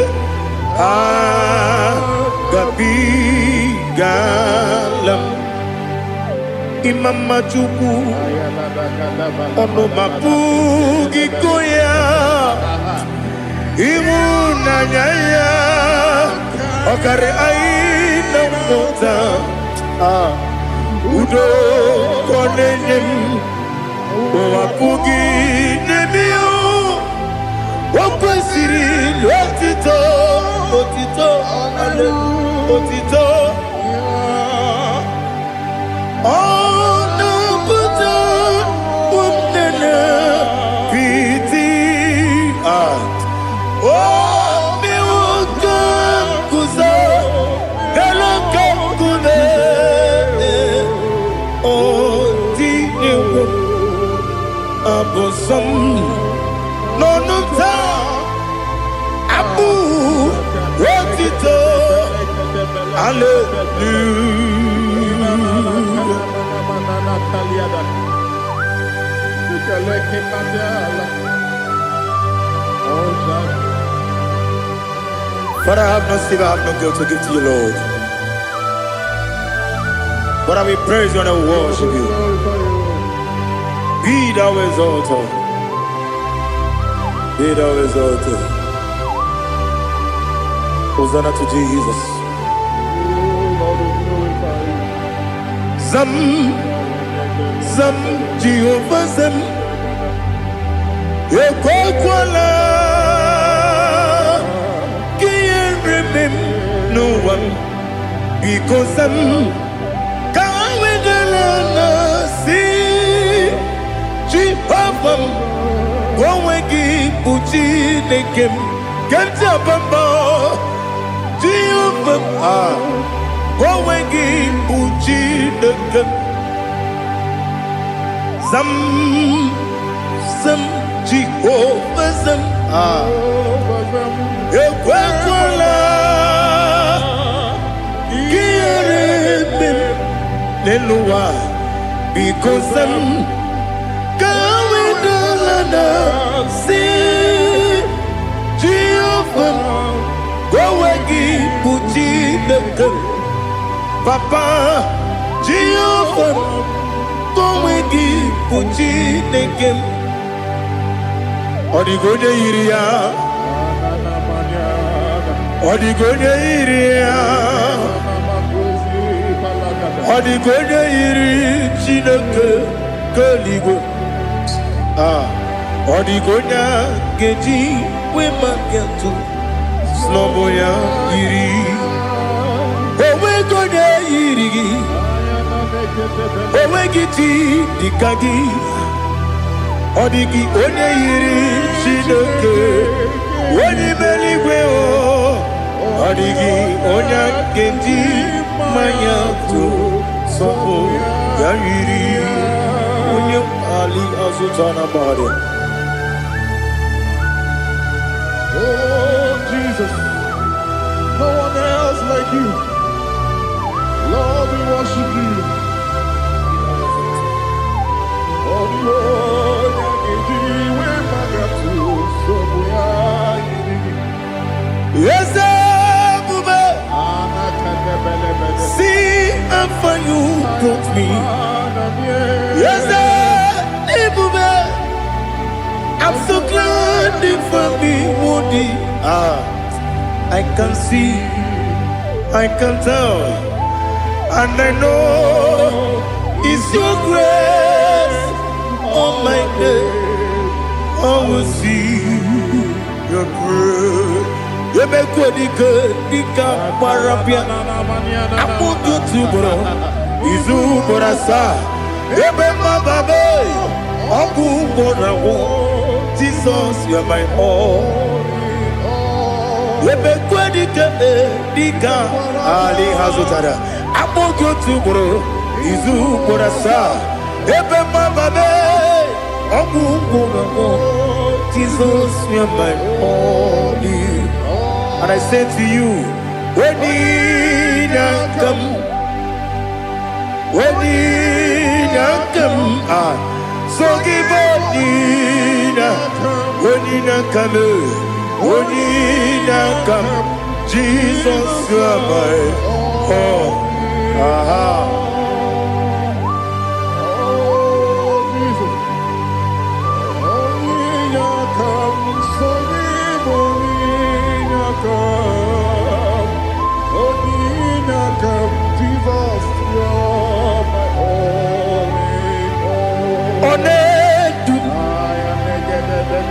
agabigala m. Ịma mma Chukwu, ọnụ ma pụghị ịkọ ya. Ịhụnanya ya ọkarị anyị na mmụta. Ah, udo ka ọ na-enye m, ụwa pụghị n'ebe ya. O kwesịrị otito, otito, otito. Ọ na-apụta ụmụnne piti. Ah, o mewo ka m guzo elu ka nkume. O tinyewo abụ nsọ m n'ọnụ m taa, abụ otito. Hallelujah. Father, I have no silver, I have no gold to give to you, Lord. But I will praise you and I will worship you. Be thou exalted. Be thou exalted. Hosanna to Jesus. Zam, Zam, Jehovah Zam. Ekwekwala ka ihere mee m n'ụwa m. Biko zam, ka ha wedara na si Jehova m, ka onwe gị bụ Chineke m. Ke ntị abamba Jehova m, ah, ka onwe gị bụ Chineke m. Zam, zam, Jehova zam, ah, ekwekwala ka ihere mee m n'elu ụwa. Biko zam, ka ha wedala na si Jehova m, ka onwe gị bụ Chineke m. Papa, Jehova m, ka onwe gị bụ Chineke m. Ọ dịghị onye yiri ya. Ọ dịghị onye yiri ya. Ọ dịghị onye yiri Chineke nke eluigwe. Ah, ọ dịghị onye a ga-eji wee maka atụ sị ya yiri. Onweghị onye yiri gị. Onweghị chi dịka gị. Ọ dịghị onye yiri Chineke onye ime eluigwe o. Ọ dịghị onye a ga-eji mmanya tụ sọpụ ya yiri onye ali azụta na mmadụ. Oh, Jesus, no one else like you. Lord, we worship you. Oh, the Lord, we so Eze ebube, see how far you brought me. Eze ebube, I'm so glad you found me worthy. Ah, I can see, I can tell, and I know it's your grace on my day. I will see your grace. Emekwedike dịka gbara bịa akpụkpọ otu ugboro izu ugboro asaa ebe mmababe ọgwụ ugboro agwụ. Jesus, you are my all. Emekwedike dịka ali ha zụtara akpụkpọ otu ugboro izu ugboro asaa ebe mmababe ọgwụ ugboro agwụ. Jesus, you are my all. And I say to you, when you come, when you come, ah, so give up, when you come, when you come, Jesus, you are my all. Aha. Oh, Jesus. Onye come, so onye come, onye come, Jesus, you're my only hope. Ọ na-edu m,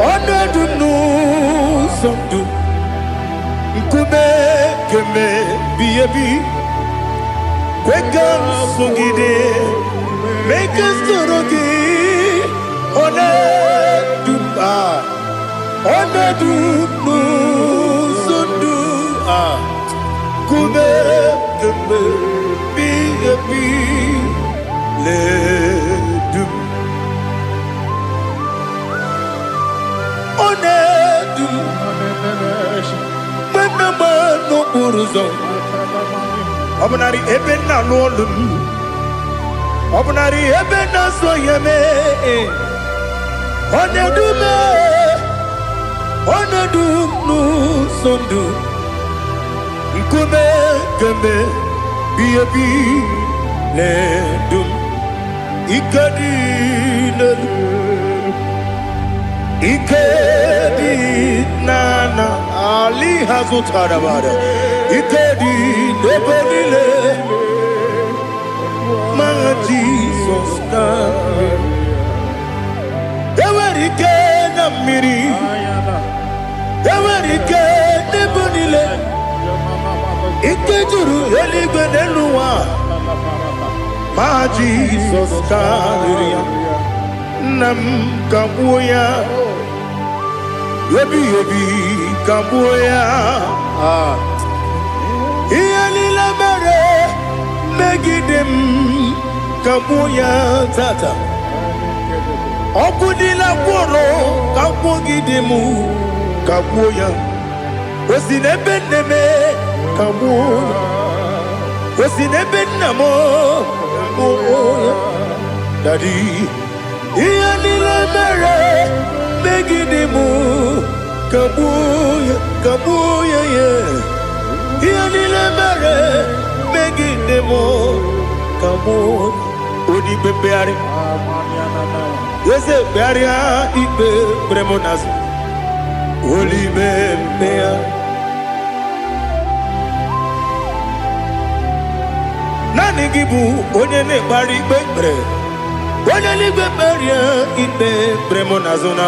ọ na-edu m n'ụzọ ndụ, nkume kemebi ebi, kwe ka m sogide, mee ka m soro gị. Ọ na-edu m, ah, ọ na-edu m n'ụzọ ndụ, ah, nkume kemebi ebi na-edu m. Ọ na-edu m mgbe m na-agba n'okporo ụzọ. Ọ bụnarị ebe nna alụ ọlụ m, ọ bụnarị ebe na-azụ ihe mee. Ọ na-edu m, ọ na-edu m n'ụzọ ndụ. Nkume kemgbe bi ebi na-edu m. Ike dị n'elu, ike dị n'ala ali ha zụtara bara. Ike dị n'ebe niile ma Jizọs karịrị. Enwere ike na mmiri, enwere ike n'ebe niile. Ike juru eluigwe n'elu ụwa ma Jizọs karịrị ya. Nna m, kagbuo ya. Ebighị ebi, kagbuo ya. Ah. Ihe niile mere megide m, kagbuo ya tata. Ọkụ niile gwụrụ kagbugide m, kagbuo ya. O si n'ebe nne m, kagbuo ya. O si n'ebe nna m, kagbuo ya. Daddy, ihe niile mere megide m, kagbuo ya, kagbuo ya. Ya ihe niile mere megide m, kagbuo. Onye ikpe mkpegharị, eze, kpegharịa ikpe kpere m n'azụ. Olime mkpegharị, naanị gị bụ onye na-ekpegharị ikpe kpere. Onye eluigwe, kpegharịa ikpe kpere m n'azụ na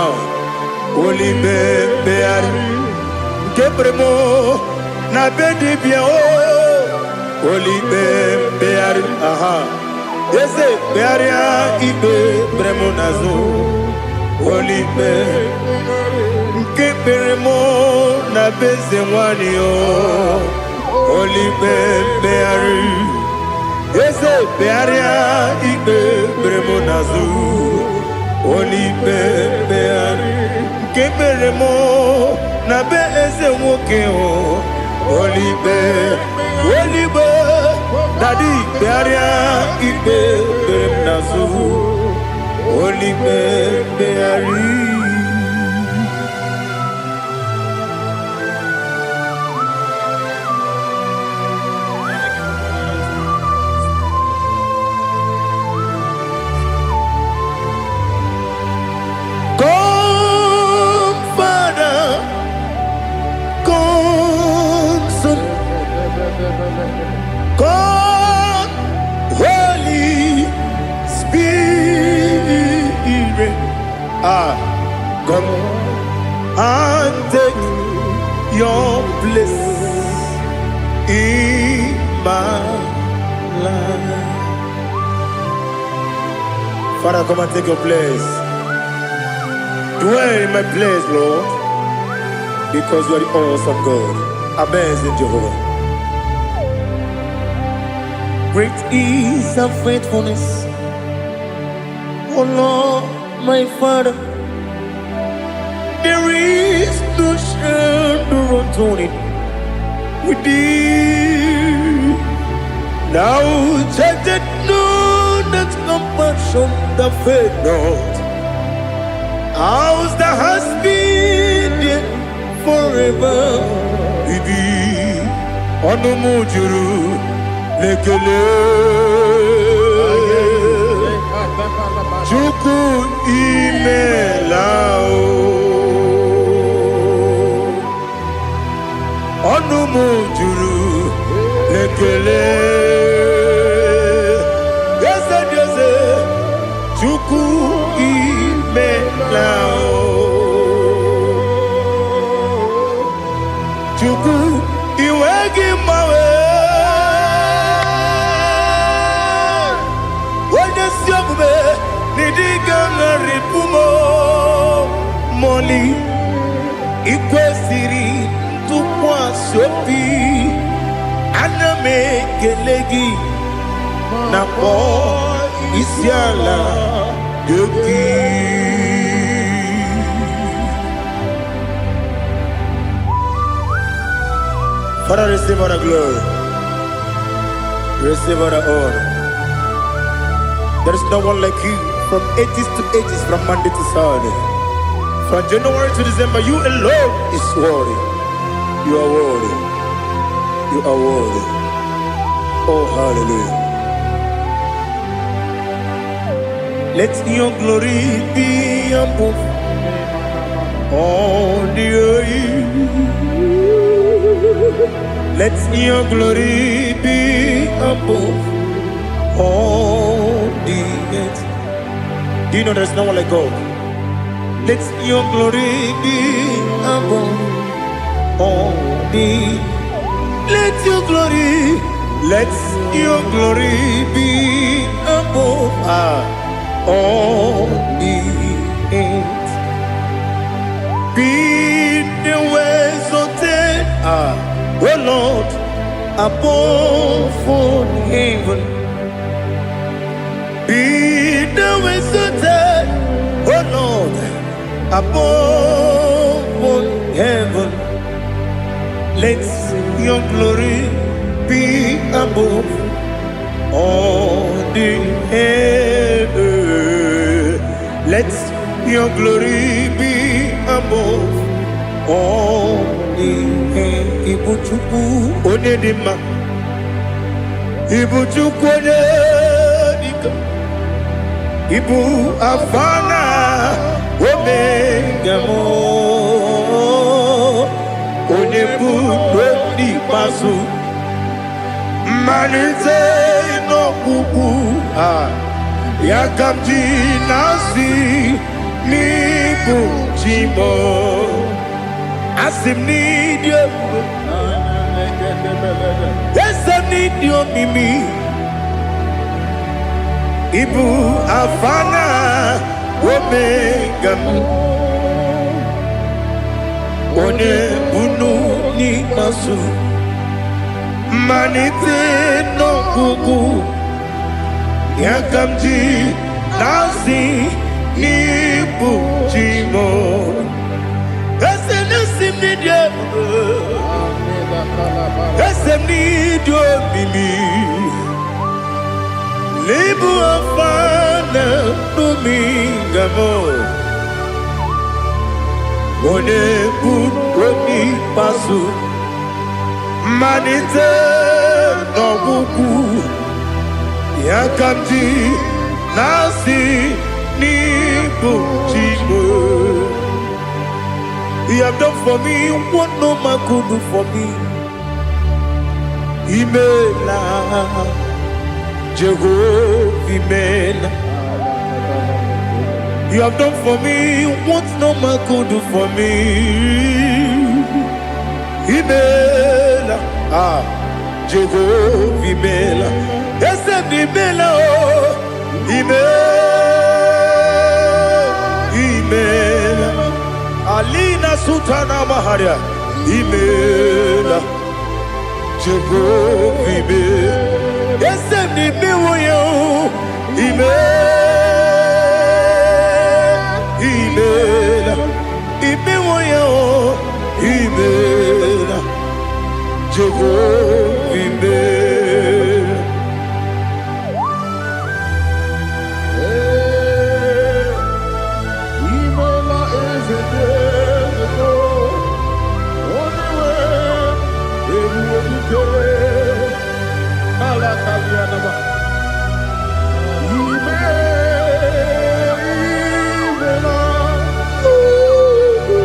olime mkpegharị nke kpere m na be dibịa o. Olime mkpegharị, aha, eze, kpegharịa ikpe kpere m n'azụ. Olime nke kpere m na be eze nwanyị o. Olime mkpegharị, eze, kpegharịa ikpe kpere m n'azụ. Olime mkpegharị nke kpere m na be eze nwoke o. Olime, oligbe, daddy, kpegharịa ikpe kpere m n'azụ. Olime mkpegharị. Come, Father, come, Son, come, Holy Spirit. Ah, come and take your place in my life. Father, come and take your place. Dwell in my place, Lord, because you are the awesome God, amazing Jehovah. Great is thy faithfulness, O Lord, my Father. There is no shadow of turning with thee. Thou changest not thy compassions, they fail not. As thou hast been there forever with thee. Ọnụ m juru n'ekele. Chukwu, imela o. Ọnụ m juru n'ekele. Eze dị eze, Chukwu, imela o. Chukwu, iwe gị mgbanwe. Onye si omume n'ịdị ga-agharịpụ m mọli. Ikwesịrị ntụkwasị obi, ana m ekele gị na kpọọ isi ala gị. Father, receive all the glory. Receive all the honor. There is no one like you from ages to ages, from Monday to Saturday. From January to December, you alone is worthy. You are worthy. You are worthy. Oh, hallelujah. Let your glory be above all the earth. Let your glory be above all the earth. Do you know there's no one like God? Let your glory be above all the. Let your glory be above all the earth. Be thou exalted, O Lord, above all heaven. Be thou exalted, O Lord, above all heaven. Let your glory be above all the heaven. Let your glory be above all the heaven. Ibu Chukwu onye dị mma. Ibu Chukwu onye dike. Ibu Alfa na Omega m. Onye bụ n'ikpeazụ. Mmalite n'ọgwụgwụ a ya ka m ji na-asị n'ịbụ chi m. Asị m n'ịdị ebube, eze m n'ịdị omimi. Ịbụ Alfa na Omega m. Onye bunu n'ikpeazụ, mmalite n'ọgwụgwụ ya ka m ji na-asị n'ịbụ chi m. Eze na-esi m n'ịdị ebube, eze m n'ịdị omimi. N'ịbụ Alfa na Omega m. Onye bụ onye ikpeazụ, mmalite n'ọgwụgwụ ya ka m ji na-asị n'ịbụ chi m. You have done for me what no man could do for me. Imela, Jehovah, Imela. You have done for me what no man could do for me. Imela, ah, Jehovah, Imela. Eze m Imela, oh, Imela, Imela. Alina Sultana Maharia, Imela, Jehovah, Imela. Eze m imewo ya, oh, Imela, Imela, imewo ya, oh, Imela, Jehovah, Imela. Imela eze dị eze, onye nwe ebube dike ala kalianaba. Ime imela eze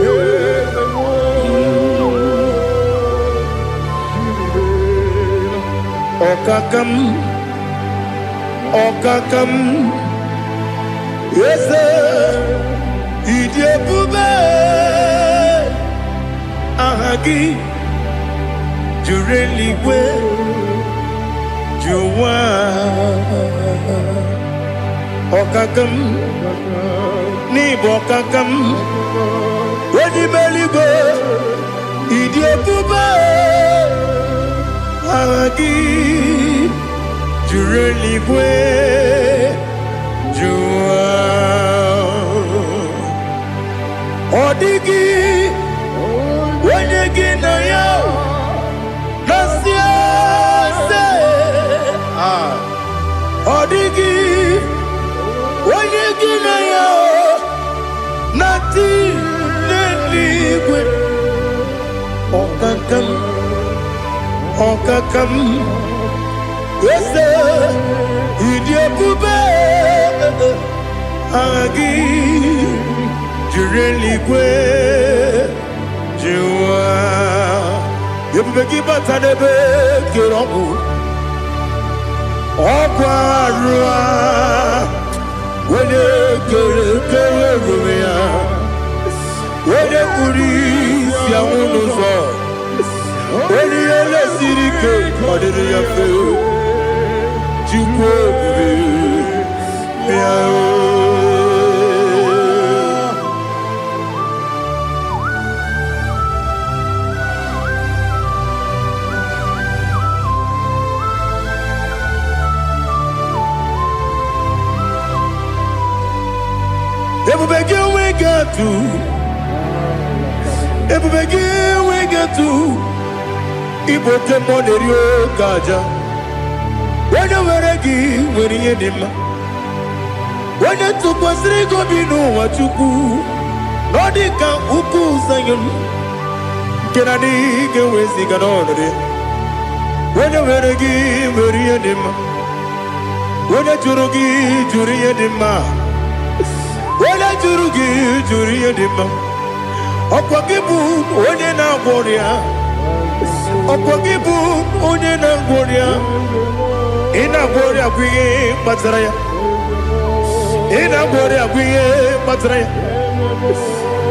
nwe imela. Ọkaka m, ọkaka m, eze, ịdị ebube, aha gị juru eluigwe ju ụwa. Ọkaka m, n'ịbụ ọkaka m, onye ime eluigwe, ịdị ebube, aha gị juru eluigwe ju ụwa. Ọ dịghị onye gị na ya na-asị eze. Ọkaka m, eze, ịdị ebube, aha gị jiri eluigwe jiwa. Ebube gị bata n'ebe kere ọgwụ, ọgwụ arụ a, onye kere kere ruru ya, onye kpuru isi anwụ n'ụzọ, onye ihe lesiri ike ọ dịrị ya mfe. Chukwu ebube, bịa o. Ebube gị enweghị atụ, ebube gị enweghị atụ, ịbụ oke mmụọ na-eri oke aja. Onye nwere gị nwere ihe dị mma. Onye tụkwasịrị gị obi n'ụwa, Chukwu, na ọ dị ka ukwu Zayọn nke na adịghị ga-eweziga n'ọnọdụ ya. Onye nwere gị nwere ihe dị mma. Onye jụrụ gị jụrụ ihe dị mma. Onye jụrụ gị jụrụ ihe dị mma. Ọkwa gị bụ onye na-agwọ ọrịa. Ọkwa gị bụ onye na-agwọ ọrịa. Ị na-agwọ ọrịa bụ ihe kpatara ya. Ị na-agwọ ọrịa bụ ihe kpatara ya.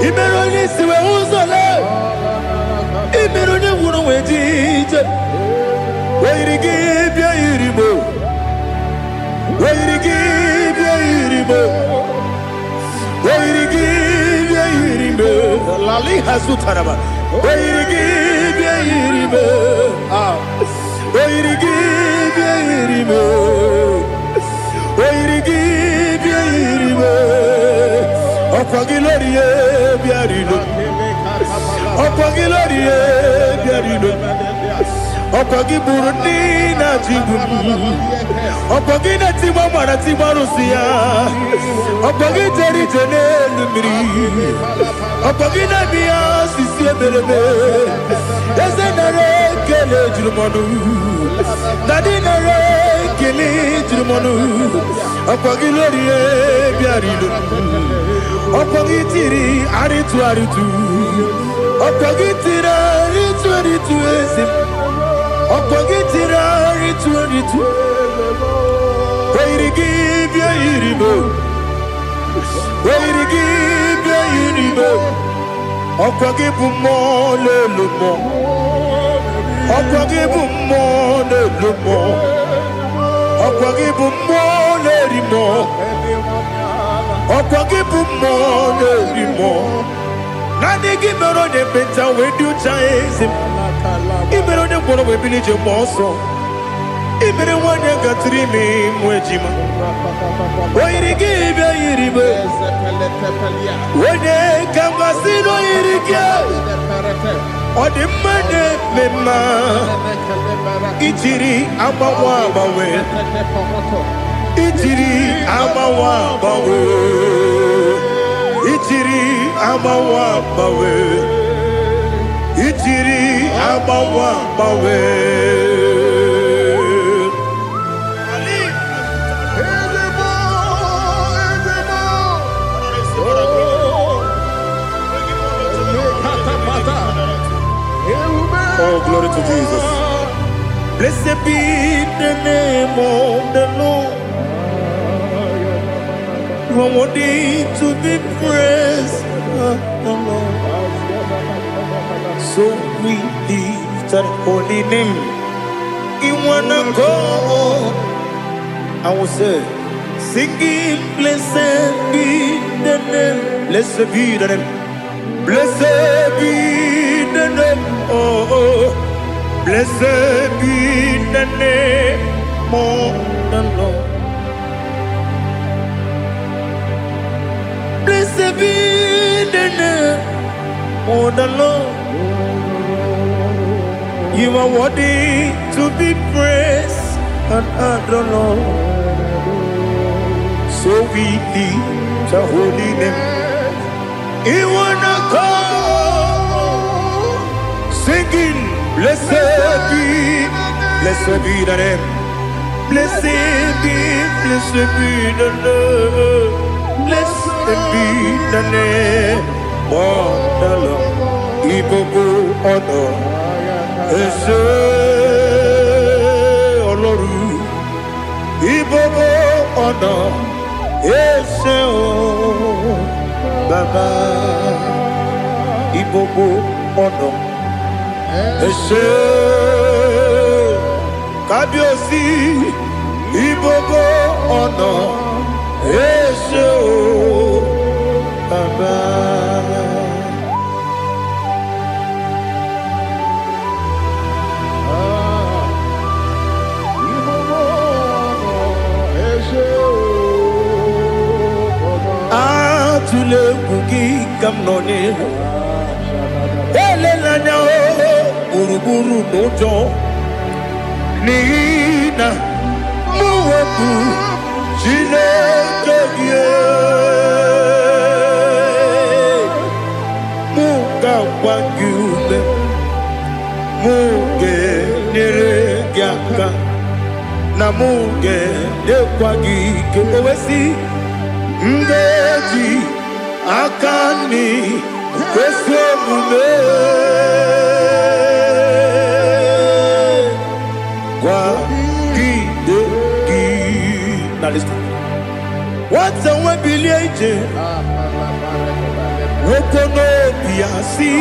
Ị mere onye isi wee hụ ụzọ lee. Ị mere onye nwụrụ wee ji ije. O yiri gị bịa yiri m o. O yiri gị bịa yiri m o. O yiri gị bịa yiri m o. Lali hazutaraba. O yiri gị bịa yiri m o. Ah. O yiri gị bịa yiri m o. O yiri gị bịa yiri m o. Ọkwa gị lórí e bịa rilo. Ọkwa gị lórí e bịa rilo. Ọkwa gị gburu ndị na-achị igbu m. Ọkwa gị na-etigbu mara tigbu arụsị ya. Ọkwa gị jere ije n'elu mmiri. Ọkwa gị na-eme ya osisi emereme. Eze nara ekele juru m ọnụ. Dadi nara ekele juru m ọnụ. Ọkwa gị lórí e bịara ilo. Ọkwa gị tiri arịtụ arịtụ. Ọkwa gị tiri arịtụ arịtụ, eze m. Ọkwa gị tiri arịtụ arịtụ. O yiri gị bịa yiri m o. O yiri gị bịa yiri m o. Ọkwa gị bụ mmụọ n'elu mmụọ. Ọkwa gị bụ mmụọ n'elu mmụọ. Ọkwa gị bụ mmụọ na-eri mmụọ. Ọkwa gị bụ mmụọ na-eri mmụọ. Naanị gị mere onye ekpenta wee dị ụcha, eze m. Ị mere onye gwọrọ wee bili ije mgbe ọsọ. Ị mere nwanyị gatụrụ ime mụ ejima. O yiri gị bịa yiri m. Onye ka mmasị na o yiri gị. Ọ dị mma na-eme mma. Ijiri agbanwe agbanwe. Ijiri agbanwe agbanwe. Ijiri agbanwe agbanwe. Ijiri agbanwe agbanwe. Oh, glory to Jesus. Blessed be the name of the Lord. You are worthy to be praised, the Lord. So we lift that holy name. In one accord, I will say, singing, blessed be the name. Blessed be the name. Blessed be the name. Oh, oh. Blessed be the name of the Lord. Blessed be the name of the Lord. You are worthy to be praised and adored, Lord. So we lift the holy name. You wanna come singing. Blessed be, blessed be the name. Blessed be, blessed be the Lord. Blessed be the name of the Lord. Ìgbogbo ọ̀nà ẹ ṣé Ọlọ́run. Ìgbogbo ọ̀nà ẹ ṣé o Bàbá. Ìgbogbo ọ̀nà ẹ ṣé Kábíyèsí. Ìgbogbo ọ̀nà ẹ ṣé o Bàbá. Ẹ ṣé o, Bàbá. Atụla egwu gị ka m nọ n'ihu. Elela anya o gburugburu n'ụjọ n'ihi na mụ wepụ Chineke gị, mụ ga-agwa gị ume, mụ ga-enyere gị aka na mụ ga-enyekwa gị ike. O wee sị, m ga-eji aka nri kwesị omume kwagide gị. Na listen. Nwata nwe bilie ije, nwoke n'obi ya si,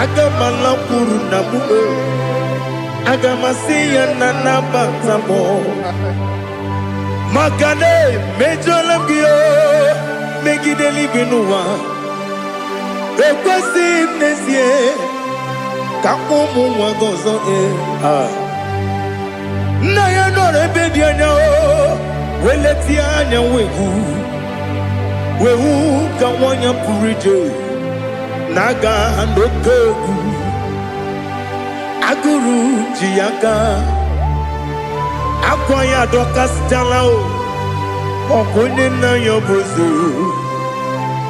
aga m alakwuru na mụ, aga m asị ya na nabata m maka na emejọla m gị o megide eluigwe n'ụwa. Ekwesịghị m n'ezie ka m kpọọ ụmụ nwa gị ọzọ. Ee, ah. Nna ya nọrọ ebe dị anya o wee letie anya wee hụ ka nwa ya pụrụ ije na-aga n'oke egwu. Agụrụ ji ya aka, akwa ya adọkasịchala o. Ọkwa onye nna ya bụ eze,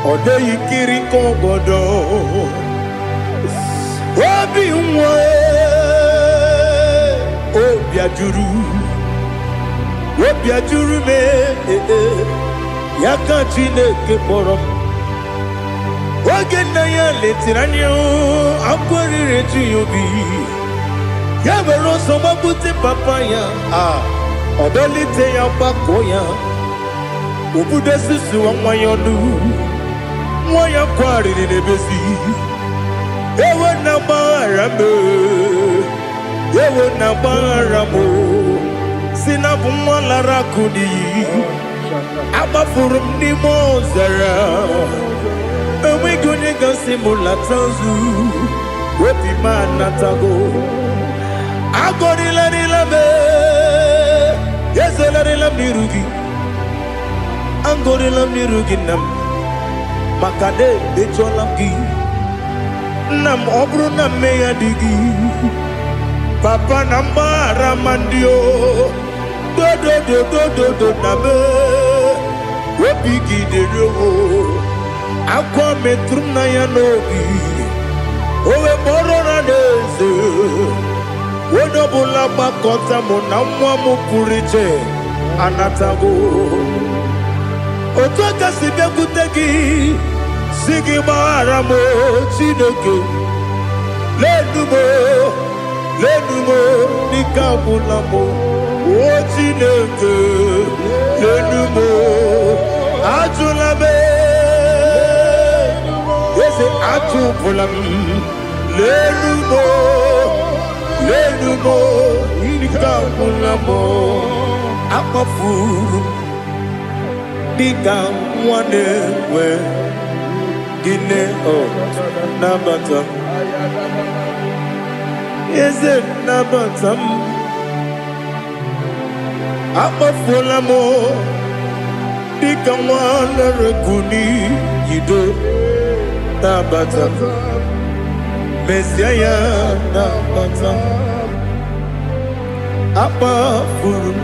ọ dịghị kiri ka ọgọdọ obi nwa obi ajụrụ, obi ajụrụ m. Ee, ya ka Chineke kpọrọ m. Oge nna ya letiri anya, akwa riri eju ya obi, ya were ọsọ gbapute papa ya. A ọ dọlite ya, gbakọọ ya, obudo susuwa nwa ya ọnụ. Nwa ya kwarịrị n'ebezi, ewo na gbaghara m, ewo na gbaghara m, si na bụ nwa lara akụ n'iyi, agbafuru m n'ime ọzara, enweghị onye gasị m lata ozu. Obi m anatago. Agọrịlarịla m, ezelarịla m n'iru gị, agọrịla m n'iru gị, nna m, maka na emejọla m gị, nna m. Ọ bụrụ na mmehie dị gị, papa, na mgbaghara ma ndị o dodododododo na me obi gị dịrị o. Akwa metụrụ m na ya n'obi, o wee kpọrọ na n'eze onye ọbụla gbakọta mụ na nwa m pụrụ iche anatago. Otu aka si bịakwute gị si gị gbaghara m, Chineke, lenu m, lenu m, n'ike agwụla m o. Chineke, lenu m, ajụla m eze, ajụpụla m. Lenu m, lenu m, ike agwụla m. Akpọfuru m dịka nwa na-enwe gịnị ọ nabata m. Eze, nabata m. Akpọfuola m dịka nwa lere n'iyido, nabata m. Mezie ya, nabata m. Akpafuru m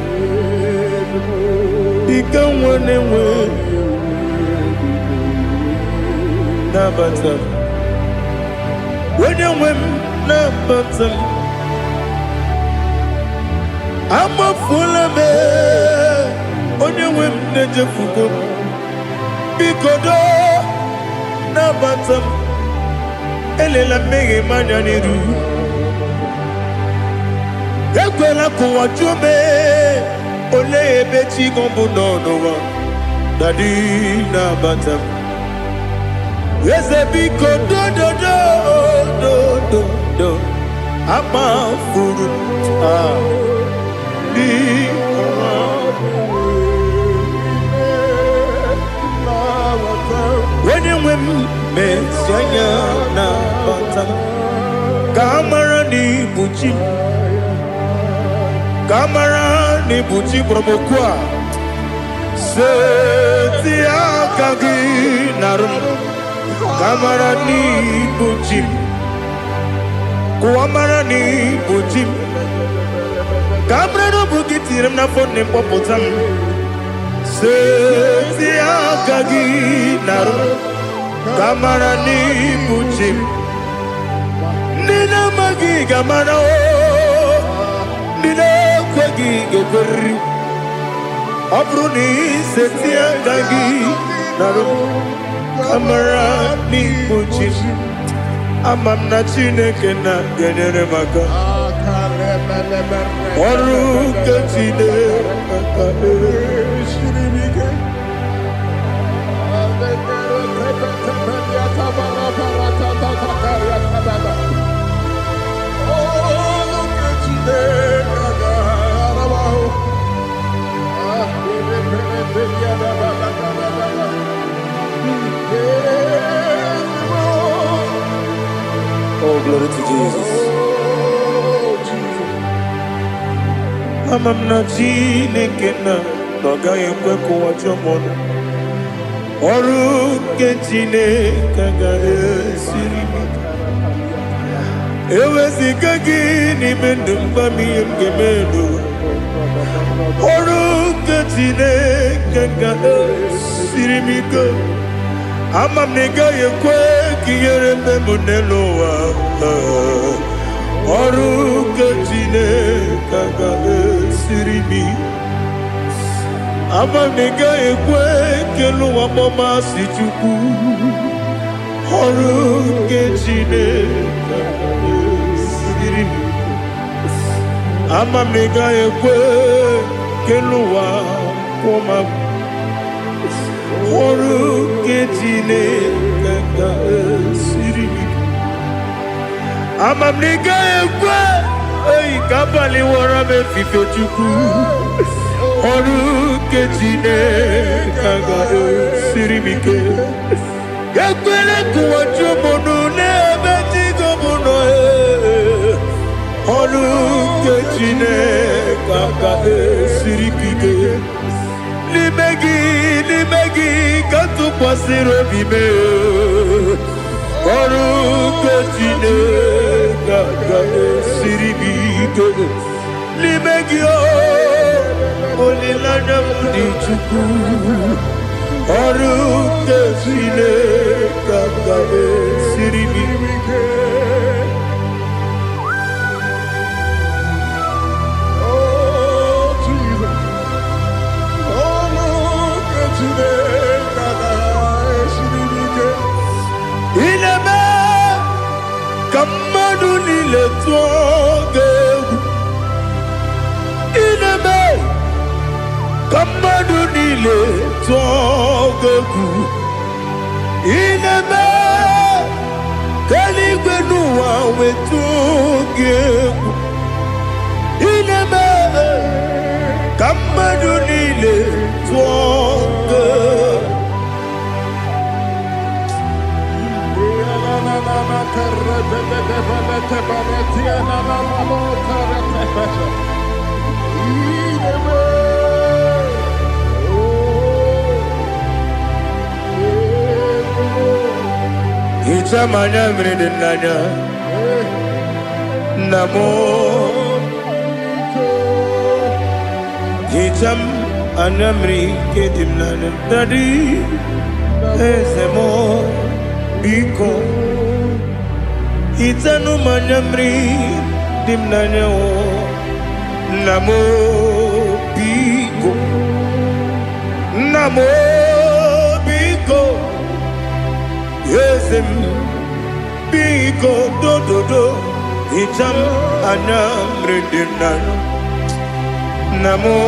dịka nwa na-enwe, nabata m. Onye nwe m. nabata m. Amafuola m, onye nwe m na-echefugo m. Biko doo, nabata m. Elela mmehie m anya n'iru. Ekwela ka ụwa jụọ m, olee ebe chi gị bụ nọ n'ụwa? Daddy, nabata m. Eze, biko, dododo dododo, amafuru m ah dị ọma. Onye nwe m, mezi anya nabata m, ka a mara na ibu chi m, ka a mara na ibu chi kpọrọ m okwu a. Seti aka gị narụ m, ka a mara na ibu chi m, ka ụwa mara na ibu chi m, ka a mara na ọ bụ gị tinyere m n'afọ nne m, kpọpụta m. Seti aka gị narụ m, ka a mara na ibu chi m. Ndị na-amaghị ga-amara o, ndị na-ekweghị ga-ekweriri. Ọ bụrụ na iseti aka gị narụ m, ka mara n'ibu chi m. Ama m na Chineke na ga-enyere m aka. Ọrụ nke Chineke. Oh, glory to Jesus. Ama m na Chineke na ọ gaghị ekwe ka ụwa jụọ m ọnụ. Ọrụ nke Chineke agaghị esiri m ike. Eweziga gị n'ime ndụ m, gwa m ihe m ga-eme n'ụwa. Ọrụ nke Chineke ga-esiri m ike. Ama m na ị gaghị ekwe ka ihere mme m n'elu ụwa. Ọrụ nke Chineke ga-esiri m ike. Ama m na ị gaghị ekwe ka elu ụwa kpọmasị Chukwu. Ọrụ nke Chineke ga-esiri m ike. Ama m na ị gaghị ekwe ka elu ụwa kwụọ m. Ọrụ nke Chineke ga-esiri m ike. Ama m na ị gaghị ekwe eyi ka abalị wọrọ m efife. Chukwu, ọrụ nke Chineke ga-esiri m ike. Ekwele ka ụwa jụọ m ọnụ n'ebe chi gị bụ nọ. Ee. Ọrụ nke Chineke ga-esiri m ike. N'ime gị, n'ime gị ka m tụkwasịrị obi m. Ọrụ nke Chineke ga-esiri m ike. N'ime gị o, olileanya m dị. Chukwu, ọrụ nke Chineke ga-esiri m ike. Oh, Jesus. Oh, look at Chineke ga-esiri m ike. Ị na-eme ka mmadụ niile tụọ gị egwu. Ị na-eme ka mmadụ niile tụọ gị egwu. Ị na-eme ka eluigwe n'ụwa wetụọ gị egwu. Ị na-eme ka mmadụ niile tụọ gị egwu. Hichaa m anya mmiri dị n'anya, nna m. Hichaa m anya mmiri nke dị m n'anya. Daddy, eze m, biko. Hichanụ m anya mmiri dị m n'anya o. Nna m o, biko. Nna m o, biko. Eze m, biko, dododo. Hicha m anya mmiri dị m n'anya. Nna m o,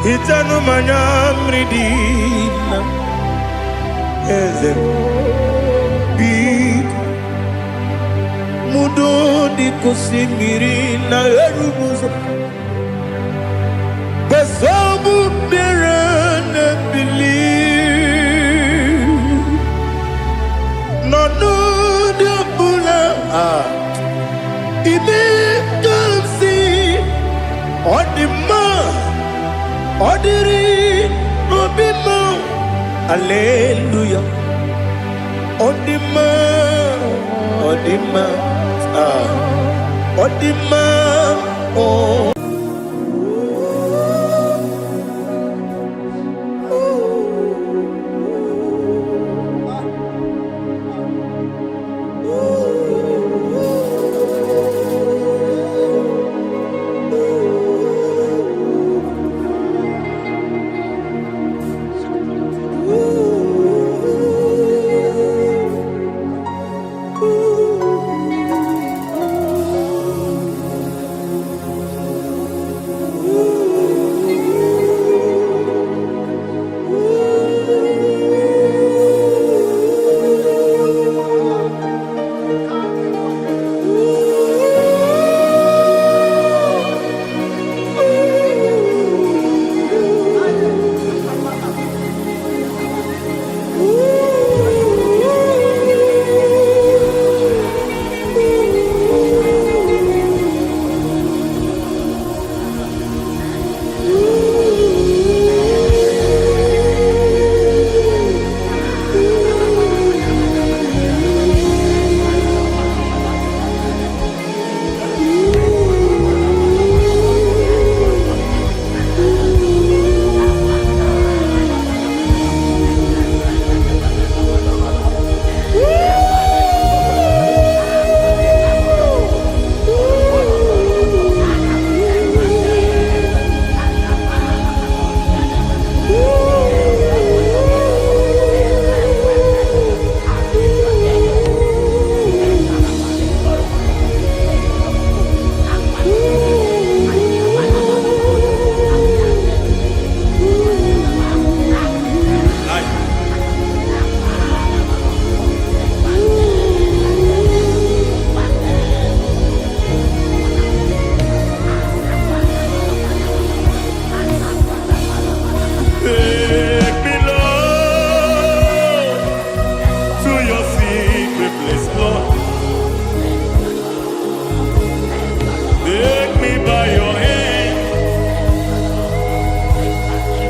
hichanụ m anya mmiri dị na eze m, biko. Mudo dịka osimiri na-eru m ụzọ, gbasọbụ mmiri na-ebili n'ọnọdụ ọbụla. Ah, ime ka m si ọ dị mma, ọ dịrị n'obi m. Aleluya, ọ dị mma, ọ dị mma. Ah, ọ dị mma o. Take me, Lord, to your secret place, Lord. Take me by your hand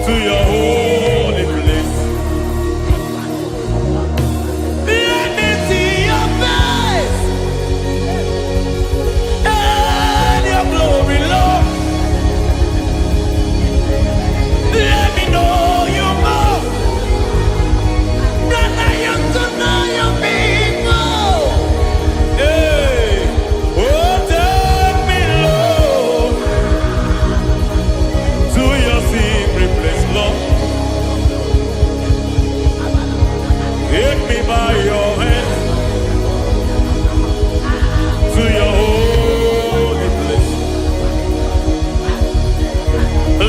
to your holy place. Let me see your face and your glory, Lord. Let me know you more than I am to know you people. Hey, oh, take me, Lord, to your secret place, Lord. Take me by your hand to your holy place.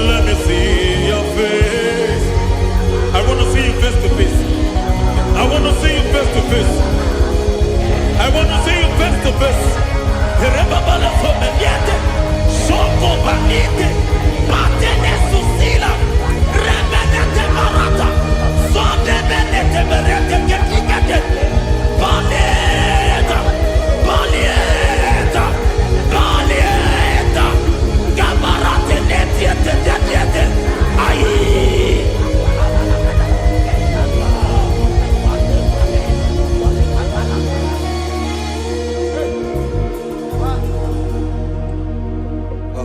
Let me see your face. I want to see you face to face. I want to see you face to face. I want to see you face to face. Rebabala fomeliete, soko banite, patene susila, rebenete barata, sodebenete berete ketikete, baleta, baleta, baleta, gabarate netiete tetiete, ayi.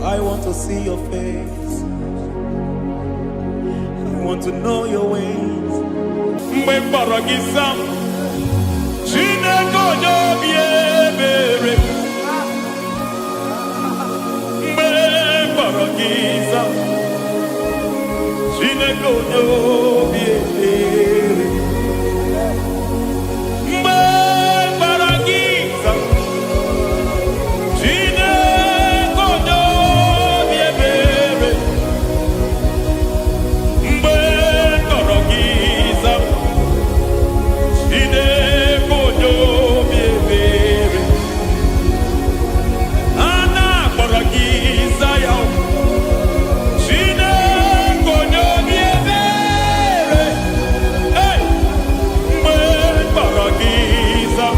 I want to see your face. I want to know your ways. Mgbe m kpọrọ gị, zaa m. Chineke onye obi ebere, mgbe kpọrọ gị za. Chineke onye obi ebere, mgbe kpọrọ gị za. Chineke onye obi ebere, mgbe kpọrọ gị za. Chineke onye obi ebere, a na-akpọrọ gị za ya. Chineke onye obi ebere, hey! Mgbe kpọrọ gị za.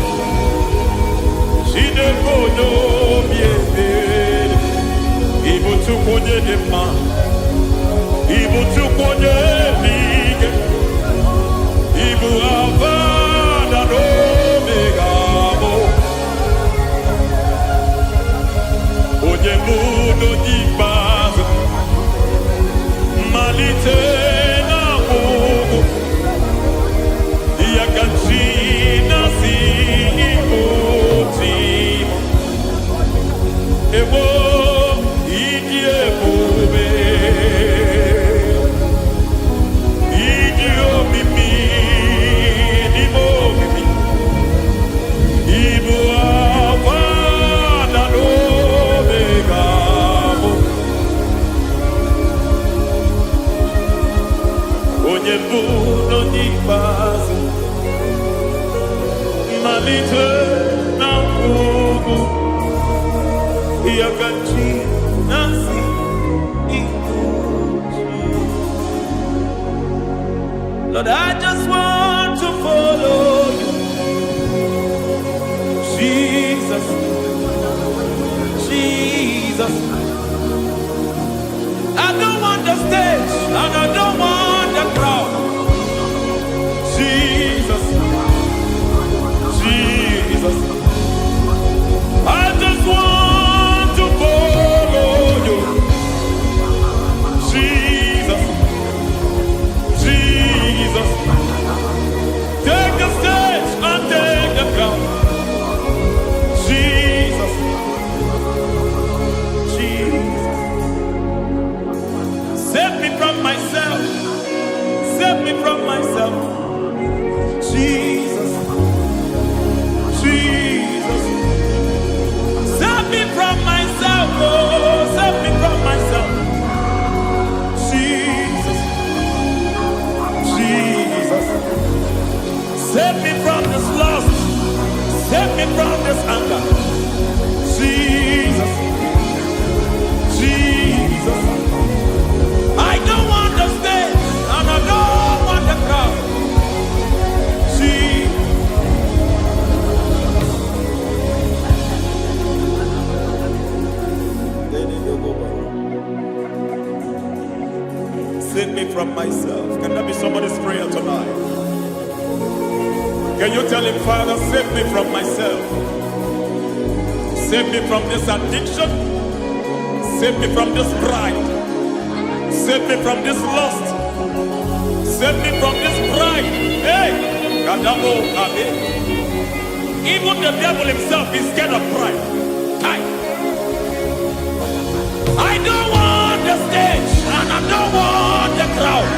Chineke onye obi ebere, ị bụ Chukwu onye dị mma, ị bụ Chukwu onye dị ike, ị bụ Alfa na Omega bụ onye mbụ na onye ikpeazụ, mmalite na ọgwụgwụ, ya ka chi na-asị ịbụ chi m. Ewo ịdị ebube, ịdị omimi n'ime omimi, ịbụ Alfa na Omega bụ onye mbụ na onye ikpeazụ, mmalite na ọgwụgwụ, ya ka chi na-asị ịbụ chi. Lord, I just want to follow you. Jesus, Jesus. I don't want the stage and I don't want the crowd. Jesus, Jesus. I just want to follow you. Jesus, Jesus. Take the stage and take the crown. Jesus, Jesus. Save me from myself. Save me from myself. Jesus, Jesus. Save me from myself. Oh, save me from myself. Jesus, Jesus. Save me from this lust. Save me from this anger. Jesus, Jesus. I don't want the stage and I don't want the crowd. Jesus. Save me from myself. Can that be somebody's prayer tonight? Can you tell him, Father, save me from myself? Save me from this addiction. Save me from this pride. Save me from this lust. Save me from this pride. Hey, Kadamo Kabe. Even the devil himself is scared of pride. Kai. I don't want the stage and I don't want the crowd.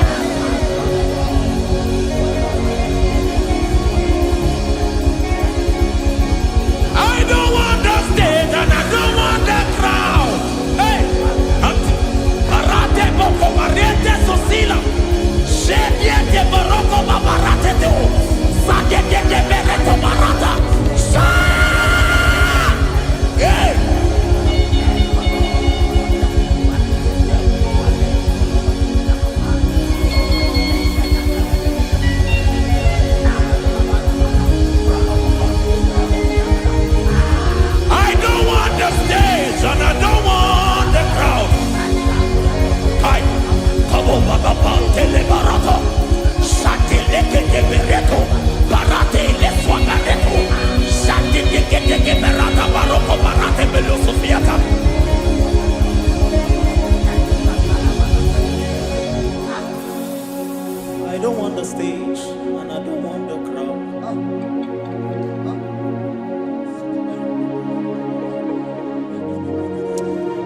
I don't want the stage and I don't want the crowd. Hey, Parate boko parete sosila. Shebiete baroko babarate teo. Sadete bereto barata. Sha! Hey!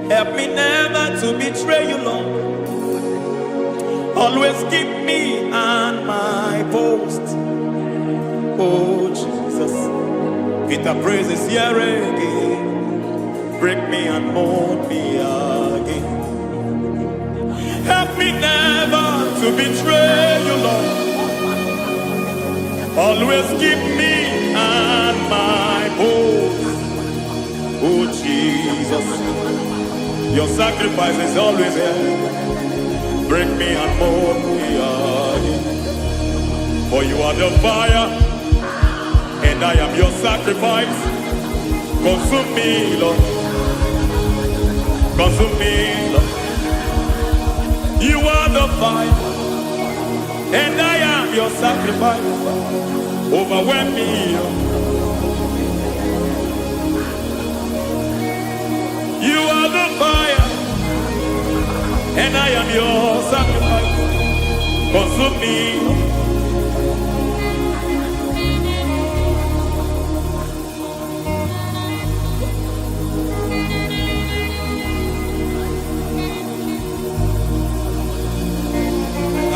Help me never to betray you, Lord. Always keep me on my post. Oh, Jesus. Peter praises here again. Break me and mold me again. Help me never to betray you, Lord. Always keep me on my post. Oh, Jesus. Your sacrifice is always here. Break me and mold me again. For you are the fire, and I am your sacrifice. Consume me, Lord. Consume me, Lord. You are the fire, and I am your sacrifice. Overwhelm me, Lord. You are the fire, and I am your sacrifice. Consume me, Lord.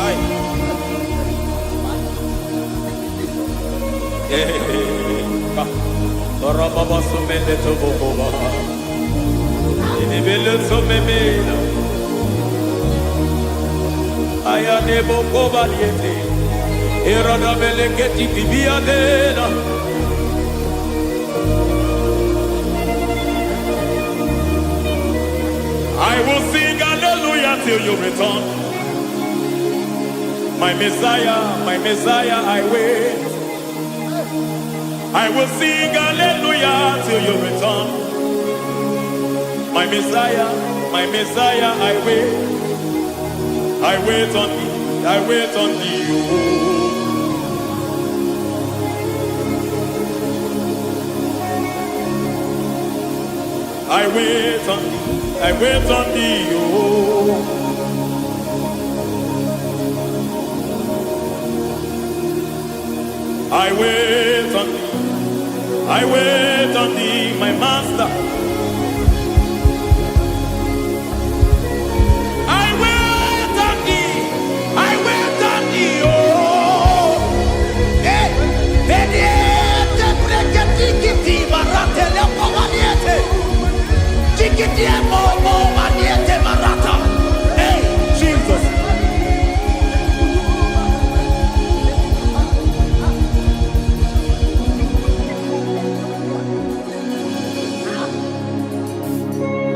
Aye. Rababa sumele tobokoba. Inibele sumemela. Ayane bokoba liete. Irada beleketi bibiadela. I will sing hallelujah till you return. My Messiah, I wait. I will sing hallelujah till you return. My Messiah, I wait. I wait on thee, I wait on thee. Oh. I wait on thee, I wait on thee. Oh. I wait on thee, I wait on thee, my master. I wait on thee, I wait on thee. Oh. Eh, veniete preketikiti maratele pomaniete. Tikitie momo maniete marata. Hey, Jesus.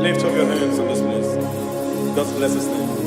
Lift up your hands in this place. Just bless his name.